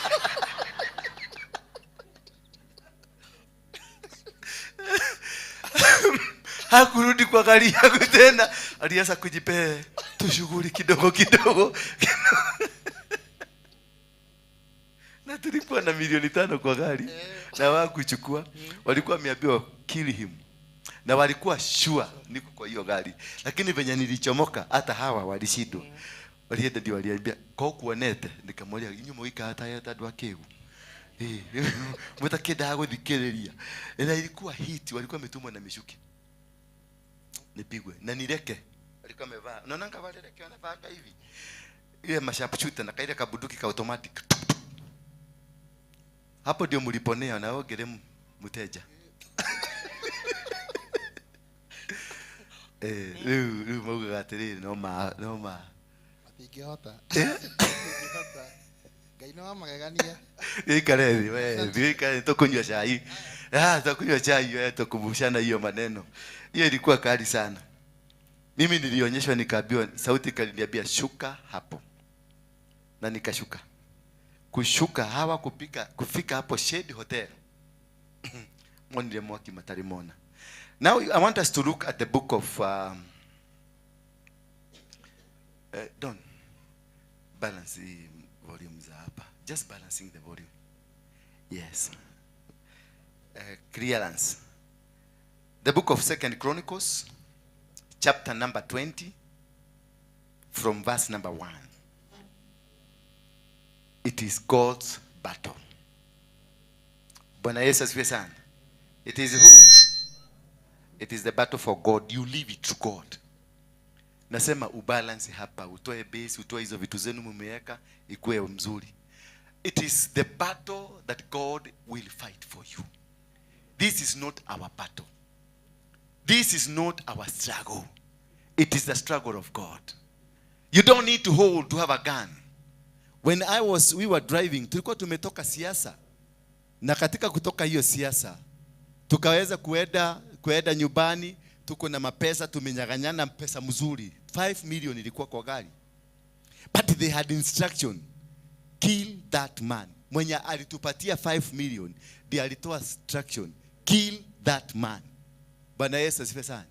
Hakurudi kwa gari yangu tena. Alianza kujipea tushughuli kidogo kidogo. Na tulikuwa na 5 milioni kwa gari na hawakuchukua. Walikuwa wameambiwa kill him. Na walikuwa sure niko kwa hiyo gari. Lakini venye nilichomoka hata hawa walishindwa. Walienda ndio waliambia ko kuonete. Nikamwambia inyu muika hata ya andũ akĩgu. Eh, mutakendaga guthikiriria. Na ilikuwa hit, walikuwa wametumwa na mishuki. Nipigwe na nileke. Alikuwa amevaa. Unaona ngavale leke wanavaa hivi. Ile masharpshooter na kaile kabunduki ka automatic. Hapo ndio mliponea na ogere mteja. Eh, rĩu maugaga atĩrĩrĩ no ma. Matingĩhota. Ngai no amagegania. Ikare thĩ we, ikare tukunywa chai. Ah, tukunywa chai wewe tukumbushana hiyo maneno. Hiyo ilikuwa kali sana. Mimi nilionyeshwa nikaambiwa, sauti kaliniambia shuka hapo. Na nikashuka. Kushuka hawa kupika kufika hapo Shade Hotel. Monire mwaki matarimona. Now I want us to look at the book of Don, balance the volume za hapa. Just balancing the volume. Yes. Clearance. The book of 2 Chronicles, chapter number 20, from verse number 1. It is God's battle. Bwana Yesu asifiwe sana. It is who? It is the battle for God. You leave it to God. Nasema ubalance hapa, utoe base, utoe hizo vitu zenu mmeweka, ikuwe mzuri. It is the battle that God will fight for you. This is not our battle. This is not our struggle. It is the struggle of God. You don't need to hold to have a gun. When we were driving, tulikuwa tumetoka siasa. Na katika kutoka hiyo siasa, tukaweza kuenda nyumbani, tuko na mapesa, tumenyang'anyana pesa mzuri. 5 million ilikuwa kwa gari. But they had instruction, kill that man. Mwenye alitupatia 5 million, ndiye alitoa instruction, kill that man. Bwana Yesu asifiwe sana.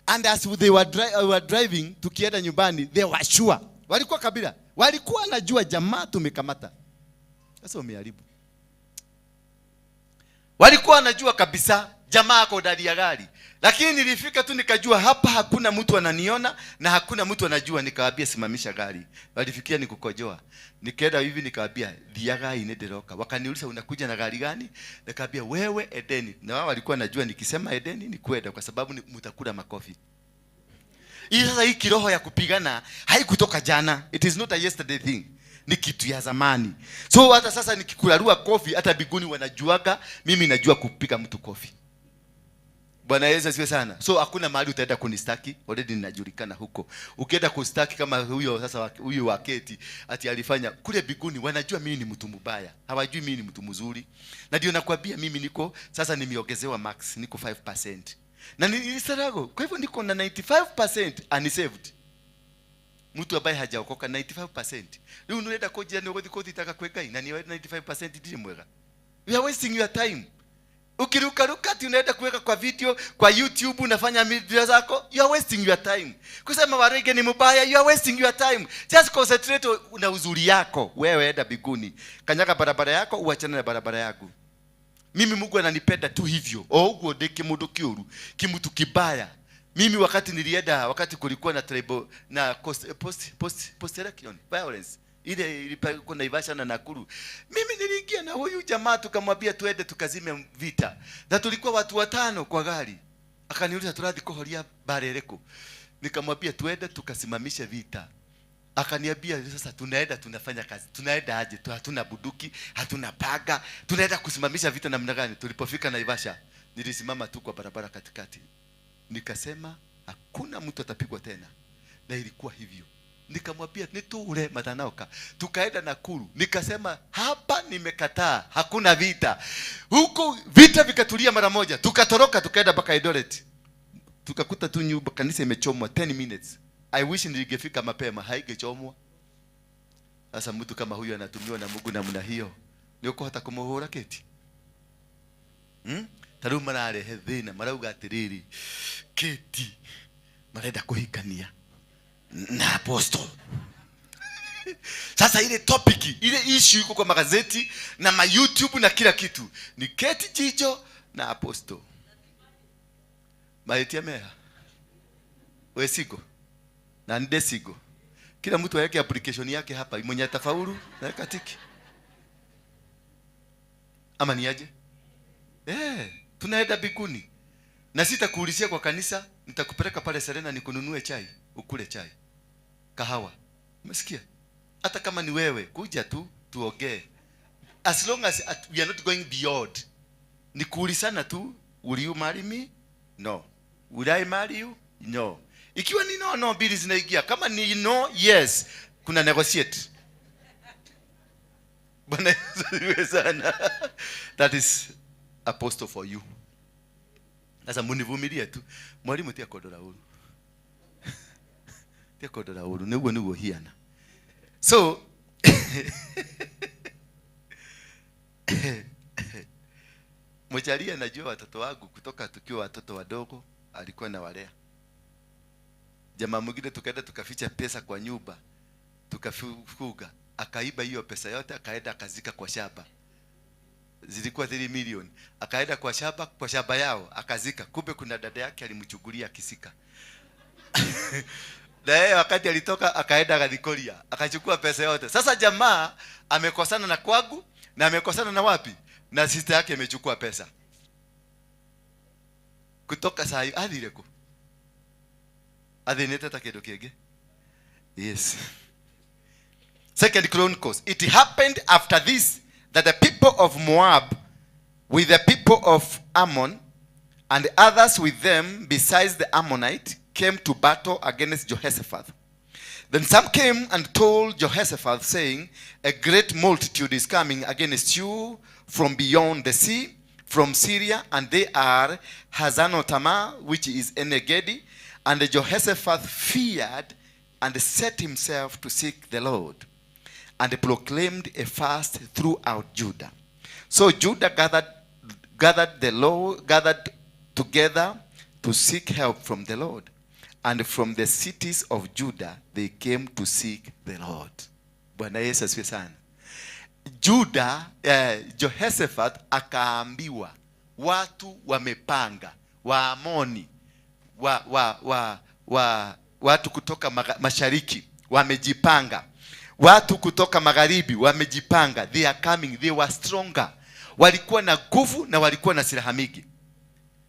And as they were driving, tukienda nyumbani, they were sure. Walikuwa kabila. Walikuwa wanajua jamaa tumekamata. Sasa umeharibu. Walikuwa wanajua kabisa jamaa ako ndani ya gari. Lakini nilifika tu nikajua hapa hakuna mtu ananiona na hakuna mtu anajua. Nikawaambia simamisha gari. Walifikia nikukojoa. Nikaenda hivi nikawaambia thiaga inederoka. Wakaniuliza unakuja na gari gani? Nikawaambia wewe Edeni. Na wao walikuwa wanajua nikisema Edeni ni kwenda kwa sababu mtakula makofi. Hii sasa hii kiroho ya kupigana haikutoka jana. It is not a yesterday thing. Ni kitu ya zamani. So hata sasa nikikularua kofi hata biguni wanajuaga mimi najua kupiga mtu kofi. Bwana Yesu asifiwe sana. So hakuna mahali utaenda kunistaki, already ninajulikana huko. Ukienda kustaki kama huyo sasa huyo waketi ati alifanya kule biguni wanajua mimi ni mtu mbaya. Hawajui mimi ni mtu mzuri. Na ndio nakwambia mimi niko sasa nimeongezewa max niko 5%. Na ni sarago. Kwa hivyo niko na 95% unsaved. Mtu ambaye hajaokoka 95%. Leo unaenda koja ni ugothi kothi taka kweka na ni 95% ndiye mwega. You are wasting your time. Ukiruka ruka ati unaenda kuweka kwa video, kwa YouTube unafanya video zako, you are wasting your time. Kusema Warege ni mbaya, you are wasting your time. Just concentrate na uzuri yako. Wewe enda biguni. Kanyaga barabara yako, uachane na barabara yangu. Mimi Mungu ananipenda tu hivyo. Oguo ndiki mundu kiuru, kimutu kibaya. Mimi wakati nilienda, wakati kulikuwa na tribal na post election violence. Ile ilikuwa Naivasha na Nakuru. Mimi niliingia na huyu jamaa tukamwambia tuende tukazime vita. Na tulikuwa watu 5 kwa gari. Akaniuliza turathi kuhoria barereko. Nikamwambia tuende tukasimamishe vita. Akaniambia sasa tunaenda tunafanya kazi. Tunaenda aje? Hatuna buduki, hatuna paga. Tunaenda kusimamisha vita namna gani? Tulipofika Naivasha, nilisimama tu kwa barabara katikati. Nikasema hakuna mtu atapigwa tena. Na ilikuwa hivyo. Nikamwambia nitule matanaoka. Tukaenda Nakuru. Nikasema hapa nimekataa, hakuna vita. Huko vita vikatulia mara moja. Tukatoroka tukaenda mpaka Eldoret. Tukakuta tu nyumba kanisa imechomwa 10 minutes. I wish ningefika mapema, haingechomwa. Sasa mtu kama huyu anatumiwa na Mungu namna hiyo. Ni uko hata kumuhura keti. Taru mararehe thina marauga atiriri. Keti marenda kuhikania na apostle. Sasa ile topic, ile issue iko kwa magazeti na ma YouTube na kila kitu. Ni Keti Jijo na apostle. Maitia meha. Wesigo. Na ndesigo. Kila mtu aweke application yake hapa, mwenye atafaulu na katiki. Ama ni aje? Tunaenda biguni. Na sitakuulizia kwa kanisa, nitakupeleka pale Serena nikununue chai, ukule chai. Kahawa. Umesikia? Hata kama ni wewe, kuja tu tuongee. As long as we are not going beyond. Nikuulizana tu, will you marry me? No. Will I marry you? No. Ikiwa ni no, no, mbili zinaingia. Kama ni no, yes. Kuna negotiate. Bwana Yesu asifiwe sana. That is apostle for you. Sasa munivumilie tu. Mwalimu tia kodora uru. Tia kodora uru. Niguo niguo hiana. So Mchalia najua watoto wangu kutoka tukiwa watoto wadogo alikuwa na walea. Jamaa mwingine tukaenda tukaficha pesa kwa nyumba, tukafuga, akaiba hiyo pesa yote, akaenda akazika kwa shamba. Zilikuwa 3 million. Akaenda kwa shamba yao akazika. Kumbe kuna dada yake alimchukulia akisika. Na yeye wakati alitoka akaenda Gadikoria, akachukua pesa yote. Sasa jamaa amekosana na kwangu na amekosana na wapi? Na sister yake amechukua pesa. Kutoka saa hiyo athire ku. Athinite ta kindu kingi. Yes. Second Chronicles. It happened after this that the people of Moab with the people of Ammon and others with them besides the Ammonite came to battle against Jehoshaphat. Then some came and told Jehoshaphat, saying, a great multitude is coming against you from beyond the sea, from Syria, and they are Hazanotamar, which is Enegedi. And Jehoshaphat feared and set himself to seek the Lord, and proclaimed a fast throughout Judah. So Judah gathered together to seek help from the Lord. And from the cities of Judah they came to seek the Lord. Bwana Yesu asifiwe sana. Judah, Jehoshaphat akaambiwa watu wamepanga, Waamoni, watu kutoka mashariki wamejipanga, watu kutoka magharibi wamejipanga. They are coming, they were stronger. Walikuwa na nguvu na walikuwa na silaha mingi.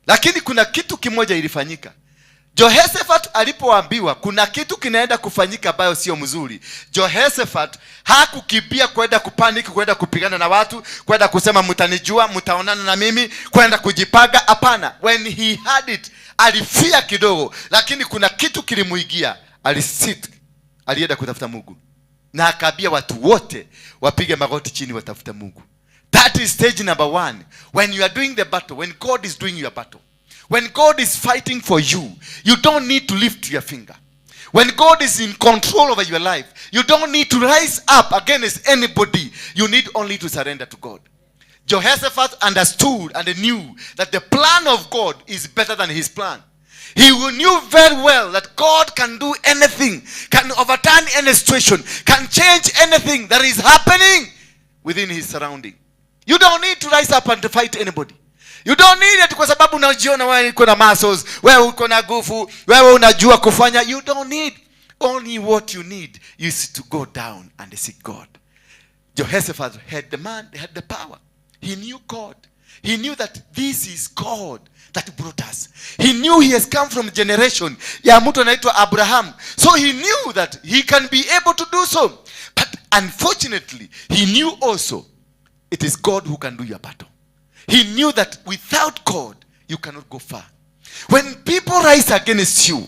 Lakini kuna kitu kimoja ilifanyika. Jehoshaphat alipoambiwa kuna kitu kinaenda kufanyika ambayo sio mzuri, Jehoshaphat hakukimbia kwenda kupanic, kwenda kupigana na watu, kwenda kusema mtanijua, mtaonana na mimi, kwenda kujipanga. Hapana. When he had it, alifia kidogo, lakini kuna kitu kilimuingia. Alisit, alienda kutafuta Mungu. Na akaambia watu wote wapige magoti chini watafute Mungu. That is stage number 1. When you are doing the battle, when God is doing your battle, when God is fighting for you, you don't need to lift your finger. When God is in control over your life, you don't need to rise up against anybody. You need only to surrender to God. Jehoshaphat understood and knew that the plan of God is better than his plan. He knew very well that God can do anything, can overturn any situation, can change anything that is happening within his surrounding. You don't need to rise up and to fight anybody. You don't need it kwa sababu unajiona wewe uko na muscles, wewe uko na nguvu, wewe unajua kufanya. You don't need. Only what you need is to go down and seek God. Jehoshaphat had the man, had the power. He knew God. He knew that this is God that brought us. He knew he has come from generation ya mtu anaitwa Abraham. So he knew that he can be able to do so. But unfortunately, he knew also it is God who can do your battle. He knew that without God, you cannot go far. When people rise against you,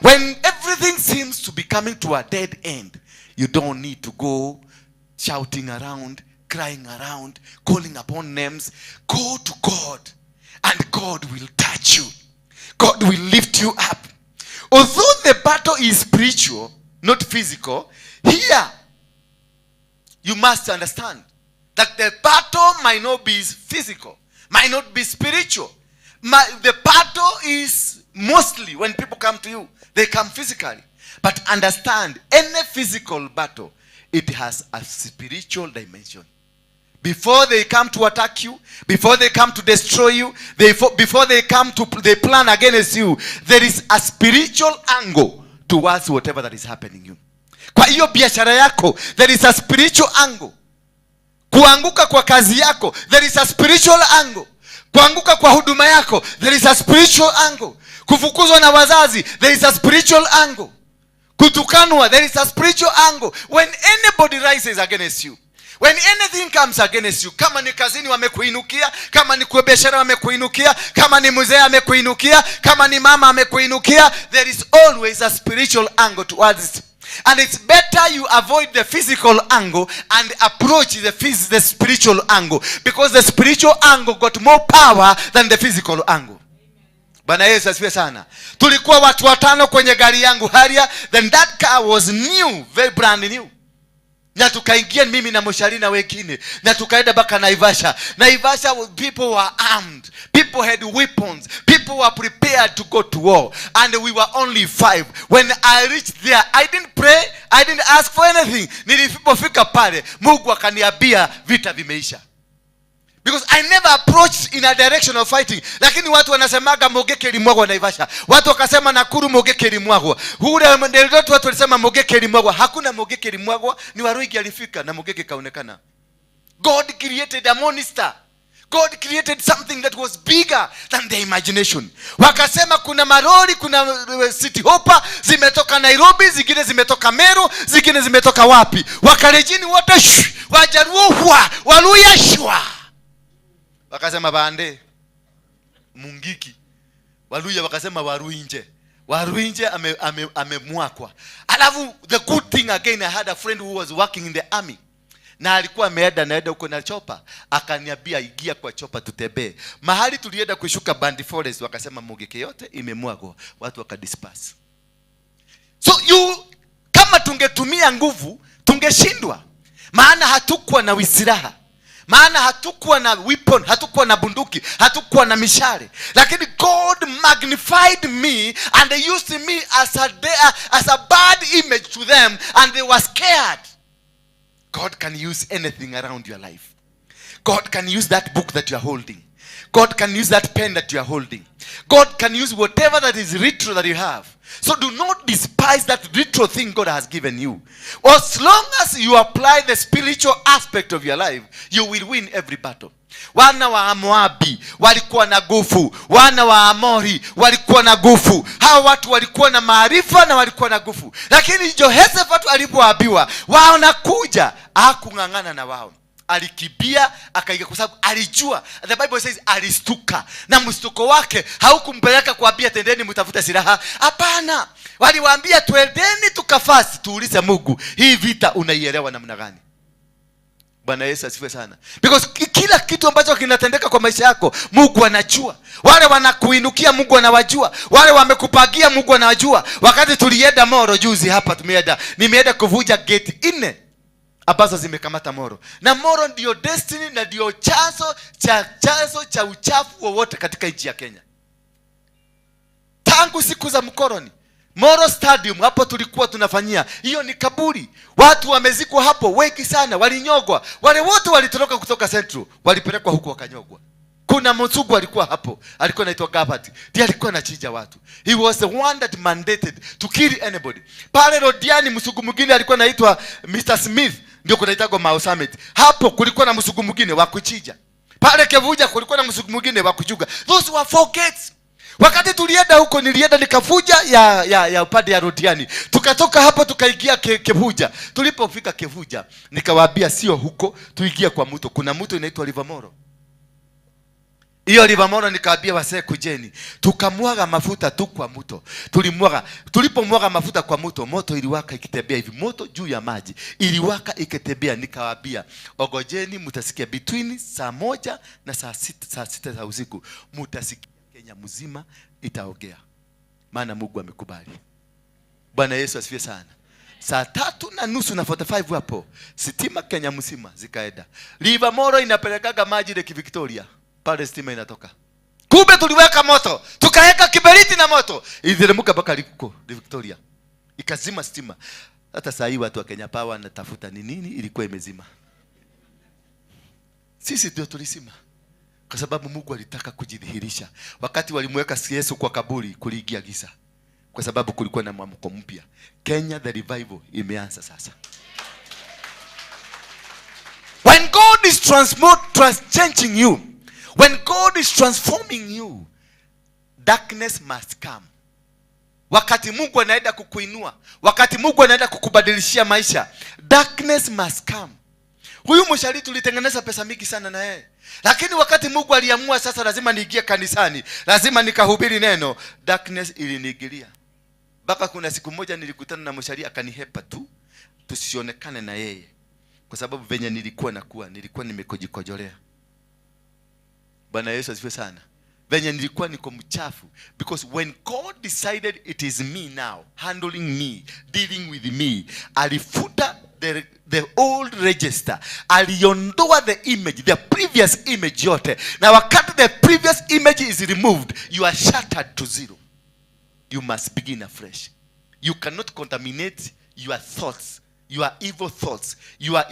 when everything seems to be coming to a dead end, you don't need to go shouting around, crying around, calling upon names. Go to God, and God will touch you. God will lift you up. Although the battle is spiritual, not physical, here you must understand that the battle might not be physical, might not be spiritual. The battle is mostly when people come to you, they come physically. But understand, any physical battle, it has a spiritual dimension. Before they come to attack you, before they come to destroy you, before they come to they plan against you, there is a spiritual angle towards whatever that is happening you. Kwa hiyo biashara yako, there is a spiritual angle. Kuanguka kwa kazi yako, there is a spiritual angle. Kuanguka kwa huduma yako, there is a spiritual angle. Kufukuzwa na wazazi, there is a spiritual angle. Kutukanwa, there is a spiritual angle. When anybody rises against you, when anything comes against you, kama ni kazini wamekuinukia, kama ni kwa biashara wamekuinukia, kama ni mzee amekuinukia, kama ni mama amekuinukia, there is always a spiritual angle towards it. And it's better you avoid the physical angle and approach the spiritual angle, because the spiritual angle got more power than the physical angle. Bwana Yesu asifiwe sana. Tulikuwa watu watano kwenye gari yangu Harrier, then that car was new, very brand new. Na tukaingia mimi na Moshari na wengine, na tukaenda mpaka Naivasha. Naivasha, people were armed, people had weapons, people were prepared to go to war, and we were only 5. When I reached there, I didn't pray, I didn't ask for anything. Nilipofika pale, Mungu akaniambia vita vimeisha. Because I never approached in a direction of fighting. Lakini watu wanasemaga Mogeke limwagwa Naivasha. Watu wakasema Nakuru Mogeke limwagwa. Hule Eldoret watu walisema Mogeke limwagwa. Hakuna Mogeke limwagwa, ni Waruigi alifika na Mogeke kaonekana. God created a monster. God created something that was bigger than their imagination. Wakasema kuna maroli, kuna city hopper zimetoka Nairobi, zingine zimetoka Meru, zingine zimetoka wapi. Wakalejini wote Wajaluo hwa, Waluya shwa. Wakasema bande Mungiki. Waluya wakasema Waruinje. Waruinje amemwakwa. Alafu the good thing again, I had a friend who was working in the army. Na alikuwa ameenda naenda huko na chopa. Akaniambia ingia kwa chopa tutembee. Mahali tulienda kushuka Bandi Forest, wakasema Mungiki yote imemwagwa. Watu wakadisperse. So you, kama tungetumia nguvu tungeshindwa. Maana hatukuwa na silaha. Maana hatukuwa na weapon, hatukuwa na bunduki, hatukuwa na mishale. Lakini God magnified me and they used me as a bad image to them, and they were scared. God can use anything around your life. God can use that book that you are holding. God can use that pen that you are holding. God can use whatever that is retro that you have. So do not despise that retro thing God has given you. As long as you apply the spiritual aspect of your life, you will win every battle. Wana wa Moabi walikuwa na nguvu, wana wa Amori walikuwa na nguvu. Hawa watu walikuwa na maarifa na walikuwa na nguvu. Lakini Jehoshaphat alipoambiwa wao nakuja, hakung'ang'ana na wao. Alikibia akaiga, kwa sababu alijua. The Bible says alistuka, na mstuko wake haukumpeleka kuambia tendeni mtafute silaha. Hapana, waliwaambia twendeni tukafasi tuulize Mungu, hii vita unaielewa namna gani? Bwana Yesu asifiwe sana. Because kila kitu ambacho kinatendeka kwa maisha yako Mungu anajua. Wale wanakuinukia Mungu anawajua. Wale wamekupagia Mungu anawajua. Wakati tulienda Moro juzi hapa, nimeenda kuvuja gate 4 ambazo zimekamata Moro. Na Moro ndio destiny na ndio chanzo cha uchafu wowote katika nchi ya Kenya. Tangu siku za mkoroni, Moro Stadium hapo tulikuwa tunafanyia. Hiyo ni kaburi. Watu wamezikwa hapo wengi sana, walinyogwa. Wale wote walitoroka kutoka Central, walipelekwa huko wakanyogwa. Kuna mzungu alikuwa hapo, alikuwa anaitwa Gabati. Ndiye alikuwa anachinja watu. He was the one that mandated to kill anybody. Pale Rodiani mzungu mwingine alikuwa anaitwa Mr. Smith, ndio kunaitwa Mao Summit. Hapo kulikuwa na mzungu mwingine wa kuchinja. Pale Kevuja kulikuwa na mzungu mwingine wa kuchuga. Those were 4 gates. Wakati tulienda huko, nilienda nikavuja ya upande ya Rodiani. Tukatoka hapo tukaingia Kevuja. Tulipofika Kevuja, nikawaambia sio huko, tuingie kwa mto. Kuna mto inaitwa Livermore. Hiyo Livermore nikaambia wasee kujeni. Tukamwaga mafuta tu kwa mto. Tulimwaga. Tulipomwaga mafuta kwa mto, moto iliwaka ikitembea hivi, moto juu ya maji. Iliwaka ikitembea. Nikawaambia, ogojeni mtasikia between saa 1 na saa 6 za usiku. Mtasikia Kenya mzima itaogea. Maana Mungu amekubali. Bwana Yesu asifiwe sana. Saa 3:30 na 45 hapo, sitima Kenya mzima zikaenda. Livermore inapelekaga maji Lake Victoria. Pale stima inatoka. Kumbe tuliweka moto, tukaweka kiberiti na moto. Iliteremka mpaka liko Victoria. Ikazima stima. Hata saa hii watu wa Kenya Power wanatafuta ni nini ilikuwa imezima. Sisi ndio tulisima. Kwa sababu Mungu alitaka kujidhihirisha. Wakati walimweka Yesu kwa kaburi, kuliingia giza. Kwa sababu kulikuwa na mwamko mpya. Kenya the revival imeanza sasa. When God is changing you, when God is transforming you, darkness must come. Wakati Mungu anaenda kukuinua, wakati Mungu anaenda kukubadilishia maisha, darkness must come. Huyu mshariti tulitengeneza pesa mingi sana na yeye. Lakini wakati Mungu aliamua sasa lazima niingie kanisani, lazima nikahubiri neno, darkness iliniingilia. Baka kuna siku moja nilikutana na mshariti akanihepa tu, tusionekane na yeye. Kwa sababu venye nilikuwa nakuwa, nilikuwa nimekojikojolea. Bwana Yesu asifiwe sana. Venye nilikuwa niko mchafu. Because when God decided it is me now, handling me, dealing with me, alifuta the old register. Aliondoa the image, the previous image yote. Na wakati the previous image is removed, you are shattered to zero. You must begin afresh. You cannot contaminate your thoughts, your evil thoughts, your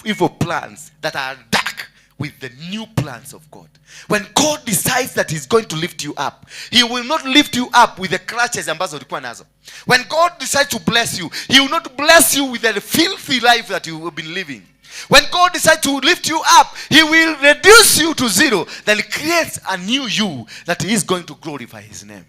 evil plans that are dark with the new plans of God. When God decides that he's going to lift you up, he will not lift you up with the crutches ambazo ulikuwa nazo. When God decides to bless you, he will not bless you with the filthy life that you have been living. When God decides to lift you up, he will reduce you to zero, then creates a new you that he is going to glorify his name.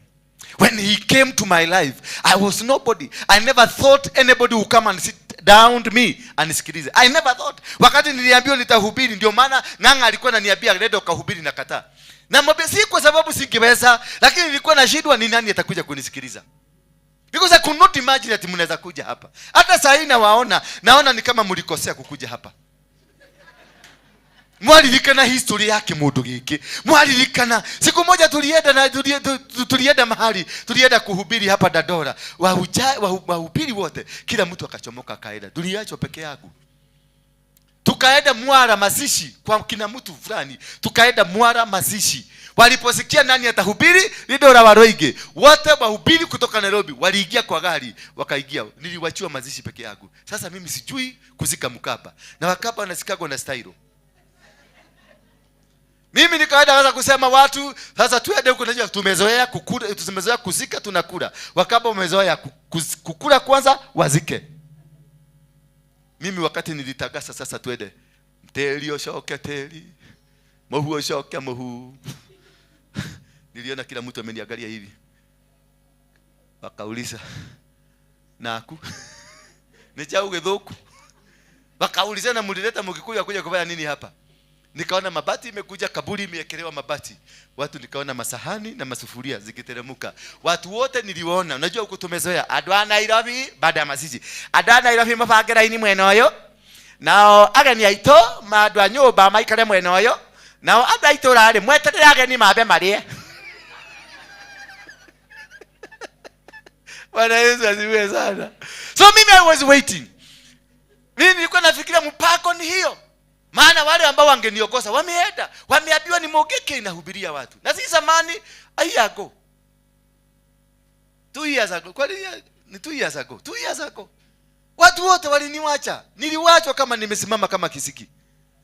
When he came to my life, I was nobody. I never thought anybody would come and sit down to me and nisikilize. I never thought. Wakati niliambiwa nitahubiri, ndio maana Ng'ang'a alikuwa ananiambia nenda ukahubiri na kataa. Na mwambia si kwa sababu singeweza, lakini nilikuwa nashindwa ni nani atakuja kunisikiliza. Because I could not imagine that mnaweza kuja hapa. Hata saa hii nawaona, naona ni kama mlikosea kukuja hapa. Mwalirikana history yake mundu giki. Mwalirikana siku moja tulienda na tulienda mahali, tulienda kuhubiri hapa Dandora. Wahubiri wote, kila mtu akachomoka akaenda. Tuliachwa peke yangu. Tukaenda Mwara mazishi kwa kina mtu fulani. Tukaenda Mwara mazishi. Waliposikia nani atahubiri, Lidora Waroige. Wote wahubiri kutoka Nairobi waliingia kwa gari, wakaingia. Niliwachiwa mazishi peke yangu. Sasa mimi sijui kuzika Mkapa. Na Wakapa wanasikagwa na stailo. Mimi nikaenda sasa kusema watu sasa tuende huko, najua tumezoea kukula, tumezoea kuzika tunakula. Wakaba wamezoea kukula kwanza wazike. Mimi wakati nilitagasa sasa tuende. Teli oshoke teli. Mohu oshoke mohu. Niliona kila mtu ameniangalia hivi. Wakauliza naku. Nichau githuku. Wakauliza na mlileta Mgikuyu akuja kufanya nini hapa? Nikaona mabati imekuja, kaburi imewekelewa mabati. Watu nikaona masahani na masufuria zikiteremuka. Watu wote niliwaona. Unajua huko tumezoea. Andũ a Nairobi baada ya mazishi. Andũ a Nairobi mabange raini mwena ũyũ. Nao ageni aitũ ma andũ a nyũmba maikare mwena ũyũ. Nao andũ a itũra rĩ mweterere ageni mambe marĩe. Bwana Yesu asifiwe sana. So mimi I was waiting. Mimi nilikuwa nafikiria mpako ni hiyo. Maana wale ambao wangeniokosa wameenda, wameambiwa ni Mogeke inahubiria watu. Na si zamani, a year ago. 2 years ago. Kwa nini ni 2 years ago? 2 years ago. Watu wote waliniacha. Niliwachwa kama nimesimama kama kisiki.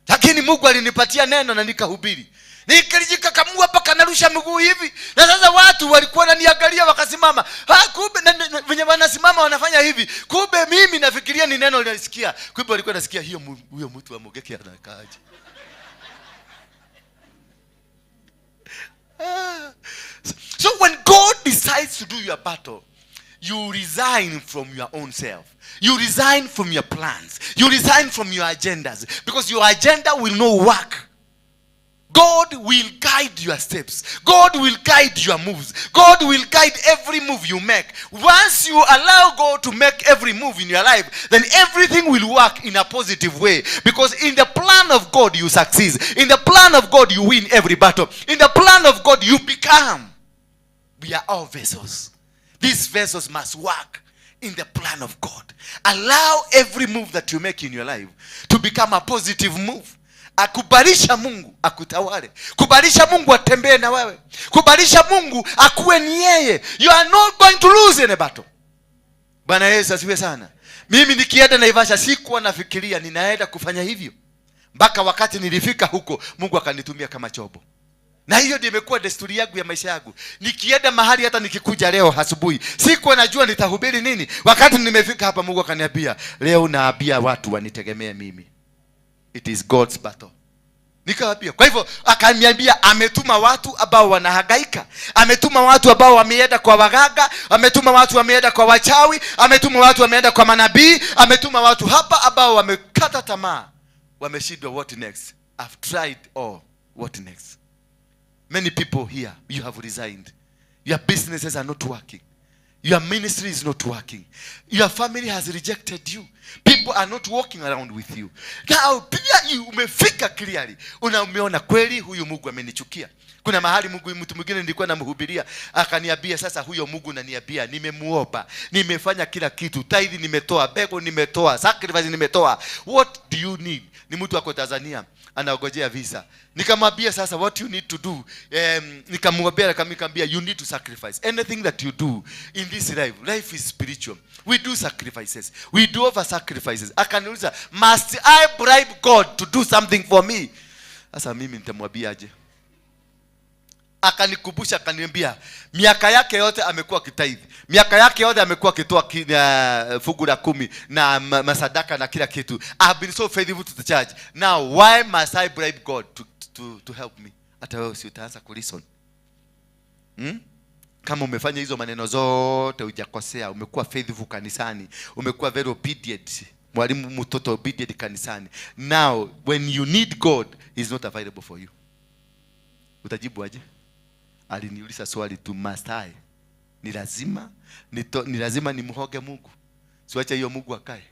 Lakini Mungu alinipatia neno na nikahubiri. Nikajikakamua mpaka narusha miguu hivi. Na sasa watu walikuwa wananiangalia wakasimama. Ha, kumbe wenye wanasimama wanafanya hivi. Kumbe mimi nafikiria ni neno linasikia. Kumbe walikuwa nasikia hiyo huyo mtu wa Mogeke anakaaje. So when God decides to do your battle, you resign from your own self. You resign from your plans. You resign from your agendas. Because your agenda will not work. God will guide your steps. God will guide your moves. God will guide every move you make. Once you allow God to make every move in your life, then everything will work in a positive way. Because in the plan of God, you succeed. In the plan of God, you win every battle. In the plan of God, you become. We are all vessels. These vessels must work in the plan of God. Allow every move that you make in your life to become a positive move. Akubalisha Mungu akutawale. Kubalisha Mungu atembee na wewe. Kubalisha Mungu akuwe ni yeye. You are not going to lose any battle. Bwana Yesu asifiwe sana. Mimi nikienda Naivasha sikuwa nafikiria ninaenda kufanya hivyo. Mpaka wakati nilifika huko Mungu akanitumia kama chombo. Na hiyo ndio imekuwa desturi yangu ya maisha yangu. Nikienda mahali hata nikikuja leo asubuhi, sikuwa najua nitahubiri nini. Wakati nimefika hapa Mungu akaniambia, leo naambia watu wanitegemee mimi. It is God's battle. Nikawaambia. Kwa hivyo akaniambia ametuma watu ambao wanahangaika. Ametuma watu ambao wameenda kwa waganga, ametuma watu wameenda kwa wachawi, ametuma watu wameenda kwa manabii, ametuma watu hapa ambao wamekata tamaa. Wameshindwa, what next? I've tried all. What next? Many people here, you have resigned. Your businesses are not working. Your ministry is not working. Your family has rejected you. People are not walking around with you. Now, pia umefika clearly. Umeona kweli huyu Mungu amenichukia. Kuna mahali Mungu, mtu mwingine nilikuwa namhubiria, akaniambia sasa huyo Mungu naniambia nimemuomba, nimefanya kila kitu, tithe nimetoa, bego nimetoa, sacrifice nimetoa. What do you need? Ni mtu ako Tanzania anaogojea visa. Nikamwambia sasa what you need to do. Nikamwambia nikamwambia you need to sacrifice. Anything that you do in this life, life is spiritual. We do sacrifices. We do over sacrifices. Akaniuliza, must I bribe God to do something for me? Sasa mimi nitamwambia aje? Akanikumbusha, akaniambia miaka yake yote amekuwa kitaithi, miaka yake yote amekuwa akitoa fungu la 10 na masadaka na kila kitu. I have been so faithful to the church. Now why must I bribe God to help me? Hata wewe si utaanza kulisten. Kama umefanya hizo maneno zote hujakosea, umekuwa faithful kanisani, umekuwa very obedient, mwalimu mtoto obedient kanisani. Now when you need God, he is not available for you. Utajibu aje? Aliniuliza swali tu, must I? Ni lazima ni lazima nimhoge Mungu? Siache hiyo Mungu akae.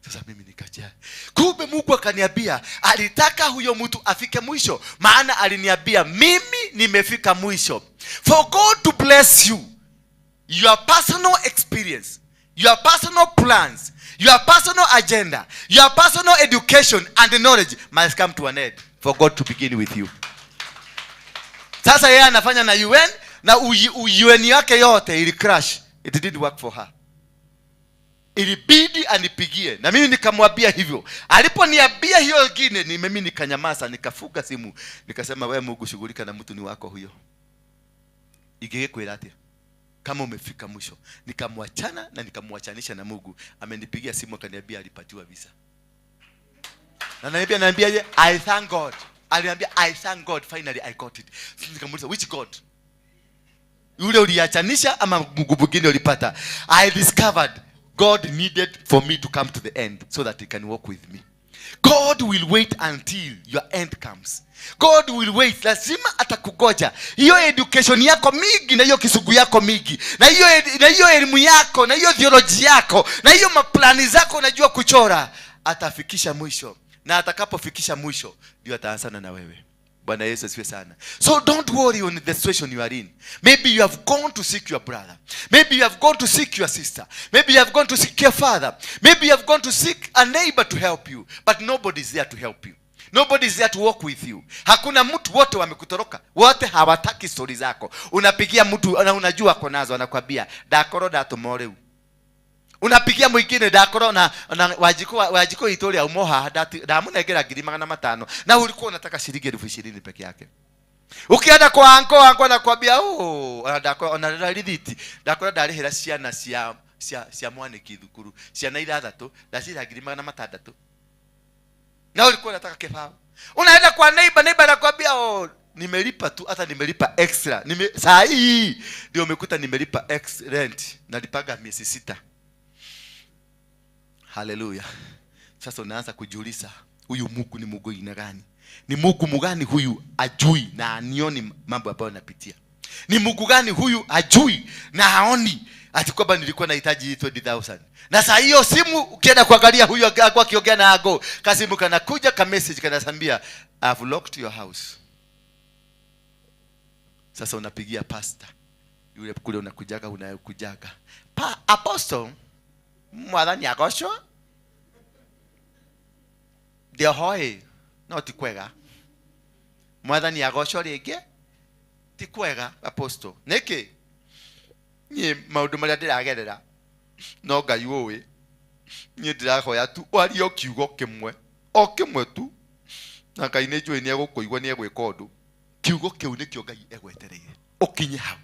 Sasa mimi nikajaa. Kumbe Mungu akaniambia alitaka huyo mtu afike mwisho, maana aliniambia mimi nimefika mwisho. For God to bless you, your personal experience, your personal plans, your personal agenda, your personal education and knowledge must come to an end for God to begin with you. Sasa yeye anafanya na UN, na UN yake yote ili crash. It didn't work for her. Ilibidi anipigie na mimi nikamwambia hivyo. Aliponiambia hiyo nyingine, ni mimi nikanyamaza, nikafuga simu, nikasema wewe Mungu shughulika na mtu ni wako huyo. Igekwira atia? Kama umefika mwisho. Nikamwachana na nikamwachanisha na Mungu. Amenipigia simu akaniambia alipatiwa visa. Na ananiambia I thank God. Aliniambia I thank God, finally I got it. Nikamuuliza which God? Yule uliachanisha ama Mungu mwingine ulipata? I discovered God needed for me to come to the end so that he can walk with me. God will wait until your end comes. God will wait. Lazima atakugoja. Hiyo education yako mingi, na hiyo kisugu yako mingi, na hiyo elimu yako, na hiyo theology yako, na hiyo maplani zako unajua kuchora, atafikisha mwisho. Na atakapofikisha mwisho ndio ataanza na wewe. Bwana Yesu asifiwe sana. So don't worry on the situation you are in. Maybe you have gone to seek your brother. Maybe you have gone to seek your sister. Maybe you have gone to seek your father. Maybe you have gone to seek a neighbor to help you. But nobody is there to help you. Nobody is there to walk with you. Hakuna mtu, wote wamekutoroka. Wote hawataki story zako. Unapigia mtu na unajua ako nazo, anakuambia ndakoro ndatumoreu. Unapigia mwingine ndakoro na wajiko itoria umoha ndamunengera 500,000 na ulikuwa unataka shilingi 20,000 peke yake. Ukienda kwa anko anakuambia oh ndakoro ona rithiti ndakoro ndarihira ciana cia mwaniki thukuru ciana 6 ndacira 600,000 na ulikuwa unataka kibao. Unaenda kwa neighbor anakuambia oh nimelipa tu, hata nimelipa extra. Saa hii ndio umekuta nimelipa ex rent, nalipaga miezi 6. Haleluya. Sasa unaanza kujiuliza huyu Mungu ni Mungu aina gani? Ni Mungu mgani huyu ajui na anioni mambo ambayo napitia? Ni Mungu gani huyu ajui na haoni ati kwamba nilikuwa nahitaji 20,000? Na saa hiyo simu ukienda kuangalia huyu alikuwa akiongea na ago, kasimu kanakuja ka message kanasambia I've locked your house. Sasa unapigia pastor yule kule unakujaga. Pa apostle mwathani agocwo ndiohoe no ti kwega. Mwathani agocwo ringi ti kwega apostle. Niki nie maundu maria ndiragerera no Ngai uwi nie ndirahoya tu wario kiugo kimwe o kimwe tu na Ngai ni njui ni egukuigua ni egwika undu. Kiugo kiu nikio Ngai egwetereire ukinye hau.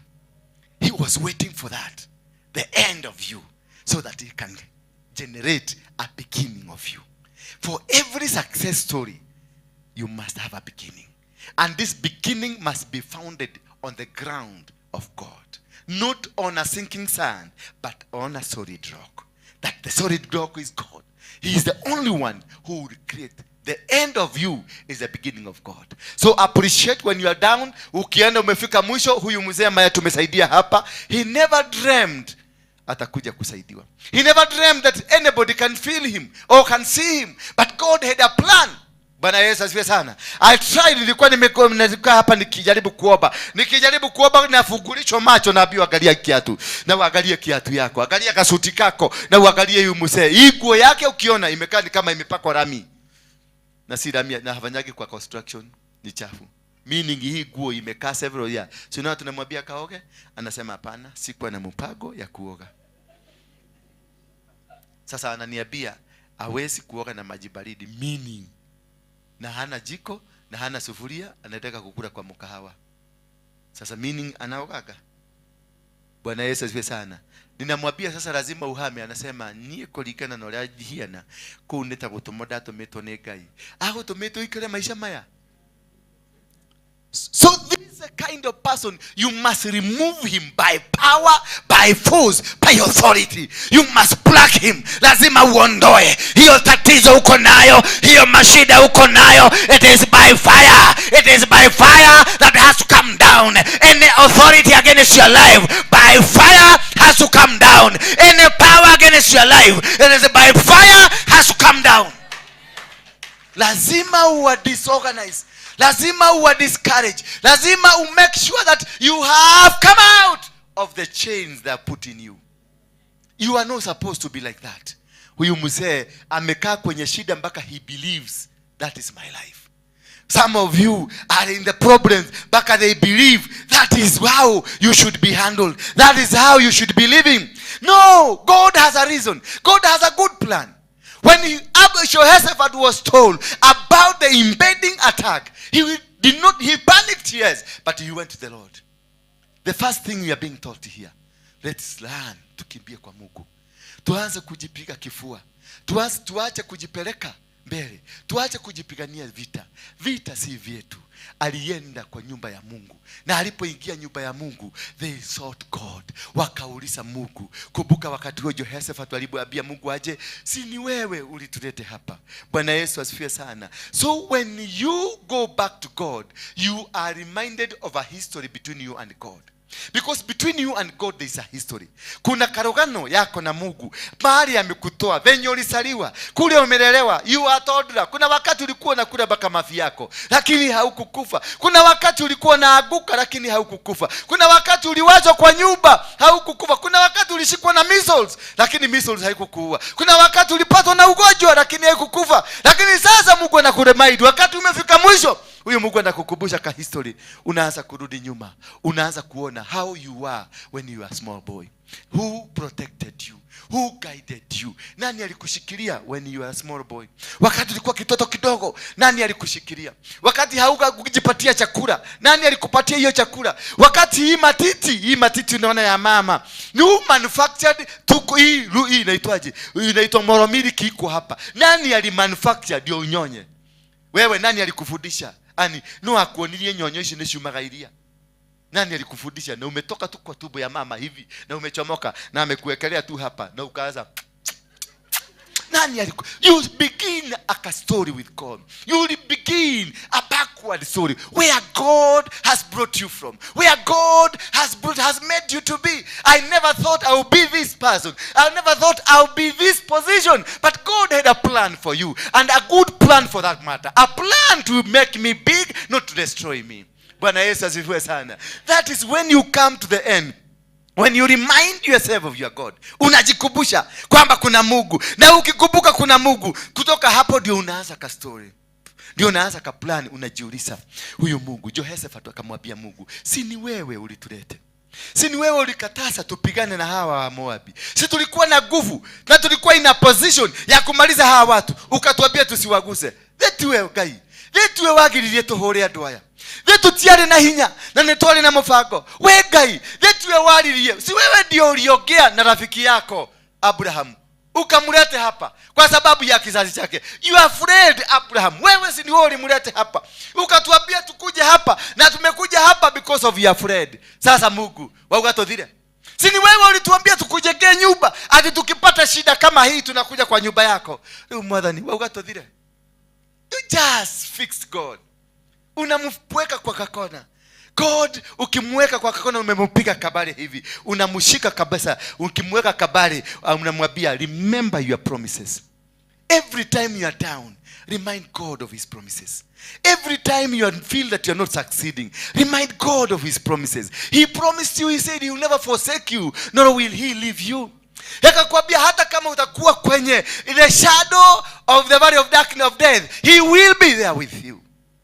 He was waiting for that, the end of you, so that he can generate a beginning of you. For every success story, you must have a beginning. And this beginning must be founded on the ground of God. Not on a sinking sand, but on a solid rock. That the solid rock is God. He is the only one who will create. The end of you is the beginning of God. So appreciate when you are down. Ukienda umefika mwisho, huyu mzee ambaye tumesaidia hapa, he never dreamed atakuja kusaidiwa. He never dreamed that anybody can feel him or can see him. But God had a plan. Bwana Yesu asifiwe sana. I tried, nilikuwa nimekaa hapa nikijaribu kuomba. Nikijaribu kuomba nafungulishwa macho, naambiwa angalia kiatu. Na uangalie kiatu yako, angalia kasuti kako, na uangalie huyu mzee. Hii nguo yake ukiona imekaa ni kama imepakwa rami. Na si rami, na hafanyagi kwa construction, ni chafu. Meaning hii nguo imekaa several years. So now tunamwambia kaoge, anasema hapana, sikuwa na mpango ya kuoga. Sasa ananiambia hawezi kuoga na maji baridi, meaning na hana jiko na hana sufuria, anataka kukula kwa mkahawa. Sasa meaning anaogaga. Bwana Yesu asifiwe sana. Ninamwambia sasa lazima uhame, anasema nie kuringana na uria hiana kuu nĩ ta gũtũmwo ndatũmĩtwo nĩ Ngai. Agũtũmĩtwo ikare maisha maya. So this is a kind of person you must remove him by power, by force, by authority. You must pluck him. Lazima uondoe hiyo tatizo uko nayo, hiyo mashida uko nayo. It is by fire. It is by fire that has to come down. Any authority against your life, by fire has to come down. Any power against your life, it is by fire has to come down. Lazima uwa disorganize. Lazima uwa discourage. Lazima u make sure that you have come out of the chains that are put in you. You are not supposed to be like that. Huyu mzee amekaa kwenye shida mpaka he believes that is my life. Some of you are in the problems mpaka they believe that is how you should be handled. That is how you should be living. No, God has a reason. God has a good plan. When Jehoshaphat was told about the impending attack, he panicked, yes, but he went to the Lord. The first thing we are being taught here, let's learn tukimbie kwa Mungu. Tuanze kujipiga kifua. Tuache kujipeleka mbele. Tuache kujipigania vita. Vita si vyetu. Alienda kwa nyumba ya Mungu. Na alipoingia nyumba ya Mungu, they sought God. Wakauliza Mungu. Kumbuka wakati huo Jehoshaphat alipoambia Mungu aje, si ni wewe ulitulete hapa. Bwana Yesu asifiwe sana. So when you go back to God, you are reminded of a history between you and God. Because between you and God there is a history. Kuna karogano yako na Mungu. Mahali amekutoa, venye ulisaliwa, kule umelelewa, you are toddler. Kuna wakati ulikuwa unakula mpaka mafi yako, lakini haukukufa. Kuna wakati ulikuwa unaaguka, lakini haukukufa. Kuna wakati uliwachwa kwa nyumba, haukukufa. Kuna wakati ulishikwa na measles, lakini measles haikukuua. Kuna wakati ulipatwa na ugonjwa, lakini haikukufa. Lakini sasa Mungu anakuremind wakati umefika mwisho. Huyo Mungu anakukumbusha ka history. Unaanza kurudi nyuma. Unaanza kuona how you are when you are small boy. Who protected you? Who guided you? Nani alikushikilia when you are a small boy? Wakati ulikuwa kitoto kidogo, nani alikushikilia? Wakati haukujipatia chakula, nani alikupatia hiyo chakula? Wakati hii matiti unaona ya mama, new manufactured tuko hii inaitwaje? Inaitwa moromiliki iko hapa. Nani alimanufacture ndio unyonye? Wewe nani alikufundisha? Ani no akuonirie nyonyo ici ni ciumaga iria. Nani alikufundisha? Na umetoka tu kwa tumbo ya mama hivi na umechomoka na amekuwekelea tu hapa na ukaanza. Nani aliku? You begin a story with God. You will begin a backward story where God has brought you from, where God has made you to be. I never thought I would be this person. I never thought I would be this position. But God had a plan for you, and a good plan for that matter. A plan to make me big, not to destroy me. Bwana Yesu asifiwe sana. That is when you come to the end. When you remind yourself of your God, unajikumbusha kwamba kuna Mungu. Na ukikumbuka kuna Mungu, kutoka hapo ndio unaanza ka story. Ndio unaanza ka plan, unajiuliza huyu Mungu. Jehoshaphat akamwambia Mungu, si ni wewe ulitulete? Si ni wewe ulikataza tupigane na hawa wa Moabi? Si tulikuwa na nguvu na tulikuwa in a position ya kumaliza hawa watu, ukatuambia tusiwaguse. Thetiwe Ngai. Thetiwe wagiririe tuhure andu aya. Tutiarĩ na hinya na nĩ twarĩ na mũbango. We Ngai, thĩtue waririe. Si wewe ndio uliongea na rafiki yako Abraham, ukamlete hapa kwa sababu ya kizazi chake. You are afraid Abraham. Wewe si ndio ulimlete hapa, ukatuambia tukuje hapa na tumekuja hapa because of your afraid. Sasa Mungu wauga tuthire. Si ni wewe ulituambia tukujengee nyumba, ati tukipata shida kama hii tunakuja kwa nyumba yako. Rĩu Mwathani wauga tuthire. You just fix God. Unamweka kwa kakona. God ukimweka kwa kakona umempiga kabare hivi. Unamshika kabisa. Ukimweka kabare unamwambia remember your promises. Every time you are down, remind God of his promises. Every time you feel that you are not succeeding, remind God of his promises. He promised you, he said he will never forsake you, nor will he leave you. Akakwambia hata kama utakuwa kwenye the shadow of the valley of darkness of death, he will be there with you.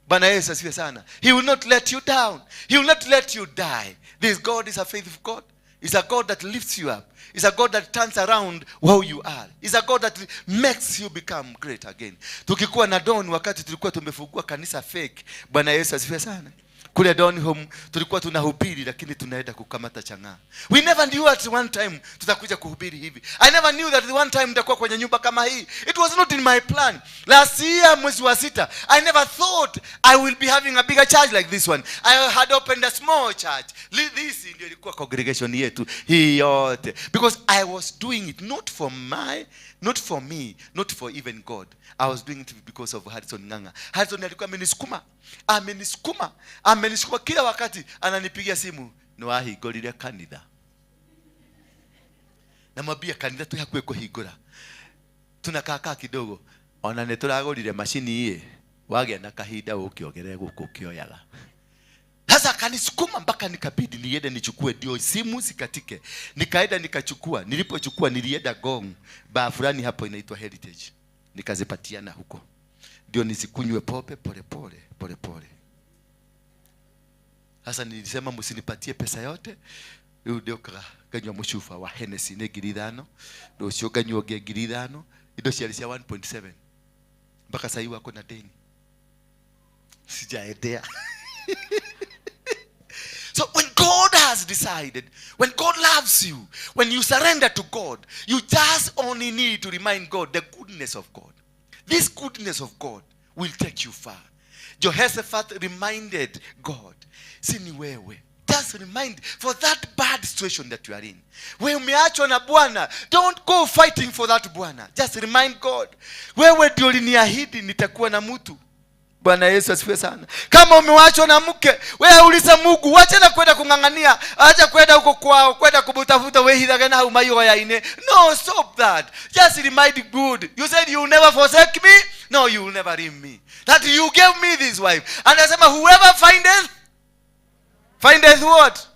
Bwana Yesu asifiwe sana. He will not let you down. He will not let you die. This God is a faithful God. He's a God that lifts you up. He's a God that turns around who you are. He's a God that makes you become great again. Tukikuwa na Don wakati tulikuwa tumefungua kanisa fake. Bwana Yesu asifiwe sana. Kule Don Home tulikuwa tunahubiri lakini tunaenda kukamata chang'aa. We never knew at one time tutakuja kuhubiri hivi. I never knew that one time nitakuwa kwenye nyumba kama hii. It was not in my plan. Last year mwezi wa 6, I never thought I will be having a bigger church like this one. I had opened a small church. This ndio ilikuwa congregation yetu hii yote. Because I was doing it not for me, not for even God. I was doing it because of Harrison Nganga. Harrison alikuwa amenisukuma kila wakati ananipigia simu, niwahingũrire kanitha. Namwambia kanitha tu hakuwe kuhingũra. Tunakaa kidogo. Ona nĩ tũragũrire mashini hii. Wagĩa na kahinda ũkĩongerere gũkũ ũkĩoyaga. Sasa akanisukuma mpaka nikabidi niende nichukue ndio simu sikatike. Nikaenda nikachukua. Nilipochukua nilienda Gong, baa fulani hapo inaitwa Heritage. Nikazipatiana huko. Ndio nisikunywe pope pole pole pole pole. Sasa nilisema msinipatie pesa yote. Rĩu ndio kanywa mũcuba wa Hennessy nĩ 5,000. Rũciũ nganyua ũngĩ 5,000. Indo ciarĩ cia 1.7. Mpaka sasa wako na deni. Sijaendea. So when God has decided, when God loves you, when you surrender to God, you just only need to remind God the goodness of God. This goodness of God will take you far. Jehoshaphat reminded God, si ni wewe. Just remind for that bad situation that you are in. Wewe umeachwa na Bwana, don't go fighting for that Bwana. Just remind God, wewe ndio uliniahidi nitakuwa na mtu. Bwana Yesu asifiwe sana. Kama umewachwa na mke, wewe uliza Mungu, acha na kwenda kungangania, acha kwenda huko kwao, kwenda kubutafuta wewe hithaga na hau ya ine. No, stop that. Just remind good. You said you will never forsake me. No, you will never leave me. That you gave me this wife. And anasema whoever findeth what?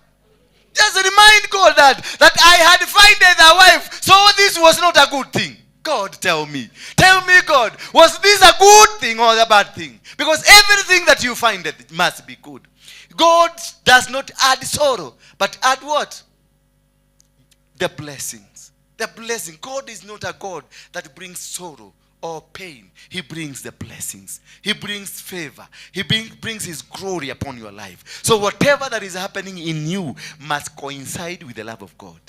Just remind God that I had findeth a wife. So this was not a good thing. God, tell me. Tell me, God, was this a good thing or a bad thing? Because everything that you find that must be good. God does not add sorrow, but add what? The blessings. The blessing. God is not a God that brings sorrow or pain. He brings the blessings. He brings favor. He brings his glory upon your life. So whatever that is happening in you must coincide with the love of God.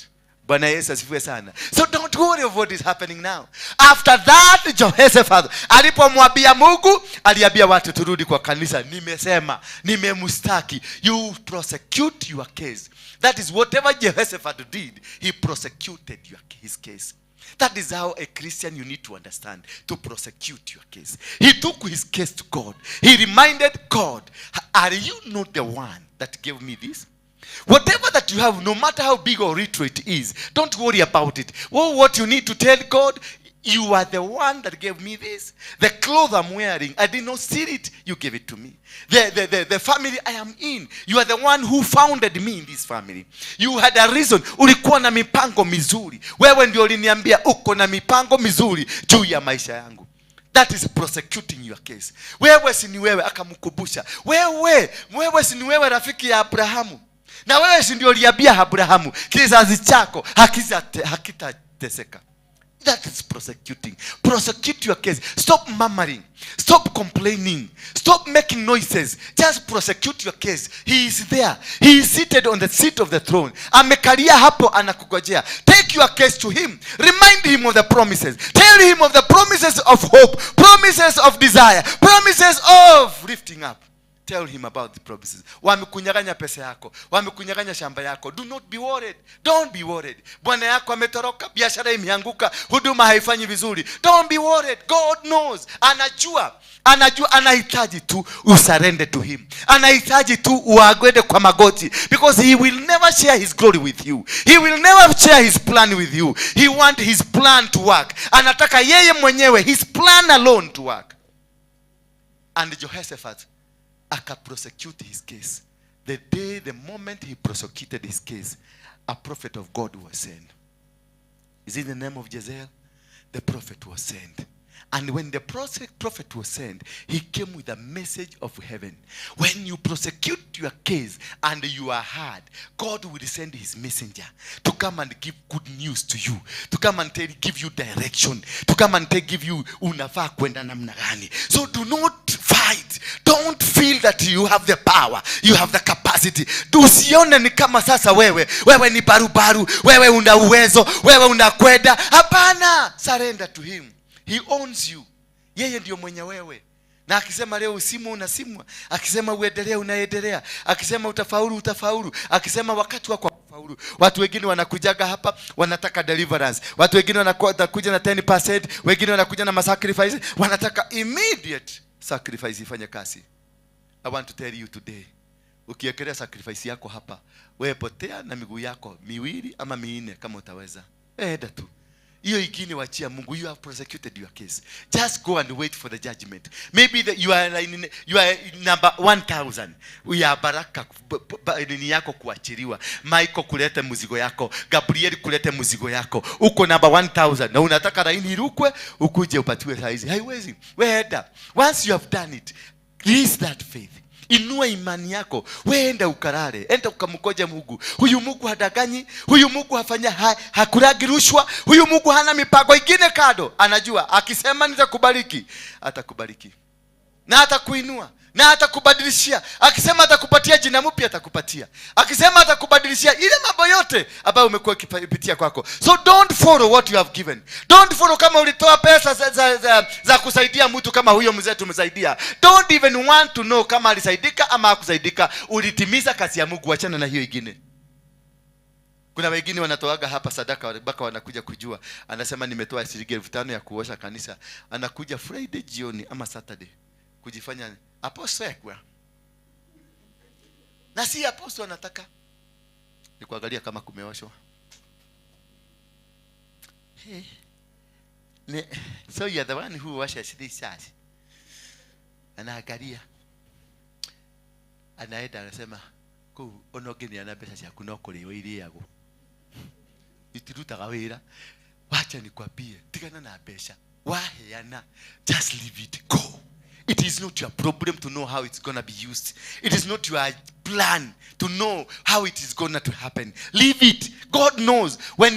Bwana Yesu asifiwe sana. So don't worry of what is happening now. After that, Jehoshaphat alipomwambia Mungu, aliambia watu turudi kwa kanisa. Nimesema, nimemstaki. You prosecute your case. That is whatever Jehoshaphat did, he prosecuted his case. That is how a Christian you need to understand, to prosecute your case. He took his case to God. He reminded God, are you not the one that gave me this? Whatever that you have, no matter how big or little it is, don't worry about it. Well, what you need to tell God, you are the one that gave me this. The clothes I'm wearing, I did not steal it. You gave it to me. The family I am in, you are the one who founded me in this family. You had a reason. Ulikuwa na mipango mizuri. Wewe ndio uliniambia uko na mipango mizuri juu ya maisha yangu. That is prosecuting your case. Wewe si ni wewe, akamkumbusha. Wewe si ni wewe rafiki ya Abrahamu. Na wewe si ndio uliambia Abrahamu kizazi chako hakitateseka. That is prosecuting. Prosecute your case. Stop murmuring. Stop complaining. Stop making noises. Just prosecute your case. He is there. He is seated on the seat of the throne. Amekalia hapo anakugojea. Take your case to him. Remind him of the promises. Tell him of the promises of hope, promises of desire, promises of lifting up. Tell him about the promises. Wamekunyang'anya pesa yako, wamekunyang'anya shamba yako. Do not be worried. Don't be worried. Bwana yako ametoroka, biashara imeanguka, huduma haifanyi vizuri. Don't be worried. God knows. Anajua. Anajua, anahitaji tu usurrender to him. Anahitaji tu uagwende kwa magoti, because he will never share his glory with you. He will never share his plan with you. He want his plan to work. Anataka yeye mwenyewe his plan alone to work. And Jehoshaphat aka prosecute his case. The moment he prosecuted his case, a prophet of God was sent. Is it the name of Jezael? The prophet was sent. And when the prophet was sent, he came with a message of heaven. When you prosecute your case and you are hard, God will send his messenger to come and give good news to you, to come and give you direction, to come and give you unafaa kwenda namna gani. So do not fight. Don't feel that you have the power, you have the capacity. Usione ni kama sasa wewe ni barubaru, wewe una uwezo, wewe unakwenda. Hapana, surrender to him. He owns you. Yeye ndio mwenye wewe. Na akisema leo usimu unasimwa, akisema uendelee unaendelea, akisema utafaulu utafaulu, akisema wakati wako faulu. Watu wengine wanakujaga hapa wanataka deliverance. Watu wengine wanakuja na 10%, wengine wanakuja na sacrifice, wanataka immediate sacrifice ifanye kazi. I want to tell you today, ukiekelea sacrifice yako hapa, wewe potea na miguu yako miwili ama minne kama utaweza. Enda tu. Hiyo ingine wachia Mungu. You have prosecuted your case. Just go and wait for the judgment. Maybe you are number 1000. We are baraka nini yako kuachiliwa. Michael kulete mzigo yako, Gabriel kulete mzigo yako. Uko number 1000 na unataka laini irukwe ukuje upatiwe saizi. Haiwezi. Wewe once you have done it, release that faith. Inua imani yako, wewe ukarare, enda ukamkoja Mungu. Huyu Mungu hadaganyi, huyu Mungu hafanya hakuragi rushwa, huyu Mungu hana mipango ingine kado. Anajua akisema nitakubariki, atakubariki. Na atakuinua, na atakubadilishia. Akisema atakupatia jina mpya atakupatia. Akisema atakubadilishia ile mambo yote ambayo umekuwa ukipitia kwako. So don't follow what you have given. Don't follow kama ulitoa pesa za kusaidia mtu kama huyo mzee tumsaidia. Don't even want to know kama alisaidika ama hakusaidika. Ulitimiza kazi ya Mungu, achana na hiyo ingine. Kuna wengine wanatoaga hapa sadaka mpaka wanakuja kujua. Anasema nimetoa shilingi 5,000 ya kuosha kanisa. Anakuja Friday jioni ama Saturday kujifanya apostle ekwa. Na si apostle anataka ni kuangalia kama kumeoshwa. Hey. So you are the one who washes this church. Anaangalia. Anaenda anasema ku onogeni ana pesa cia kuno kurio iriago. Itirutaga wira. Wacha nikwambie, tigana na pesa. Waheana, just leave it go. It is not your problem to know how it's going to be used. It is not your plan to know how it is going to happen. Leave it. God knows. When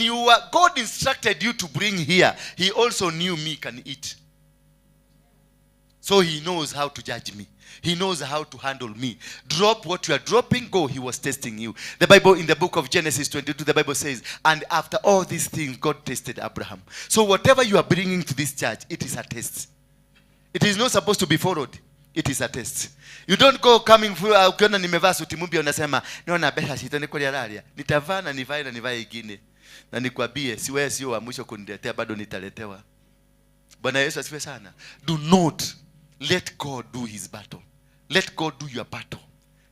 God instructed you to bring here, he also knew me can eat. So he knows how to judge me. He knows how to handle me. Drop what you are dropping, go. He was testing you. The Bible, in the book of Genesis 22, the Bible says, and after all these things, God tested Abraham. So whatever you are bringing to this church, it is a test. It is not supposed to be followed. It is a test. You don't go coming through, ukiona nimevaa suti mpya unasema, niona pesa sitani kwa alalia. Nitavaa na nivae na nivae ingine. Na nikwambie, si wewe sio wa mwisho kuniletea, bado nitaletewa. Bwana Yesu asifiwe sana. Do not let God do his battle. Let God do your battle.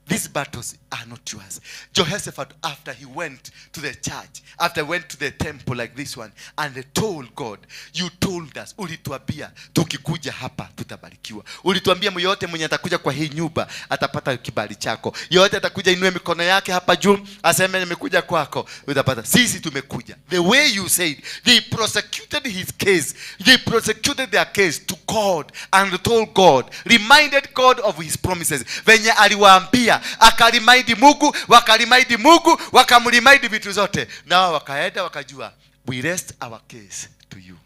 These battles are not yours. Jehoshaphat, after he went to the church, after he went to the temple like this one, and they told God, you told us, ulituambia tukikuja hapa tutabarikiwa. Ulituambia yeyote mwenye atakuja kwa hii nyumba atapata kibali chako. Yeyote atakuja inue mikono yake hapa juu aseme nimekuja kwako, utapata. Sisi tumekuja. The way you said, they prosecuted his case. They prosecuted their case to God and told God, reminded God of his promises. Venye aliwaambia, akarimaidi Mungu, wakarimaidi Mungu, wakamrimaidi vitu zote. Na wakaenda wakajua, we rest our case to you.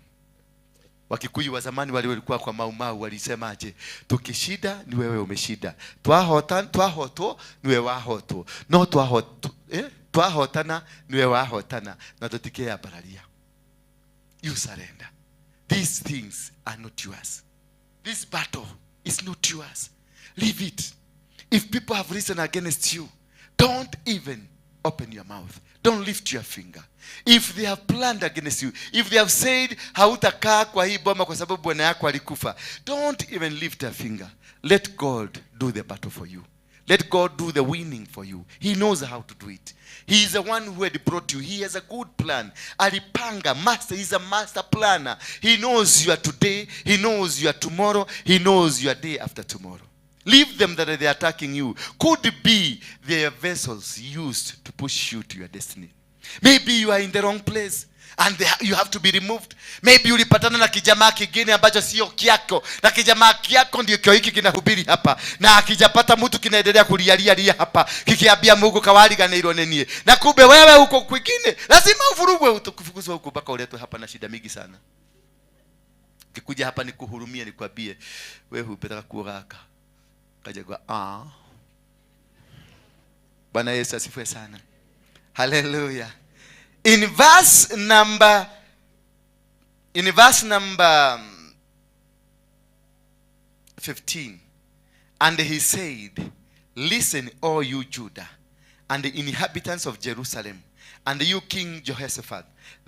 Wakikuyu wa zamani wale walikuwa kwa Mau Mau walisemaje? Tukishida ni wewe umeshida. Twahotwo ni wewe wahotwo. No twahotana ni wewe wahotana na tutikea bararia. You surrender. These things are not yours. This battle is not yours. Leave it. If people have risen against you, don't even open your mouth. Don't lift your finger. If they have planned against you, if they have said, hautakaa kwa hii boma kwa sababu bwana yako alikufa, don't even lift a finger. Let God do the battle for you. Let God do the winning for you. He knows how to do it. He is the one who had brought you. He has a good plan. Alipanga, master. He's a master planner. He knows you are today. He knows you are tomorrow. He knows your day after tomorrow. Leave them that they are attacking you. Could be their vessels used to push you to your destiny. Maybe you are in the wrong place and you have to be removed. Maybe ulipatana na kijamaa kingine ambacho sio kiako, na kijamaa kiako ndio kio hiki kinahubiri hapa, na akijapata mtu kinaendelea kulialia hapa kikiambia Mungu kawaliganirwo nenie, na kumbe wewe uko kwingine. Lazima uvurugwe, utukufukuzwa huko mpaka uletwe hapa na shida mingi sana. Kikuja hapa nikuhurumie, nikwambie wewe hupetaka kuogaka kaja kwa Bwana Yesu asifiwe sana. Hallelujah. In verse number 15, and he said, listen, O you Judah, and the inhabitants of Jerusalem, and you King Jehoshaphat,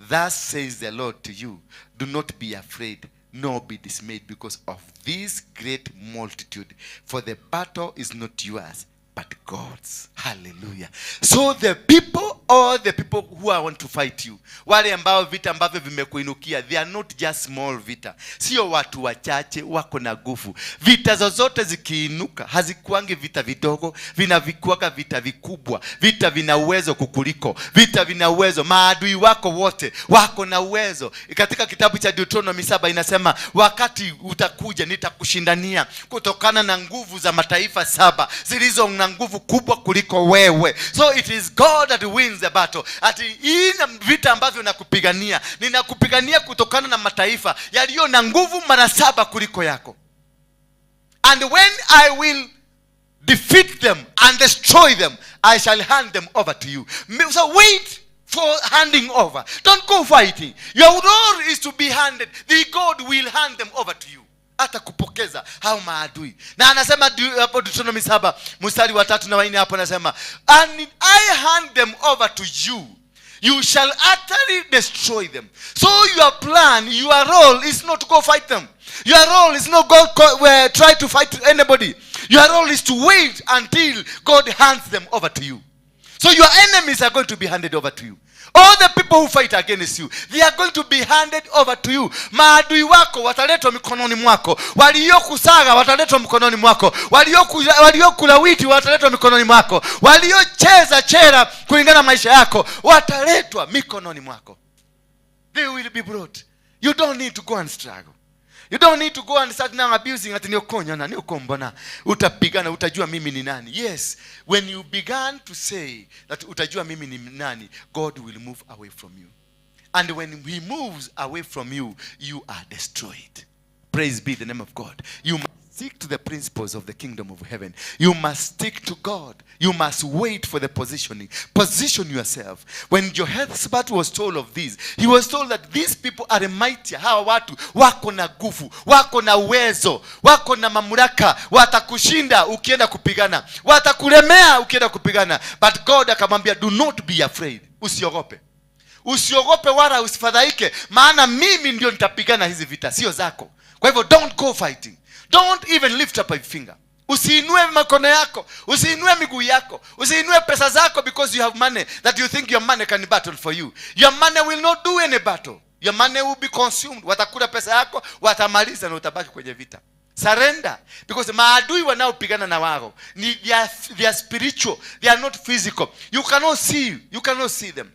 thus says the Lord to you, do not be afraid, nor be dismayed because of this great multitude, for the battle is not yours, but God's. Hallelujah. So the people, all the people who are want to fight you, wale ambao vita ambavyo vimekuinukia, they are not just small vita. Sio watu wachache wako na nguvu. Vita zozote zikiinuka hazikuangi vita vidogo, vinavikuanga vita vikubwa. Vita vina uwezo kukuliko. Vita vina uwezo. Maadui wako wote wako na uwezo. Katika kitabu cha Deuteronomy 7 inasema, wakati utakuja nitakushindania kutokana na nguvu za mataifa 7 zilizo na nguvu kubwa kuliko wewe. So it is God that wins the battle. Ati hii vita ambavyo nakupigania, ninakupigania kutokana na mataifa yaliyo na nguvu mara 7 kuliko yako. And when I will defeat them and destroy them, I shall hand them over to you. So wait for handing over. Don't go fighting. Your role is to be handed. The God will hand them over to you. Atakupokeza hao maadui. Na anasema hapo Deuteronomy 7 mstari wa 3 na 4 hapo anasema, and I hand them over to you, you shall utterly destroy them. So your plan, your role is not to go fight them. Your role is not go try to fight anybody. Your role is to wait until God hands them over to you. So your enemies are going to be handed over to you. All the people who fight against you, they are going to be handed over to you. Maadui wako wataletwa mikononi mwako. Waliokusaga wataletwa mikononi mwako. Waliokulawiti wataletwa mikononi mwako. Waliocheza chera kulingana na maisha yako wataletwa mikononi mwako. They will be brought. You don't need to go and struggle. You don't need to go and start now abusing ati niokonya na niokombona. Utapigana, utajua mimi ni nani. Yes, when you began to say that utajua mimi ni nani, God will move away from you. And when he moves away from you, you are destroyed. Praise be the name of God. You must stick to the principles of the kingdom of heaven. You must stick to God. You must wait for the positioning. Position yourself. When Jehoshaphat was told of this, he was told that these people are mighty. Hawa watu wako na nguvu, wako na uwezo, wako na mamlaka, watakushinda ukienda kupigana, watakulemea ukienda kupigana. But God akamwambia, do not be afraid. Usiogope. Usiogope wala usifadhaike, maana mimi ndio nitapigana hizi vita, sio zako. Kwa hivyo don't go fighting. Don't even lift up a finger. Usiinue mikono yako, usiinue miguu yako, usiinue pesa zako because you have money that you think your money can battle for you. Your money will not do any battle. Your money will be consumed. Watakula pesa yako, watamaliza na utabaki kwenye vita. Surrender, because maadui wanaopigana na wao ni they are spiritual, they are not physical. You cannot see them.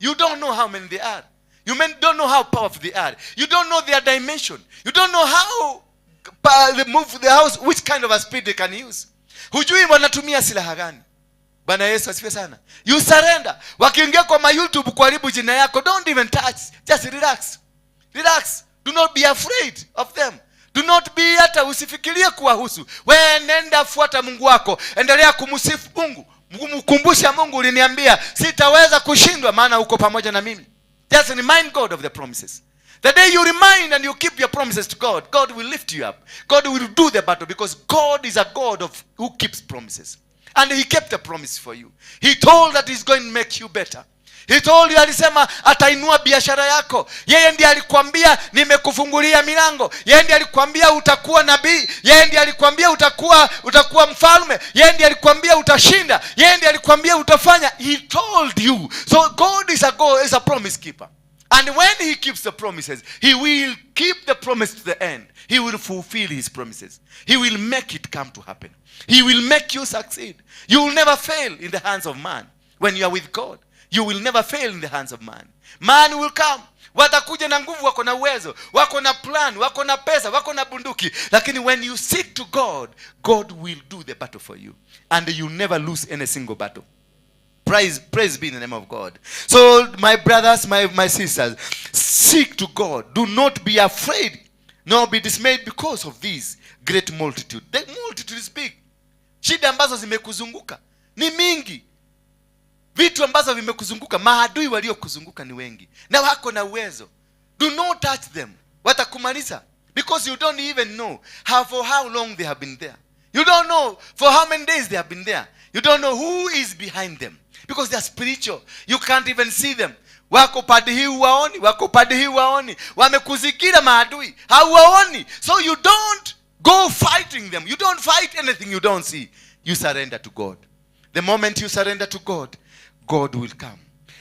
You don't know how many they are. You don't know how powerful they are. You don't know their dimension. You don't know how they move the house, which kind of a speed they can use. Hujui wanatumia silaha gani. Bwana Yesu asifiwe sana. You surrender. Wakiingia kwa ma YouTube kuharibu jina yako, don't even touch. Just relax. Relax. Do not be afraid of them. Do not be, hata usifikirie kuwahusu. Wewe nenda fuata Mungu wako. Endelea kumsifu Mungu. Mkumbusha Mungu, uliniambia sitaweza kushindwa maana uko pamoja na mimi. Just remind God of the promises. The day you remind and you keep your promises to God, God will lift you up. God will do the battle, because God is a God of who keeps promises. And he kept the promise for you. He told that he's going to make you better. He told you, alisema atainua biashara yako. Yeye ndiye alikwambia nimekufungulia milango. Yeye ndiye alikwambia utakuwa nabii. Yeye ndiye alikwambia utakuwa mfalme. Yeye ndiye alikwambia utashinda. Yeye ndiye alikwambia utafanya. He told you. So God is a God, is a promise keeper. And when he keeps the promises, he will keep the promise to the end. He will fulfill his promises. He will make it come to happen. He will make you succeed. You will never fail in the hands of man. When you are with God, you will never fail in the hands of man. Man will come. Watakuja na nguvu, wako na uwezo, wako na plan, wako na pesa, wako na bunduki. Lakini when you seek to God, God will do the battle for you. And you never lose any single battle. Praise be in the name of God. So my brothers, my sisters, seek to God. Do not be afraid, nor be dismayed because of this great multitude. The multitude is big. Shida ambazo zimekuzunguka ni mingi. Vitu ambazo vimekuzunguka, maadui waliokuzunguka ni wengi. Na wako na uwezo. Do not touch them. Watakumaliza. Because you don't even know for how long they have been there. You don't know for how many days they have been there. You don't know who is behind them. Because they are spiritual. You can't even see them. Wako pande hii waoni, wako pande hii waoni. Wamekuzingira maadui, hauwaoni. So you don't go fighting them. You don't fight anything you don't see. You surrender to God. The moment you surrender to God, God will come.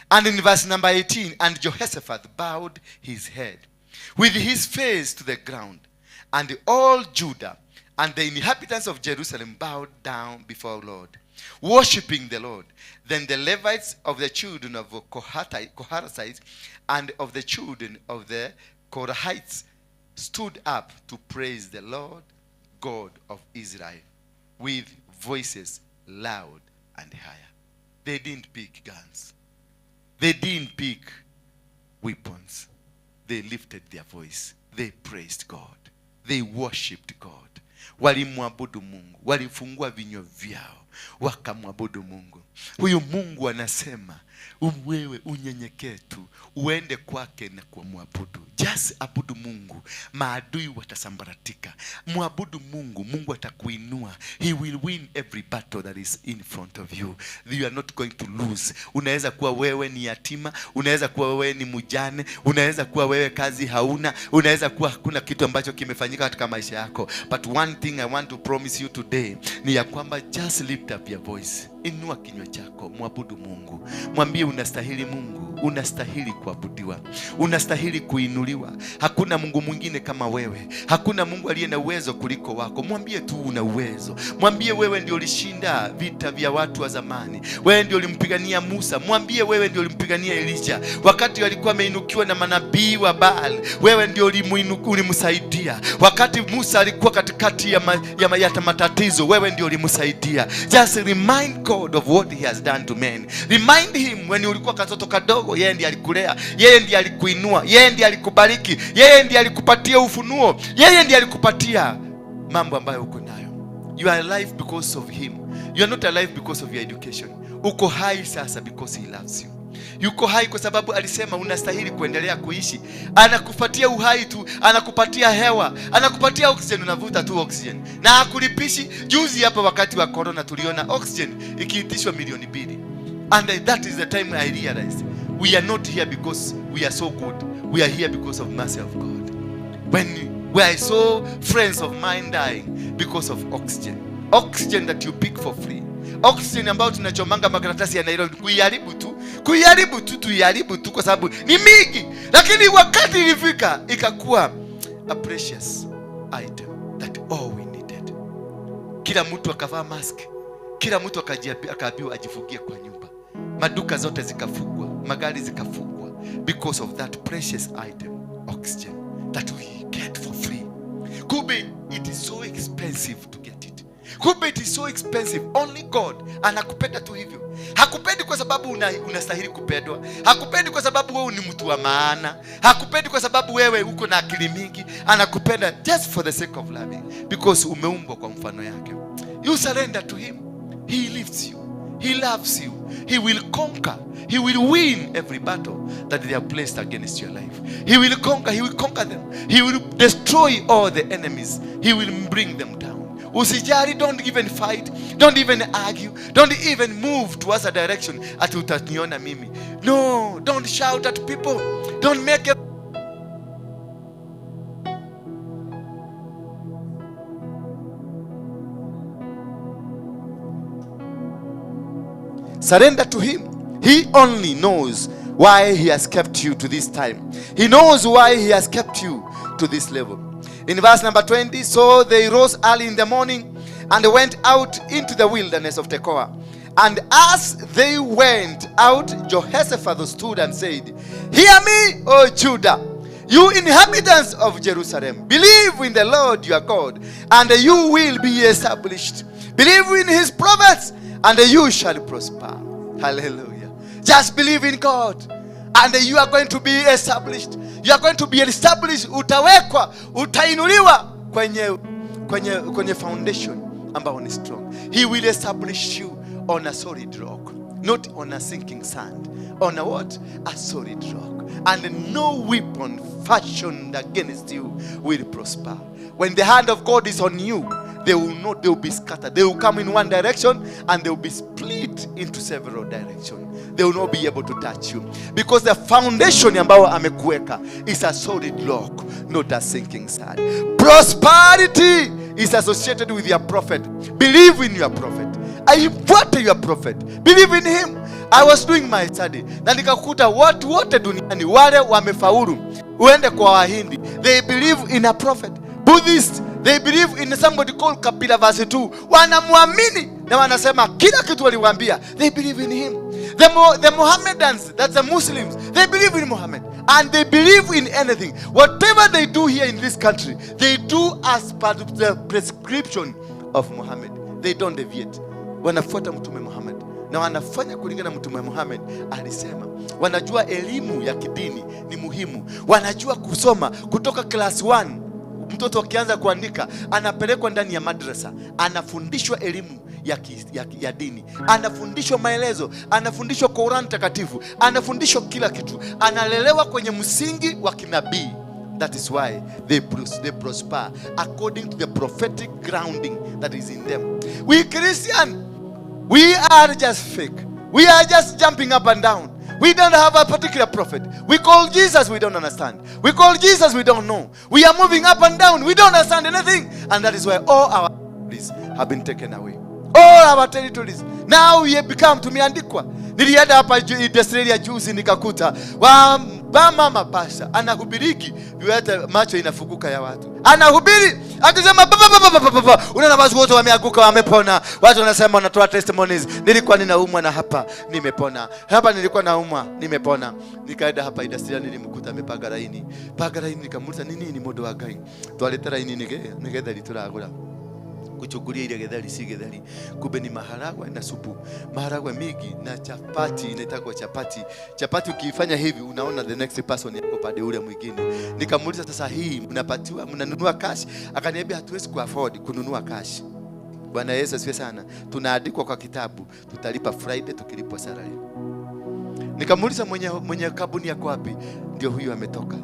And in verse number 18, and Jehoshaphat bowed his head with his face to the ground, and all Judah and the inhabitants of Jerusalem bowed down before the Lord, worshipping the Lord. Then the Levites of the children of Kohathites and of the children of the Korahites stood up to praise the Lord God of Israel with voices loud and higher. They didn't pick guns. They didn't pick weapons. They lifted their voice. They praised God. They worshipped God. Walimwabudu Mungu. Walifungua vinywa vyao. Wakamwabudu Mungu. Huyu Mungu anasema, wewe unyenyekee tu, uende kwake na kumwabudu. Just abudu Mungu. Maadui watasambaratika. Muabudu Mungu, Mungu atakuinua. He will win every battle that is in front of you. You are not going to lose. Unaweza kuwa wewe ni yatima, unaweza kuwa wewe ni mjane, unaweza kuwa wewe kazi hauna, unaweza kuwa hakuna kitu ambacho kimefanyika katika maisha yako. But one thing I want to promise you today ni ya kwamba just lift up your voice. Inua kinywa chako, muabudu Mungu. Mwambie unastahili Mungu, unastahili kuabudiwa, unastahili kuinuliwa. Hakuna Mungu mwingine kama wewe. Hakuna Mungu aliye na uwezo kuliko wako. Mwambie tu una uwezo. Mwambie wewe ndio ulishinda vita vya watu wa zamani. Wewe ndio ulimpigania Musa. Mwambie wewe ndio ulimpigania Elijah wakati alikuwa ameinukiwa na manabii wa Baal. Wewe ndio ulimsaidia. Wakati Musa alikuwa katikati ya matatizo, wewe ndio ulimsaidia. Just remind God of what he has done to men. Remind him when ulikuwa katoto kadogo, yeye ndiye alikulea, yeye ndiye alikuinua, yeye ndiye alikubariki, yeye ndiye alikupatia ufunuo, yeye ndiye alikupatia mambo ambayo uko nayo. You are alive because of him. You are not alive because of your education. Uko hai sasa because he loves you. Yuko hai kwa sababu alisema unastahili kuendelea kuishi. Anakupatia uhai tu, anakupatia hewa, anakupatia oxygen, unavuta tu oxygen. Na hakulipishi. Juzi hapa wakati wa corona tuliona oxygen ikiitishwa 2 milioni. And that is the time I realized we are not here because we are so good. We are here because of mercy of God. When I saw friends of mine dying because of oxygen. Oxygen that you pick for free. Oxygen ambayo tunachomanga makaratasi ya Nairobi kuiharibu tu tuiharibu tu kwa sababu ni mingi. Lakini wakati ilifika ikakuwa a precious item that all we needed. Kila mtu akavaa mask, kila mtu akaambiwa ajifungie kwa nyumba, maduka zote zikafungwa, magari zikafungwa because of that precious item, oxygen, that we get for free. Kumbe it is so expensive to get it. Kumbe it is so expensive. Only God anakupenda tu hivyo. Hakupendi kwa sababu unastahili kupendwa. Hakupendi kwa sababu wewe ni mtu wa maana. Hakupendi kwa sababu wewe uko na akili mingi. Anakupenda just for the sake of loving, because umeumbwa kwa mfano yake. You surrender to him, he lifts you. He loves you. He will conquer. He will win every battle that they have placed against your life. He will conquer. He will conquer them. He will destroy all the enemies. He will bring them down. Usijali, don't even fight. Don't even argue. Don't even move towards a direction ati utaniona mimi. No, don't shout at people. Don't make a surrender to him. He only knows why he has kept you to this time. He knows why he has kept you to this level. In verse number 20, so they rose early in the morning and went out into the wilderness of Tekoa. And as they went out, Jehoshaphat stood and said, "Hear me, O Judah, you inhabitants of Jerusalem. Believe in the Lord your God, and you will be established. Believe in his prophets, and you shall prosper." Hallelujah. Just believe in God, and you are going to be established. You are going to be established. Utawekwa, utainuliwa kwenye foundation ambao ni strong. He will establish you on a solid rock, not on a sinking sand. On a what? A solid rock. And no weapon fashioned against you will prosper. When the hand of God is on you, they will be scattered. They will come in one direction and they will be split into several directions. They will not be able to touch you. Because the foundation ambao amekuweka is a solid rock, not a sinking sand. Prosperity is associated with your prophet. Believe in your prophet. Aifuate your prophet. Believe in him. I was doing my study na nikakuta watu wote duniani wale wamefaulu, uende kwa Wahindi, they believe in a prophet. Buddhist, they believe in somebody called Kapila Vastu. Wanamuamini na wanasema kila kitu waliwaambia. They believe in him. The Mohammedans, that's the Muslims, they believe in Muhammad. And they believe in anything. Whatever they do here in this country, they do as per the prescription of Muhammad. They don't deviate. Wanafuata Mtume Muhammad. Na wanafanya kulingana na Mtume Muhammad alisema. Wanajua elimu ya kidini ni muhimu. Wanajua kusoma kutoka class 1. Mtoto akianza kuandika anapelekwa ndani ya madrasa, anafundishwa elimu ya dini, anafundishwa maelezo, anafundishwa Qur'an takatifu, anafundishwa kila kitu, analelewa kwenye msingi wa kinabii. That is why they prosper according to the prophetic grounding that is in them. We Christian, we are just fake. We are just jumping up and down. We don't have a particular prophet. We call Jesus, we don't understand. We call Jesus, we don't know. We are moving up and down. We don't understand anything. And that is why all our territories have been taken away. All our territories. Now we have become tumeandikwa. Nilienda hapa Australia juzi nikakuta wa mama pasha anahubiriki, viwete macho inafuguka ya watu. Anahubiri akisema baba baba baba, unaona watu wote wameanguka wamepona. Watu wanasema wanatoa testimonies, nilikuwa ninaumwa na hapa nimepona. Hapa nilikuwa naumwa nimepona. Nikaenda hapa Australia nilimkuta amepaga laini. Paga laini nikamuuliza nini ni modo wa Ngai. Twaleta laini nigetha lituragura. Kuchukulia ile getheri si getheri, kumbe ni maharagwe na supu, maharagwe mingi na chapati, inaitwa chapati. Chapati ukiifanya hivi unaona the next person yako pande ule mwingine. Nikamuuliza sasa hii mnapatiwa mnanunua cash? Akaniambia hatuwezi ku afford kununua cash. Bwana Yesu asifiwe sana. Tunaandikwa kwa kitabu, tutalipa Friday tukilipwa salary. Nikamuuliza mwenye kabuni yako wapi? Ndio huyu ametoka.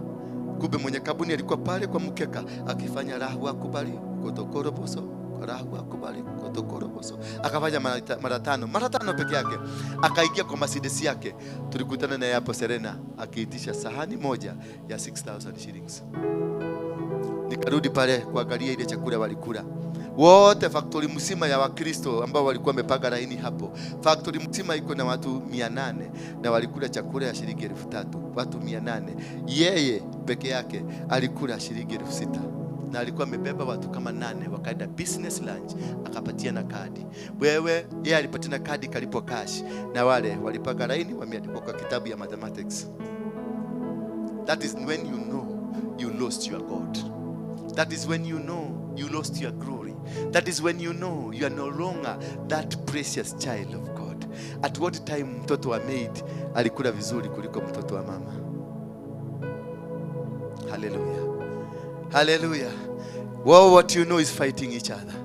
Kumbe mwenye kabuni alikuwa pale kwa mkeka akifanya rahu akubali kotokoro boso. Rahu akubali kotokoro boso. Akafanya mara tano peke yake. Akaingia kwa Mercedes yake. Tulikutana naye hapo Serena akiitisha sahani moja ya 6,000 shillings. Nikarudi pale kuangalia ile chakula walikula. Wote factory mzima ya Wakristo ambao walikuwa wamepanga laini hapo. Factory mzima iko na watu 800 na walikula chakula ya shilingi 3,000. Watu 800. Yeye peke yake alikula shilingi 6,000. Na alikuwa amebeba watu kama 8 wakaenda business lunch, akapatia na kadi. Wewe yeye alipatia na kadi kalipo cash, na wale walipanga laini wameandikwa kwa kitabu ya mathematics. That is when you know you lost your God. That is when you know you lost your glory. That is when you know you are no longer that precious child of God. At what time mtoto wa maid alikula vizuri kuliko mtoto wa mama? Hallelujah. Hallelujah. Well, what you know is fighting each other.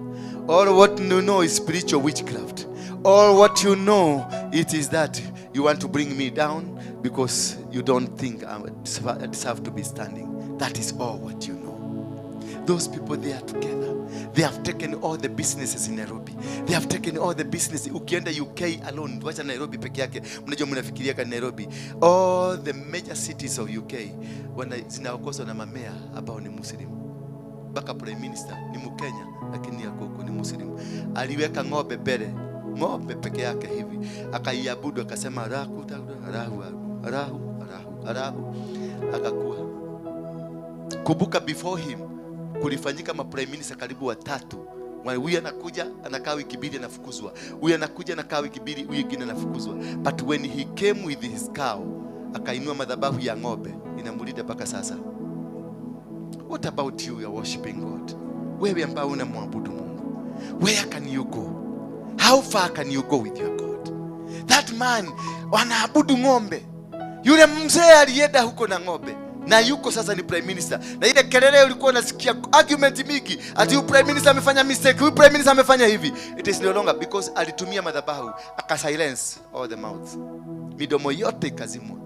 All what you know is spiritual witchcraft. All what you know, it is that you want to bring me down because you don't think I deserve to be standing. That is all what you know. Those people, they are together. They have taken all the businesses in Nairobi. They have taken all the business. Ukienda UK alone, wacha Nairobi peke yake. Mnajua mnafikiria ka Nairobi. All the major cities of UK zinaongozwa na mamea ambao ni Muslim. Baka Prime Minister ni Mkenya lakini yako huko ni Muslim. Aliweka ng'ombe mbele, ng'ombe peke yake hivi. Akaiabudu akasema rahu rahu rahu rahu rahu. Akakuwa. Kumbuka before him kulifanyika ma prime minister karibu watatu. Huyu anakuja anakaa wiki mbili anafukuzwa. Huyu anakuja anakaa wiki mbili, huyu mwingine anafukuzwa. But when he came with his cow, akainua madhabahu ya ng'ombe, inamlinda mpaka sasa. What about you, you are worshiping God? Wewe ambao unamwabudu Mungu, where can you go? How far can you go with your God? That man wanaabudu ng'ombe. Yule mzee alienda huko na ng'ombe. Na yuko sasa ni prime minister. Na ile kelele ulikuwa unasikia argument mingi, ati huyu prime minister amefanya mistake, huyu prime minister amefanya hivi. It is no longer because alitumia madhabahu aka silence all the mouths. Midomo yote ikazimwa.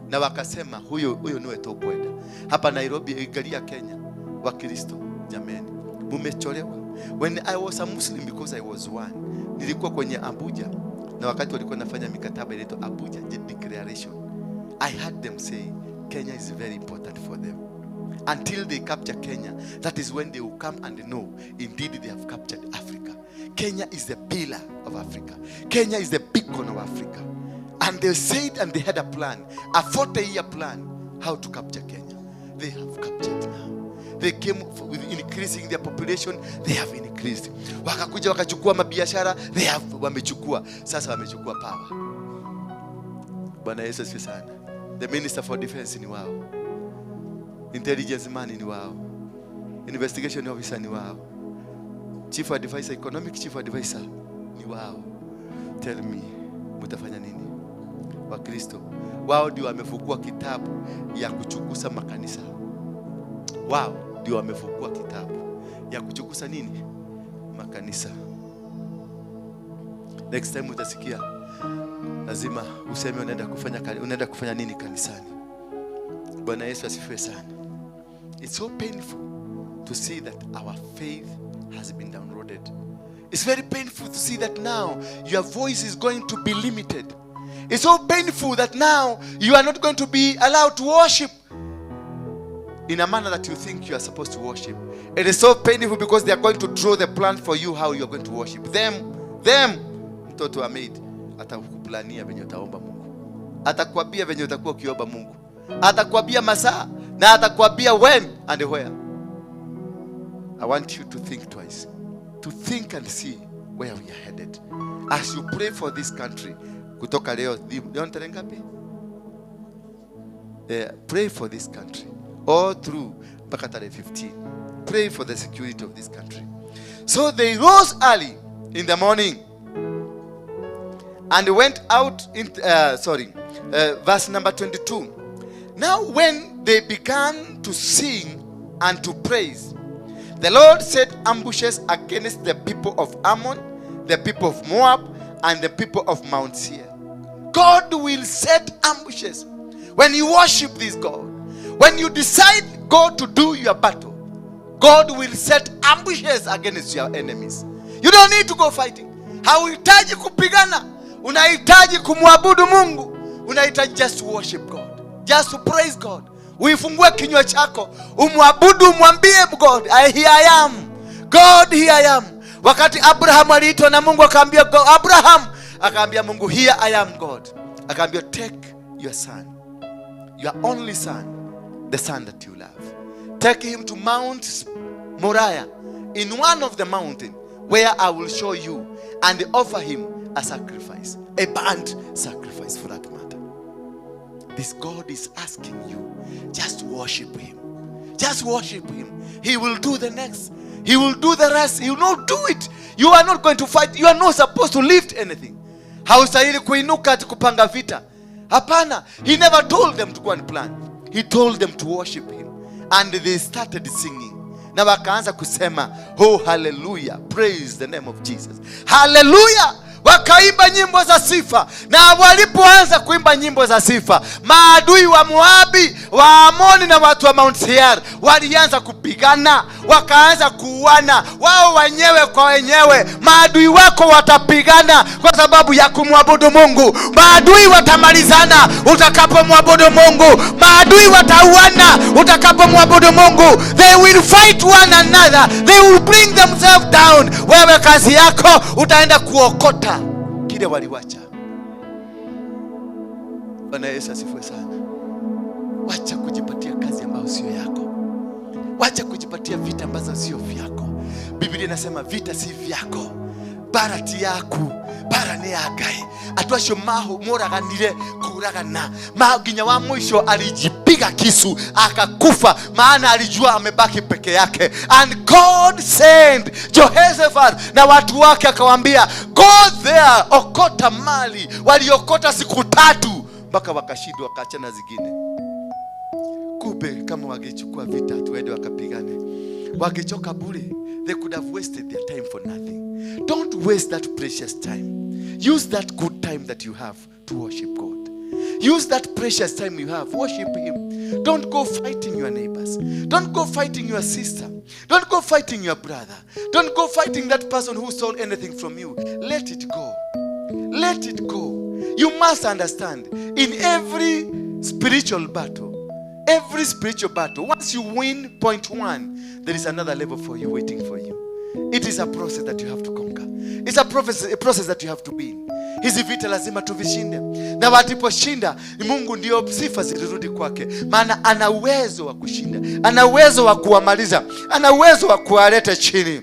Na wakasema huyo huyo niwe tokwenda. Hapa Nairobi, angalia Kenya, Wakristo jameni, mumecholewa. When I was a Muslim, because I was one, nilikuwa kwenye Abuja na wakati walikuwa nafanya mikataba inaitwa Abuja Declaration. I heard them say Kenya is very important for them. Until they capture Kenya, that is when they will come and know indeed they have captured Africa. Kenya is the pillar of Africa. Kenya is the beacon of Africa. And they said, and they had a plan, a 40-year plan, how to capture Kenya. They have captured now. They came with increasing their population, they have increased. Wakakuja wakachukua mabiashara, they have wamechukua. Sasa wamechukua power. Bwana Yesu asifiwe sana. The Minister for Defense ni wao. Intelligence man ni wao. Investigation officer ni wao. Chief advisor, economic chief advisor ni wao. Tell me, mutafanya nini? Wakristo, wao ndio wamefungua kitabu ya kuchukusa makanisa. Wao ndio wamefungua kitabu ya kuchukusa nini? Makanisa. Next time utasikia lazima useme unaenda kufanya nini kanisani. Bwana Yesu asifiwe sana. It's so painful to see that our faith has been downloaded. It's very painful to see that now your voice is going to be limited. It's so painful that now you are not going to be allowed to worship in a manner that you think you are supposed to worship. It is so painful because they are going to draw the plan for you how you are going to worship. Them, mtoto wa maid atakuplania venye utaomba Mungu. Atakwambia venye utakuwa ukiomba Mungu. Atakwambia masaa na atakwambia when and where. I want you to think twice. To think and see where we are headed. As you pray for this country, kutoka leo, leo tarehe ngapi? Pray for this country all through mpaka tarehe 15. Pray for the security of this country. So they rose early in the morning and went out in verse number 22. Now when they began to sing and to praise, the Lord set ambushes against the people of Ammon, the people of Moab, and the people of Mount Seir. God will set ambushes when you worship this God. When you decide God to do your battle, God will set ambushes against your enemies. You don't need to go fighting. Hauhitaji kupigana. Unahitaji kumwabudu Mungu. Unahitaji just to worship God. Just to praise God. Uifungue kinywa chako, umwabudu, umwambie God, here I am. God, here I am. Wakati Abraham aliitwa na Mungu akaambia Abraham, akaambia Mungu, here I am God. Akaambia, take your son, your only son, the son that you love. Take him to Mount Moriah, in one of the mountains where I will show you, and offer him a sacrifice, a burnt sacrifice for that matter. This God is asking you, just worship him. Just worship him. He will do the next. He will do the rest. He will not do it. You are not going to fight. You are not supposed to lift anything. Haustahili kuinuka ati kupanga vita. Hapana. He never told them to go and plan. He told them to worship him. And they started singing. Na wakaanza kusema, oh hallelujah, praise the name of Jesus. Hallelujah. Wakaimba nyimbo za sifa. Na walipoanza kuimba nyimbo za sifa, maadui wa Moabi, wa Amoni na watu wa Mount Seir walianza kupigana, wakaanza kuuana wao wenyewe kwa wenyewe. Maadui wako watapigana kwa sababu ya kumwabudu Mungu. Maadui watamalizana utakapomwabudu Mungu. Maadui watauana utakapomwabudu Mungu. They will fight one another. They will bring themselves down. Wewe kazi yako utaenda kuokota kile waliwacha. Bwana Yesu asifiwe sana. Wacha kujipatia kazi ambayo sio yako. Wacha kujipatia vita ambazo sio vyako. Biblia inasema vita si vyako. Bara ti yaku, bara ni ya Ngai. Andũ acio moraganire kuragana. Nginya wa mwisho alijipiga kisu akakufa, maana alijua amebaki peke yake. And God sent Jehoshaphat na watu wake akawaambia, go there, okota mali. Waliokota siku 3 mpaka wakashindwa, wakaachana zingine. Kumbe kama wangechukua vita tuende wakapigane, wangechoka bure. They could have wasted their time for nothing. Don't waste that precious time. Use that good time that you have to worship God. Use that precious time you have. Worship Him. Don't go fighting your neighbors. Don't go fighting your sister. Don't go fighting your brother. Don't go fighting that person who stole anything from you. Let it go. Let it go. You must understand, in every spiritual battle, once you win point 1, there is another level for you waiting for you. It is a process that you have to conquer. It's a process that you have to win. Hizi vita lazima tuvishinde. Na waliposhinda, Mungu ndio sifa zilirudi kwake. Maana ana uwezo wa kushinda. Ana uwezo wa kuwamaliza. Ana uwezo wa kuwaleta chini.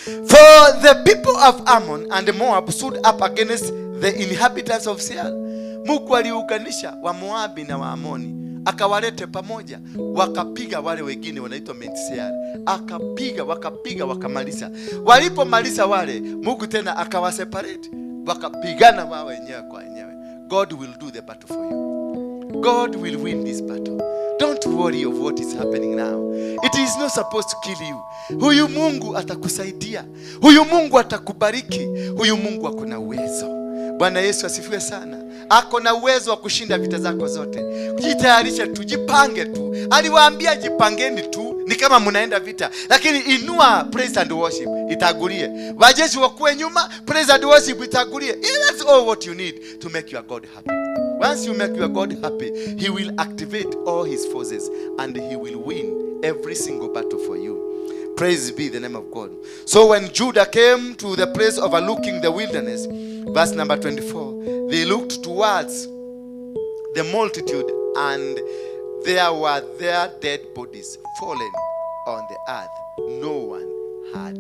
For the people of Ammon and Moab stood up against the inhabitants of Seir. Mungu aliunganisha wa Moabi na wa Amoni, akawalete pamoja, wakapiga wale wengine wanaitwa Mount Seir. Akapiga, wakapiga, wakamaliza. Walipomaliza wale, Mungu tena akawaseparate, wakapigana wao wenyewe kwa wenyewe. God will do the battle for you. God will win this battle. Don't worry of what is happening now. It is not supposed to kill you. Huyu Mungu atakusaidia. Huyu Mungu atakubariki. Huyu Mungu ako na uwezo. Bwana Yesu asifiwe sana. Ako na uwezo wa kushinda vita zako zote. Jitayarishe tu, jipange tu. Aliwaambia jipangeni tu, ni kama mnaenda vita. Lakini inua praise and worship, itagulie. Wajeshi wakuwe nyuma, praise and worship itagulie. That's all what you need to make your God happy. Once you make your God happy, He will activate all His forces and He will win every single battle for you. Praise be the name of God. So when Judah came to the place overlooking the wilderness, verse number 24, they looked towards the multitude, and there were their dead bodies fallen on the earth. No one had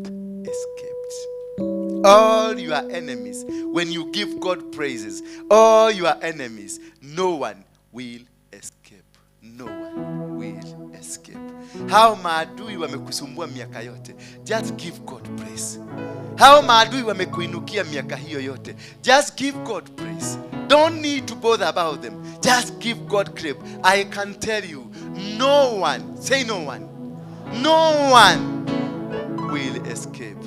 escaped. All your enemies, when you give God praises, all your enemies, no one will escape. No one will escape. Hao maadui wamekusumbua miaka yote, just give God praise. Hao maadui wamekuinukia miaka hiyo yote, just give God praise. Don't need to bother about them. Just give God credit. I can tell you, no one, say no one, no one will escape.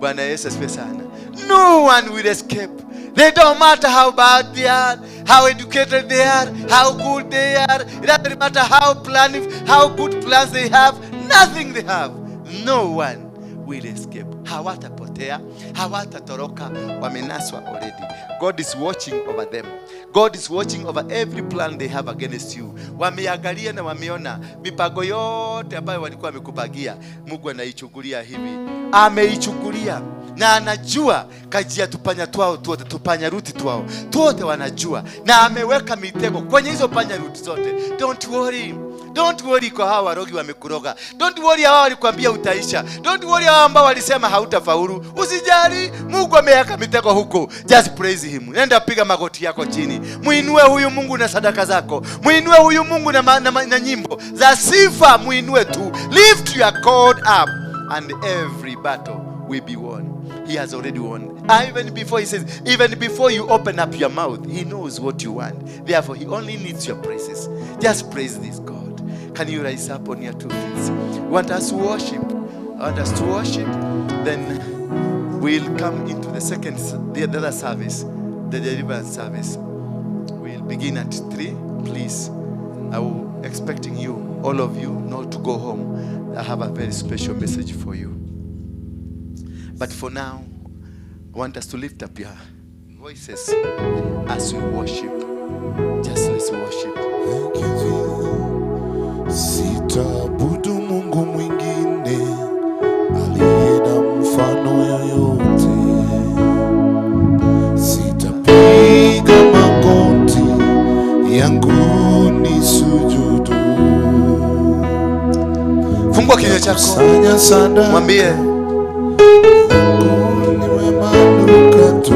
Bwana Yesu asifiwe sana. No one will escape. They don't matter how bad they are, how educated they are, how good they are. It doesn't matter how planning, how good plans they have. Nothing they have. No one will escape. Hawatapotea, hawatatoroka, wamenaswa already. God is watching over them. God is watching over every plan they have against you. Wameangalia na wameona mipango yote ambayo walikuwa wamekupangia, Mungu anaichukulia hivi. Ameichukulia na anajua kajia tupanya twao tuote, tupanya ruti twao tuote wanajua, na ameweka mitego kwenye hizo panya ruti zote. Don't worry. Don't worry kwa hawa warogi wamekuroga. Don't worry hawa walikwambia utaisha. Don't worry hawa ambao walisema hautafaulu. Usijali, Mungu ameweka mitego huko. Just praise him. Nenda piga magoti yako chini. Muinue huyu Mungu na sadaka zako. Muinue huyu Mungu na nyimbo za sifa, muinue tu. Lift your God up and every battle will be won. He has already won. Even before he says, even before you open up your mouth, he knows what you want. Therefore, he only needs your praises. Just praise this God. Can you rise up on your two feet? You want us to worship? I want us to worship. Then We'll come into the second, the other service, the deliverance service. We'll begin at 3, please. I will expecting you, all of you, not to go home. I have a very special message for you. But for now, I want us to lift up your voices as we worship. Just let's worship. Thank you, Jesus. Sitaabudu Mungu mwingine aliye na mfano yoyote. Sitapiga magoti yangu ni sujudu. Fungua kinywa chako, mwambie Mungu ni manukato.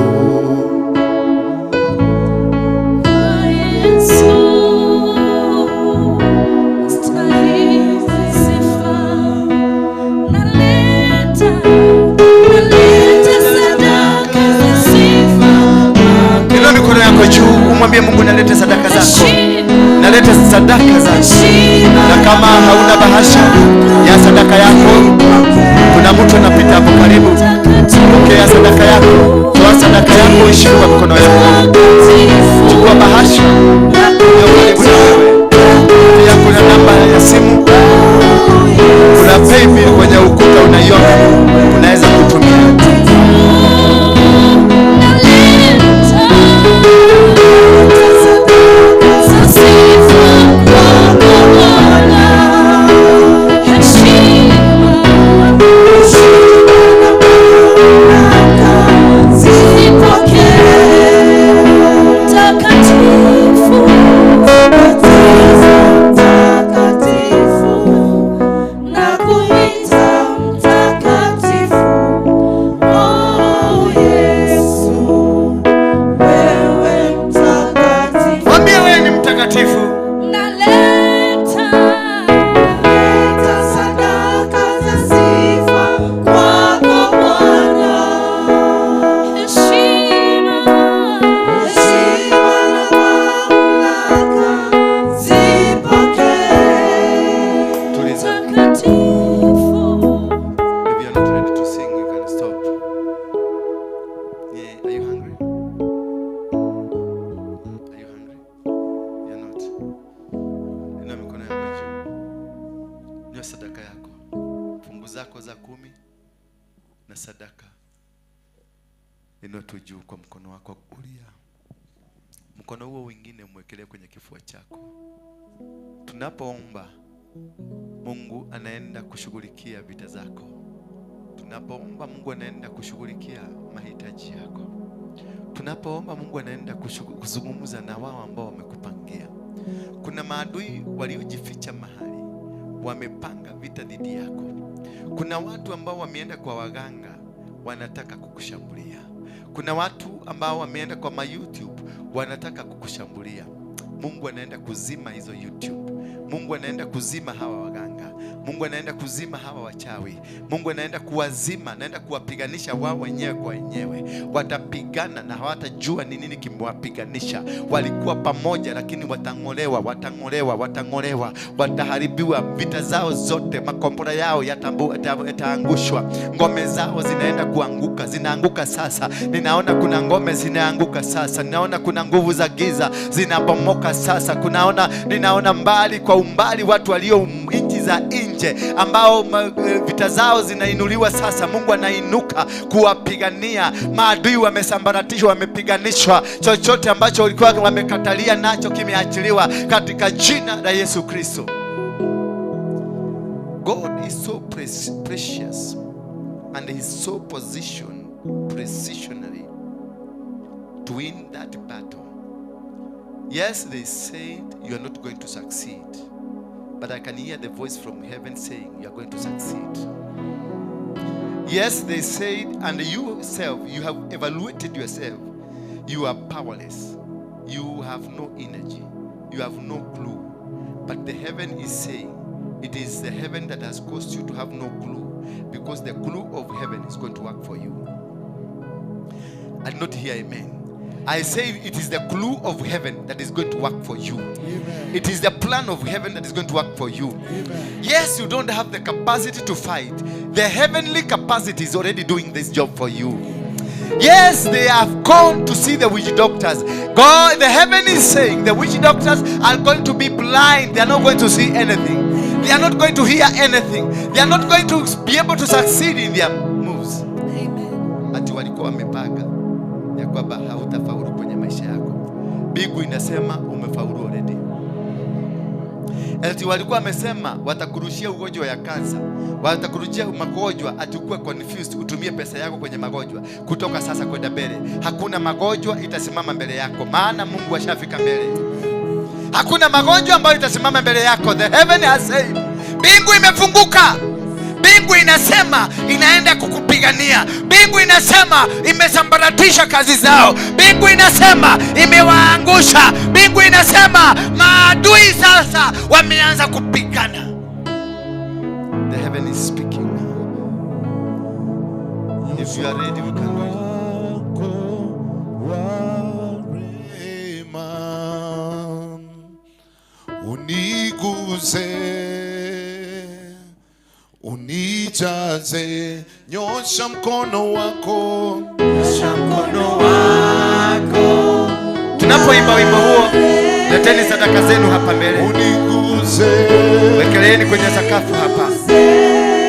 Inua mikono yako juu, umwambie Mungu, naleta sadaka zako. Naleta sadaka zako. Na kama hauna bahasha ya sadaka yako, kuna mtu anapita hapo karibu. Pokea sadaka yako. Toa sadaka yako, ishike kwa mikono yako. Chukua bahasha iliyo karibu na wewe. Pia kuna namba ya simu, kuna paybill kwenye ukuta unaiona, unaweza kutumia. Mwambie wewe ni mtakatifu. Tuliza. If you are not ready to sing, you can stop. Yeah, are you hungry? Are you hungry? You're not. Inua mikono yako juu. Inua sadaka yako. Fungu zako za 10 na sadaka. Inua tu juu kwa mkono wako wa kulia. Mkono huo wengine mwekelee kwenye kifua chako. Tunapoomba, Mungu anaenda kushughulikia vita zako. Tunapoomba, Mungu anaenda kushughulikia mahitaji yako. Tunapoomba, Mungu anaenda kuzungumza na wao ambao wamekupangia. Kuna maadui waliojificha mahali, wamepanga vita dhidi yako. Kuna watu ambao wameenda kwa waganga, wanataka kukushambulia. Kuna watu ambao wameenda kwa ma YouTube, wanataka kukushambulia. Mungu anaenda kuzima hizo YouTube. Mungu anaenda kuzima hawa waganga. Mungu anaenda kuzima hawa wachawi. Mungu anaenda kuwazima, anaenda kuwapiganisha wao wenyewe kwa wenyewe. Watapigana na hawatajua ni nini kimewapiganisha. Walikuwa pamoja lakini watang'olewa, watang'olewa, watang'olewa, wataharibiwa. Vita zao zote, makombora yao yataangushwa. Ngome zao zinaenda kuanguka, zinaanguka sasa. Ninaona kuna ngome zinaanguka sasa. Ninaona kuna nguvu za giza zinabomoka sasa. Ninaona mbali kwa umbali watu walio nchi za nje ambao vita zao zinainuliwa sasa. Mungu anainuka kuwapigania. Maadui wamesambaratishwa, wamepiganishwa. Chochote ambacho walikuwa wamekatalia nacho kimeachiliwa katika jina la Yesu Kristo. God is so precious and he is so positioned precisionally to win that battle. Yes, they said you are not going to succeed. But I can hear the voice from heaven saying you are going to succeed. Yes, they said, and you yourself, you have evaluated yourself. You are powerless. You have no energy. You have no clue. But the heaven is saying, it is the heaven that has caused you to have no clue, because the clue of heaven is going to work for you. I did not hear amen. I say it is the clue of heaven that is going to work for you. Amen. It is the plan of heaven that is going to work for you. Amen. Yes, you don't have the capacity to fight. The heavenly capacity is already doing this job for you. Yes, they have gone to see the witch doctors. God, the heaven is saying the witch doctors are going to be blind. They are not going to see anything. They are not going to hear anything. They are not going to be able to succeed in their moves. Amen. Ati walikuwa wamepanga ya kwamba hautafaulu kwenye maisha yako. Mbingu inasema umefaulu already. Ati walikuwa wamesema watakurushia ugonjwa ya kansa, watakurushia magonjwa, ati ukuwe confused, utumie pesa yako kwenye magonjwa. Kutoka sasa kwenda mbele, hakuna magonjwa itasimama mbele yako, maana Mungu ashafika mbele. Hakuna magonjwa ambayo itasimama mbele yako. The heaven has said. Mbingu imefunguka. Mbingu inasema inaenda kukupigania. Mbingu inasema imesambaratisha kazi zao. Mbingu inasema imewaangusha. Mbingu inasema maadui sasa wameanza kupigana. The heaven is speaking now. If you are ready, we can do it. Uniguze, unijaze, nyosha mkono wako, nyosha mkono wako. Tunapoimba wimbo huo, leteni sadaka zenu hapa mbele. Uniguze, wekeleeni kwenye sakafu hapa.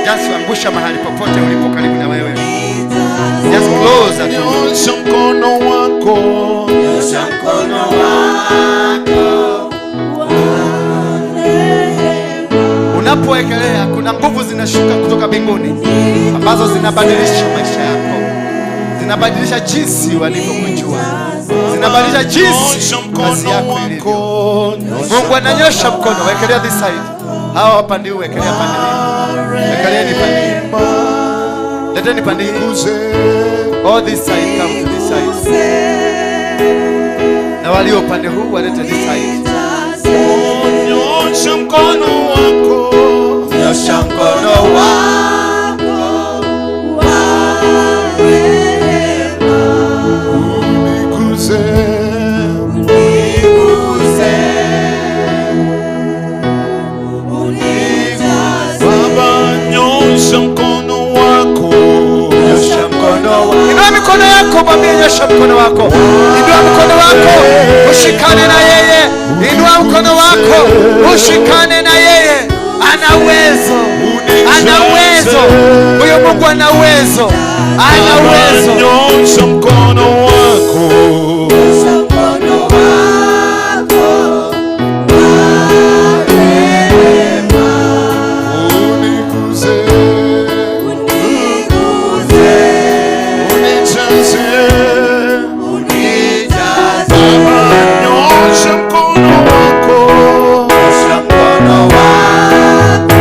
Just angusha mahali popote ulipo karibu na wewe. Just close at nyosha mkono wako, nyosha mkono wako. Unapowekelea kuna nguvu zinashuka kutoka mbinguni ambazo zinabadilisha maisha yako, zinabadilisha jinsi walivyokujua, zinabadilisha jinsi kazi yako ilivyo. Mungu ananyosha mkono. Wekelea this side. Hawa pande huu, wekelea pande hii. Wekeleeni pande hii. Leteni pande hii. All this side, come to this side. Na walio pande huu walete this side. Nyosha mkono wako, nyosha mkono wako wa rehema, uniguze, uniguze, unijaze. Baba, nyosha mkono wako, nyosha mkono wako. Inua mikono yako, mwambie nyosha mkono wako. Inua mkono wako, ushikane na yeye. Inua mkono wako, ushikane na yeye. Ana uwezo, ana uwezo. Huyo Mungu ana uwezo, ana uwezo. Nyosha mkono wako, nyosha mkono wako wa rehema, uniguze, uniguze, unijaze, unijaze. Baba, nyosha mkono wako, nyosha mkono wako.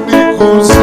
Uniguze,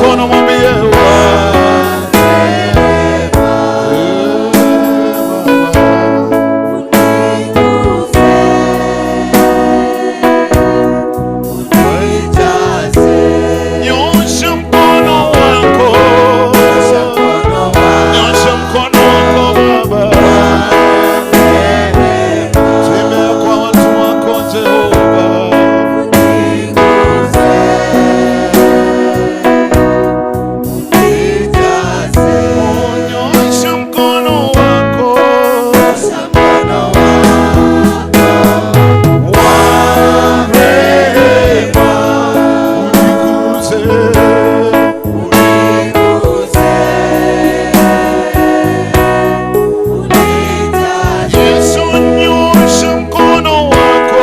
mikono mwambie Nyosha mkono wako, nyosha mkono wako Baba, tembea kwa watu wako Jehova. Nyosha mkono wako, wa rehema, uniguse. Yesu, nyosha mkono wako.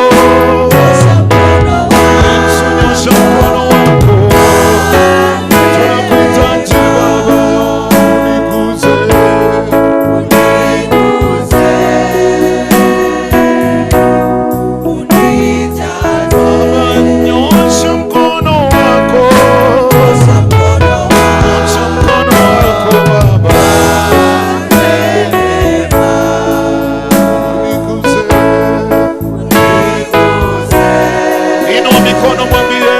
Yesu, nyosha mkono wako. Tunakuhitaji Baba, uniguse. Baba, nyosha mkono wako. Nyosha mkono wako Baba. Uniguse. Inua mikono mwambie,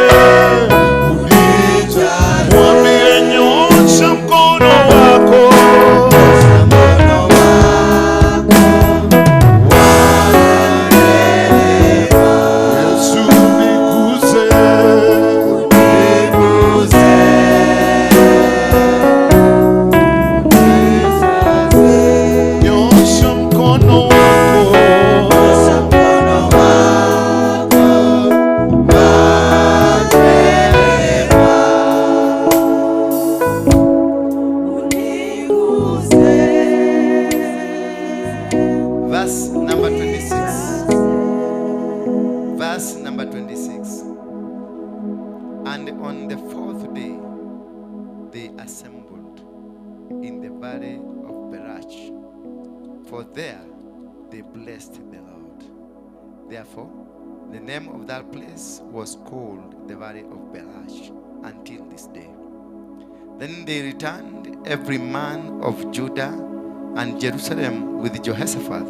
mwambie nyosha mkono wako. Yesu niguse. Nyosha mkono wako. Verse number 26. Verse number 26. And on the fourth day, they assembled in the valley of Berach, for there they blessed the Lord. Therefore, the name of that place was called the valley of Berach until this day. Then they returned, every man of Judah and Jerusalem with Jehoshaphat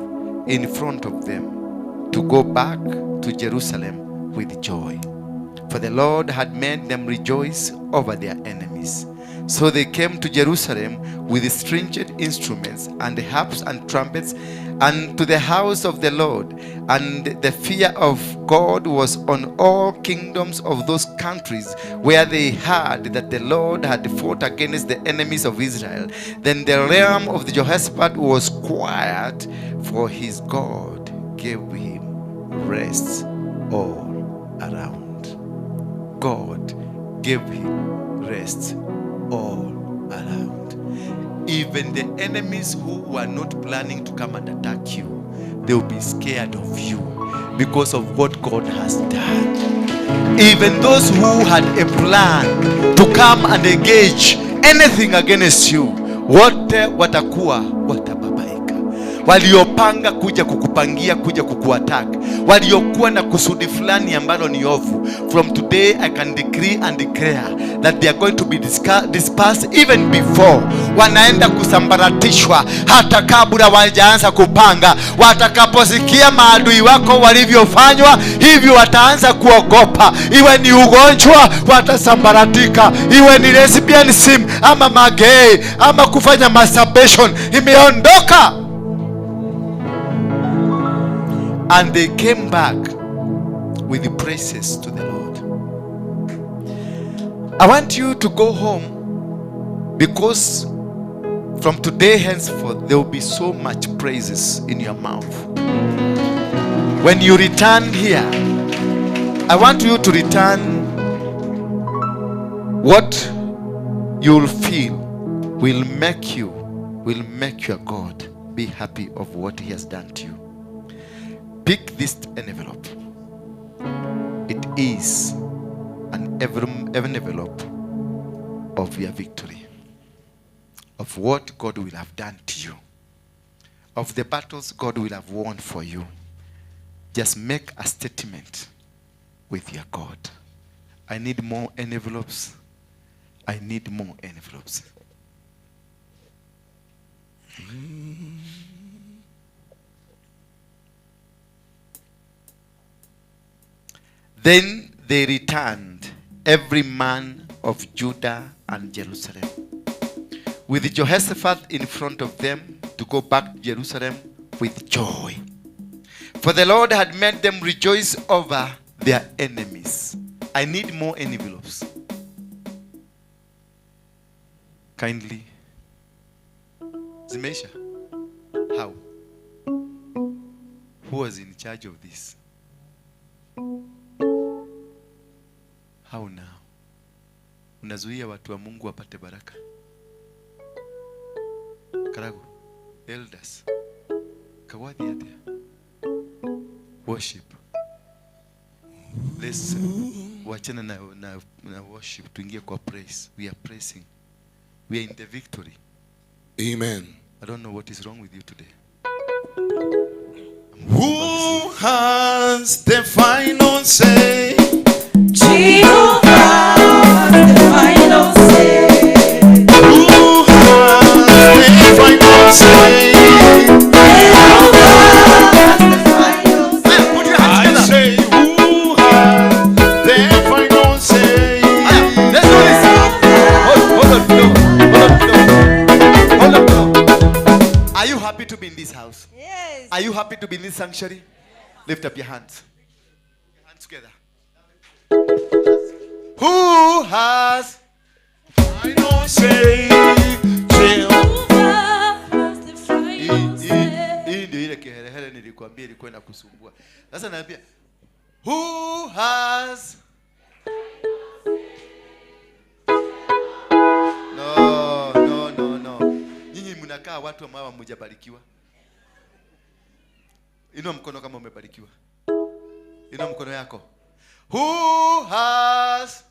in front of them, to go back to Jerusalem with joy. For the Lord had made them rejoice over their enemies. So they came to Jerusalem with stringed instruments and harps and trumpets, and to the house of the Lord. And the fear of God was on all kingdoms of those countries where they heard that the Lord had fought against the enemies of Israel. Then the realm of the Jehoshaphat was quiet, for his God gave him rest all around. God gave him rest all around. Even the enemies who were not planning to come and attack you, they will be scared of you because of what God has done. Even those who had a plan to come and engage anything against you, wote watakuwa watababaika. Waliopanga kuja kukupangia, kuja kukuattack, waliokuwa na kusudi fulani ambalo ni ovu, from today I can decree and declare that they are going to be dispersed even before. Wanaenda kusambaratishwa hata kabla wajaanza kupanga. Watakaposikia maadui wako walivyofanywa hivyo, wataanza kuogopa. Iwe ni ugonjwa, watasambaratika. Iwe ni lesbianism ama magay ama kufanya masturbation, imeondoka. And they came back with the praises to the Lord. I want you to go home, because from today henceforth there will be so much praises in your mouth. When you return here, I want you to return what you'll feel will make you, will make your God be happy of what he has done to you. Pick this envelope. It is an envelope of your victory, of what God will have done to you, of the battles God will have won for you. Just make a statement with your God. I need more envelopes. I need more envelopes. Then they returned, every man of Judah and Jerusalem, with Jehoshaphat in front of them, to go back to Jerusalem with joy. For the Lord had made them rejoice over their enemies. I need more envelopes. Kindly. Zimeisha. How? Who was in charge of this? How now? Unazuia watu wa Mungu wapate baraka. Karagu, elders, kawadhi atia. Worship. Let's wachana na worship, tuingie kwa praise. We are praising. We are in the victory. Amen. I don't know what is wrong with you today. Who has the final say? Jehovah has the final say. Who has the final say? Jehovah has the final say. Put your hands together. I say, who has the final say? Let's do this. Hold on, no. Hold on, no. Are you happy to be in this house? Yes. Are you happy to be in this sanctuary? Yes. Lift up your hands. Your hands together. Who has final say? Hii ndio ile kiherehere nilikwambia ilikuwa inakusumbua. Sasa naambia, who has No, no, no, no. Nyinyi mnakaa watu ambao hamjabarikiwa. Inua mkono kama umebarikiwa. Inua mkono yako. Who has